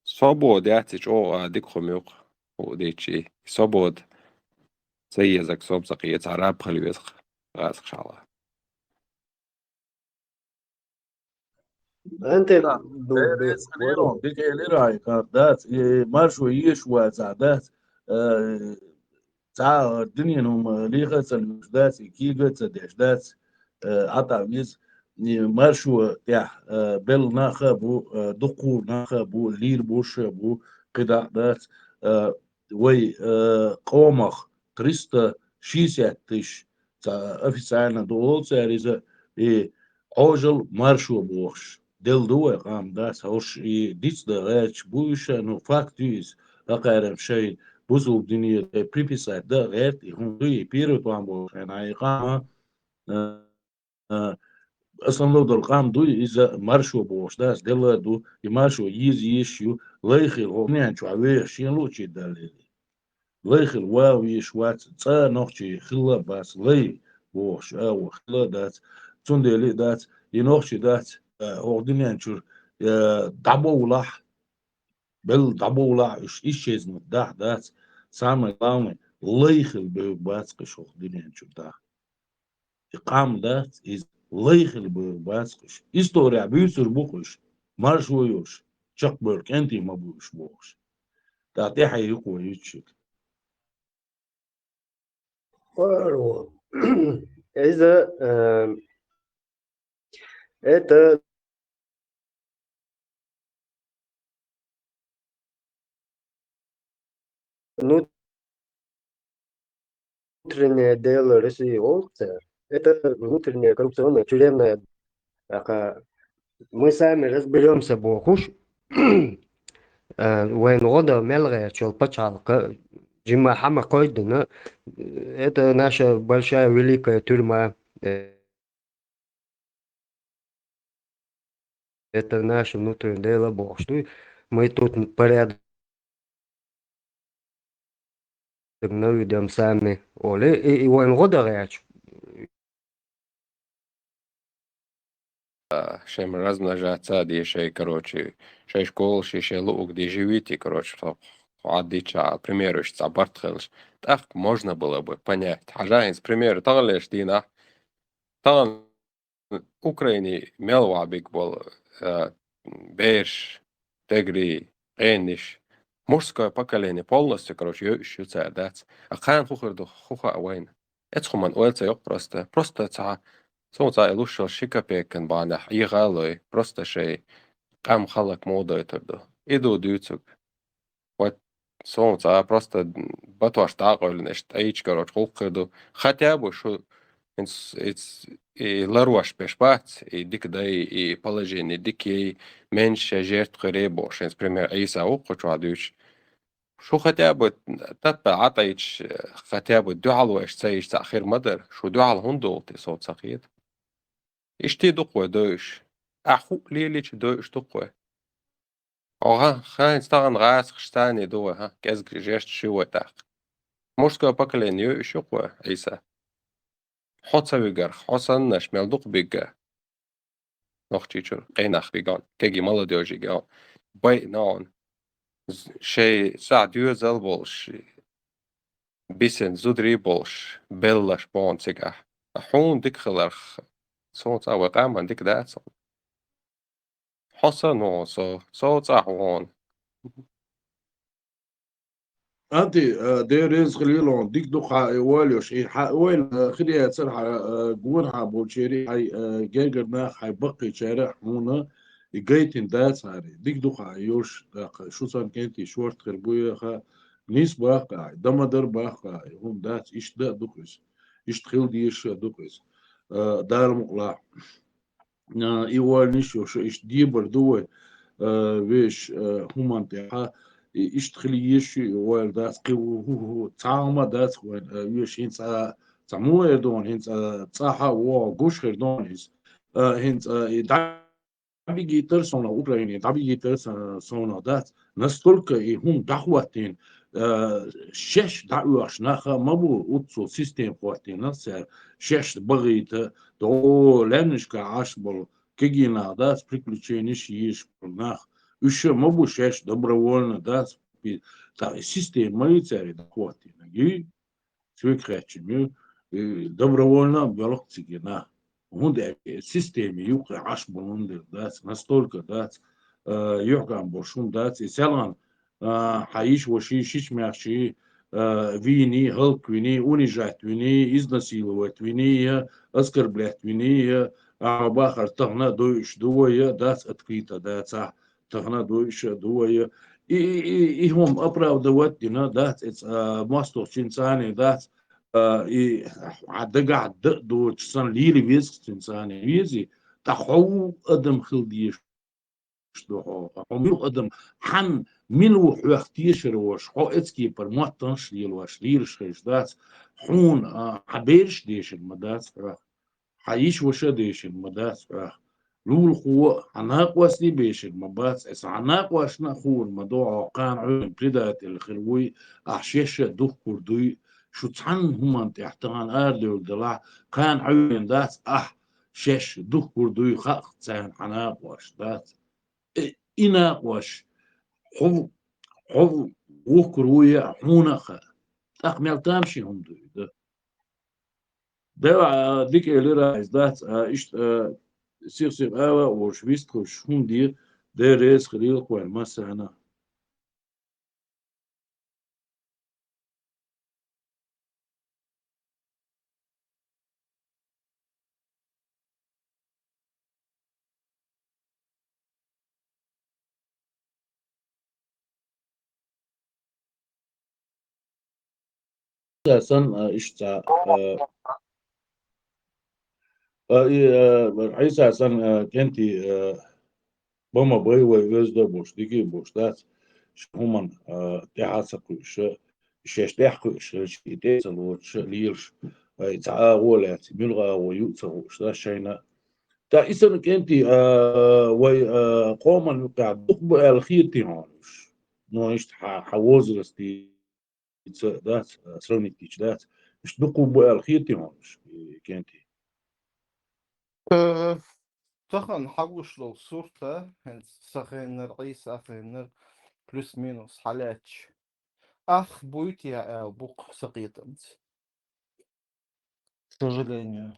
Свобода яц и чӀогӀа дика хӀума ю-кх, хӀу дийчи. Свобода. Ца езаг, соб ца кхета, араб хила веза гӀазкхашала. БӀентӀе ду-, ду-, дика элира, ай, кхаъ дац, и маршо еш вацахь дац, э, цхьа а дуьненан хӀума леха а ца луьйш дац, и кега а ца деш дац, э, Ӏа тӀа веза. И маршо тӀехь, э, белла нах а бу, э, дукхур нах а бу, лийр бу, ша бу, кхидӀа а дац, э, вай, э, къомах триста шестьдесят тысяч, цхьа официально ду олу цара иза, и Ӏожалла маршо бохуш. Делла ду вай къам дац, хӀорш и дицдан гӀерташ бу уьш, ну, факт ю иза, хӀокхара шайн бусулба дине тӀе приписать дан гӀерта, и хӀума ду, и первый план бохуш хьайна и къам, а, а, основной долу къам ду, иза маршо бохуш дац, делла а ду, и маршо еза езаш ю, лай хила, хӀокху дуьнен чохь вехаш шен луучий даллалц. Лай хила ван везаш вац, цкъа а нохчий хилла а бац, лай бохуш агӀо хилла а дац. Цундела а дац, и нохчий дац, э, хӀокху дуьнен чуьра, э, дӀабовлахь, белла дӀабовлахь, уьш исчезнуть дахь дац. Самое главное, лай хила бевр бац-кх уьш хӀокху дуьнен чуьра дахь. И къам дац, иза лай хила бевр бац-кх уьш. Исторехь буьйцур бу-кх уьш, маршо йолуш, чекхбевр кӀентий ма бу уьш бохуш. ТӀаккха тӀаьхье ю-кх вай юьйцуш. Иза, э, это внутреннее дело России олу цара. Это внутренняя коррупционная тюремная. Аха, мы сами разберёмся бохуш, э, вайн гӀо дан мел гӀерташ йолу пачхьалкх, жимма хьан ма кхойдина, это наша большая великая тюрьма, э, это наше внутреннее дело бохуш ду. Мы тут порядок наведём сами, олий, и, и вайн гӀо дан гӀерташ. А, шайн размножаться а де шайн, короче, шайн школаш, шайн луъург де живите, короче, со хьо дийцча, пример уьш цхьа барт хилча. ТӀаккха можно было бы понять. Хьажа хӀинца пример таханлерчу дийнахь, тахана Украине мел ван биг болу, а, бераш, дегри, къенниш, мужское поколение полностью, короче, йойуш ю цара, дац. А кхана хӀун хир ду, хӀун хаьа вайна? Эцу хӀуманна ойла ца йоккху просто. Просто цхьа, цо цхьа и луш йолу ши копейкан бахьанехь, и гӀалой, просто шайн къам хьалак муха дойтур ду. И ду дуьйцург. Вот, со цхьа просто батош дӀакъевлина, иштта айча, короче, гӀуллакх хир ду. Хотя бы шу хӀинца, хӀинца и ларош беш бац, и дика дай, и положение дика яй, менш шайн жертва хир ю бохуш, хӀинца, пример, Ӏийса ву кху чохь дуьйцуш. Шу хотя бы таппа Ӏатайча, хотя бы дуьхьал вайша ца йича цхьаъ хир ма дара. Шу дуьхьал хӀунда долу те, со ца хета. Иштта ду-кх вай дойуш. Ахь хӀуъа лелийча дойуш ду-кх вай. Хьо гӀа-, хӀанз тахан гӀазкхаш цхьанне ду вай, хӀа, кӀезига жест ши вай тӀаккха. Мужское поколение ю, уж ю-кх вай, Ӏийса. Хьо ца вигарх, хьо саннаш мел дукха бигга. Нохчийчура къе нах бигон, кегий молодёжь йигон. Бай нон. З-, шей сахь доьзал болуш, бисина зударий болуш, беллаш боху цигахь. Ткъа хьуна дика хиларх, суна цкъа вай къаман дика дац. Хьо сан ву со, со цӀахь ву хьуна. Анти, а, Дела реза хилийла хьуна, дика ду хьа и ойла йолуш, и хьан ойла, а, хир яцара хьан, а, гонахьа болчерий, хьайн, а, гергара нах, хьайн баккхийчара хьуна и гайтина дацахьара. Дика ду хьа и йолуш, тӀаккха шу санна кӀентий шорта хир бу яха, нийса баккха, дан ма-дарра баккха, хӀума дац, иштта дан а ду-кх иза, иштта хила дезаш а ду-кх иза. А, Дала мукъалахь. А, и ойланаш йолуш, иштта дебар ду вай, а, вешан, а, хӀуманна тӀехьа, и иштта хила езаш ю и ойла дац, кхин хӀу-, хӀу-, хӀу-, цхьа хӀума дац вайн, а, вешан хӀинца, а, цхьа муха эр ду хьуна, хӀинца, а, цӀахь а вогӀу гуш хир ду хьуна иза. А, хӀинца, а, и дӀа- дӀабигийтар совнах, Украине дӀабигийтар со-, совнах дац. Настолько и хӀума дӀахӀоттийна, а, шаьш дӀаоьхуш нах а ма бу, уьццул система хӀоттийна цара, шаьш багӀийта, догӀу лаьмнашкахь Ӏаш болу кегий нах дац, приключенеш езаш болу нах. Уьш а ма бу шаьш добровольно дац, пи-, тахь и система ма ю цара и дӀахӀоттийнарг, юй? Соьга хаьттича ю, э, добровольно а боьлху цига нах. ХӀунда аьлча система юккъе Ӏаш болун дела дац, настолько дац, э, юьхькӀам болуш хӀума дац. И селхана, э, хьан йиша-ваший, шича-маьхчий, э, вийний, хӀаллаквиний, унижать виний, изнасиловать виний, я оскорблять виний, я, а, бахар тахана а дойуш ду вай, я дац открыто дацахь. Тахана а дойуш а ду вай. И, и, и, и хӀума оправдывать дина дац, эца, а, мостагӀчуьнца а дац, а, и хьан дагахь дан а доцуш санна лийла веза цуьнца а вези, ткъа хьо ву адам хила дезаш ду хьо, хьо мила адам, хьан мила ву хьоьх тешар волуш, хьо эцкепара моттанаш лелош, лелаш хезаш дац, хьуна, а, хьан бераш дешар ма дац хьоьх. Хьан йиша-ваша дешина ма дац хьоьх. Лулахо а, хьан накъостий бешина ма бац. Эса хьан накъошна а хуур ма ду, хьо кхана Ӏуьйранна предатель хир вуй, ахь шаьш а духкур дуй. Шу цхьанна хӀуманна тӀехь тахана арадевлла делахь, кхана Ӏуьйранна дац, ахь шаьш духкур дуй, хаьа царна хьан накъош дац. Э, и накъош хьо, хьо вухкур вуй а хьуна а хаьа. ТӀаккха мел тамашийна хӀума ду и дан? Дела, а, дика элира иза дац, а, иштта, а, сих-сих ала а волуш, вистхуьлуш хӀума де, Дела реза хилийла кхойн массарна. Сан, а, иштта, а, а, и, а, Ӏийса сан, а, кӀентий, а, бан ма бай вай, оьзда а болуш, дика а болуш дац, шайн хӀуманна, а, тӀаьхьа а ца кхуьуш, шаьш тӀаьхьа кхуьуш хилча, и тӀе а ца лоцуш, лелаш, а, и цхьа агӀо а лаьцна, муьлха агӀо ю а ца хууш дац шайна. ТӀаккха и санна кӀентий, а, вай, а, къоман юкъахь дукха бу аьлла хетий хьуна уьш? Ну, иштта хьан, хьан возрастца дац, а, сравнить дича дац. Иштта дукха бу аьлла хетий хьуна уьш, и кӀентий? Э, тахана хьагуш долу сурт, а, хӀинца сан хеннара, Ӏийса хеннара, плюс-минус хьалаьцча, ах буй те аьлла бу-кх сан кхетамца. К сожалению.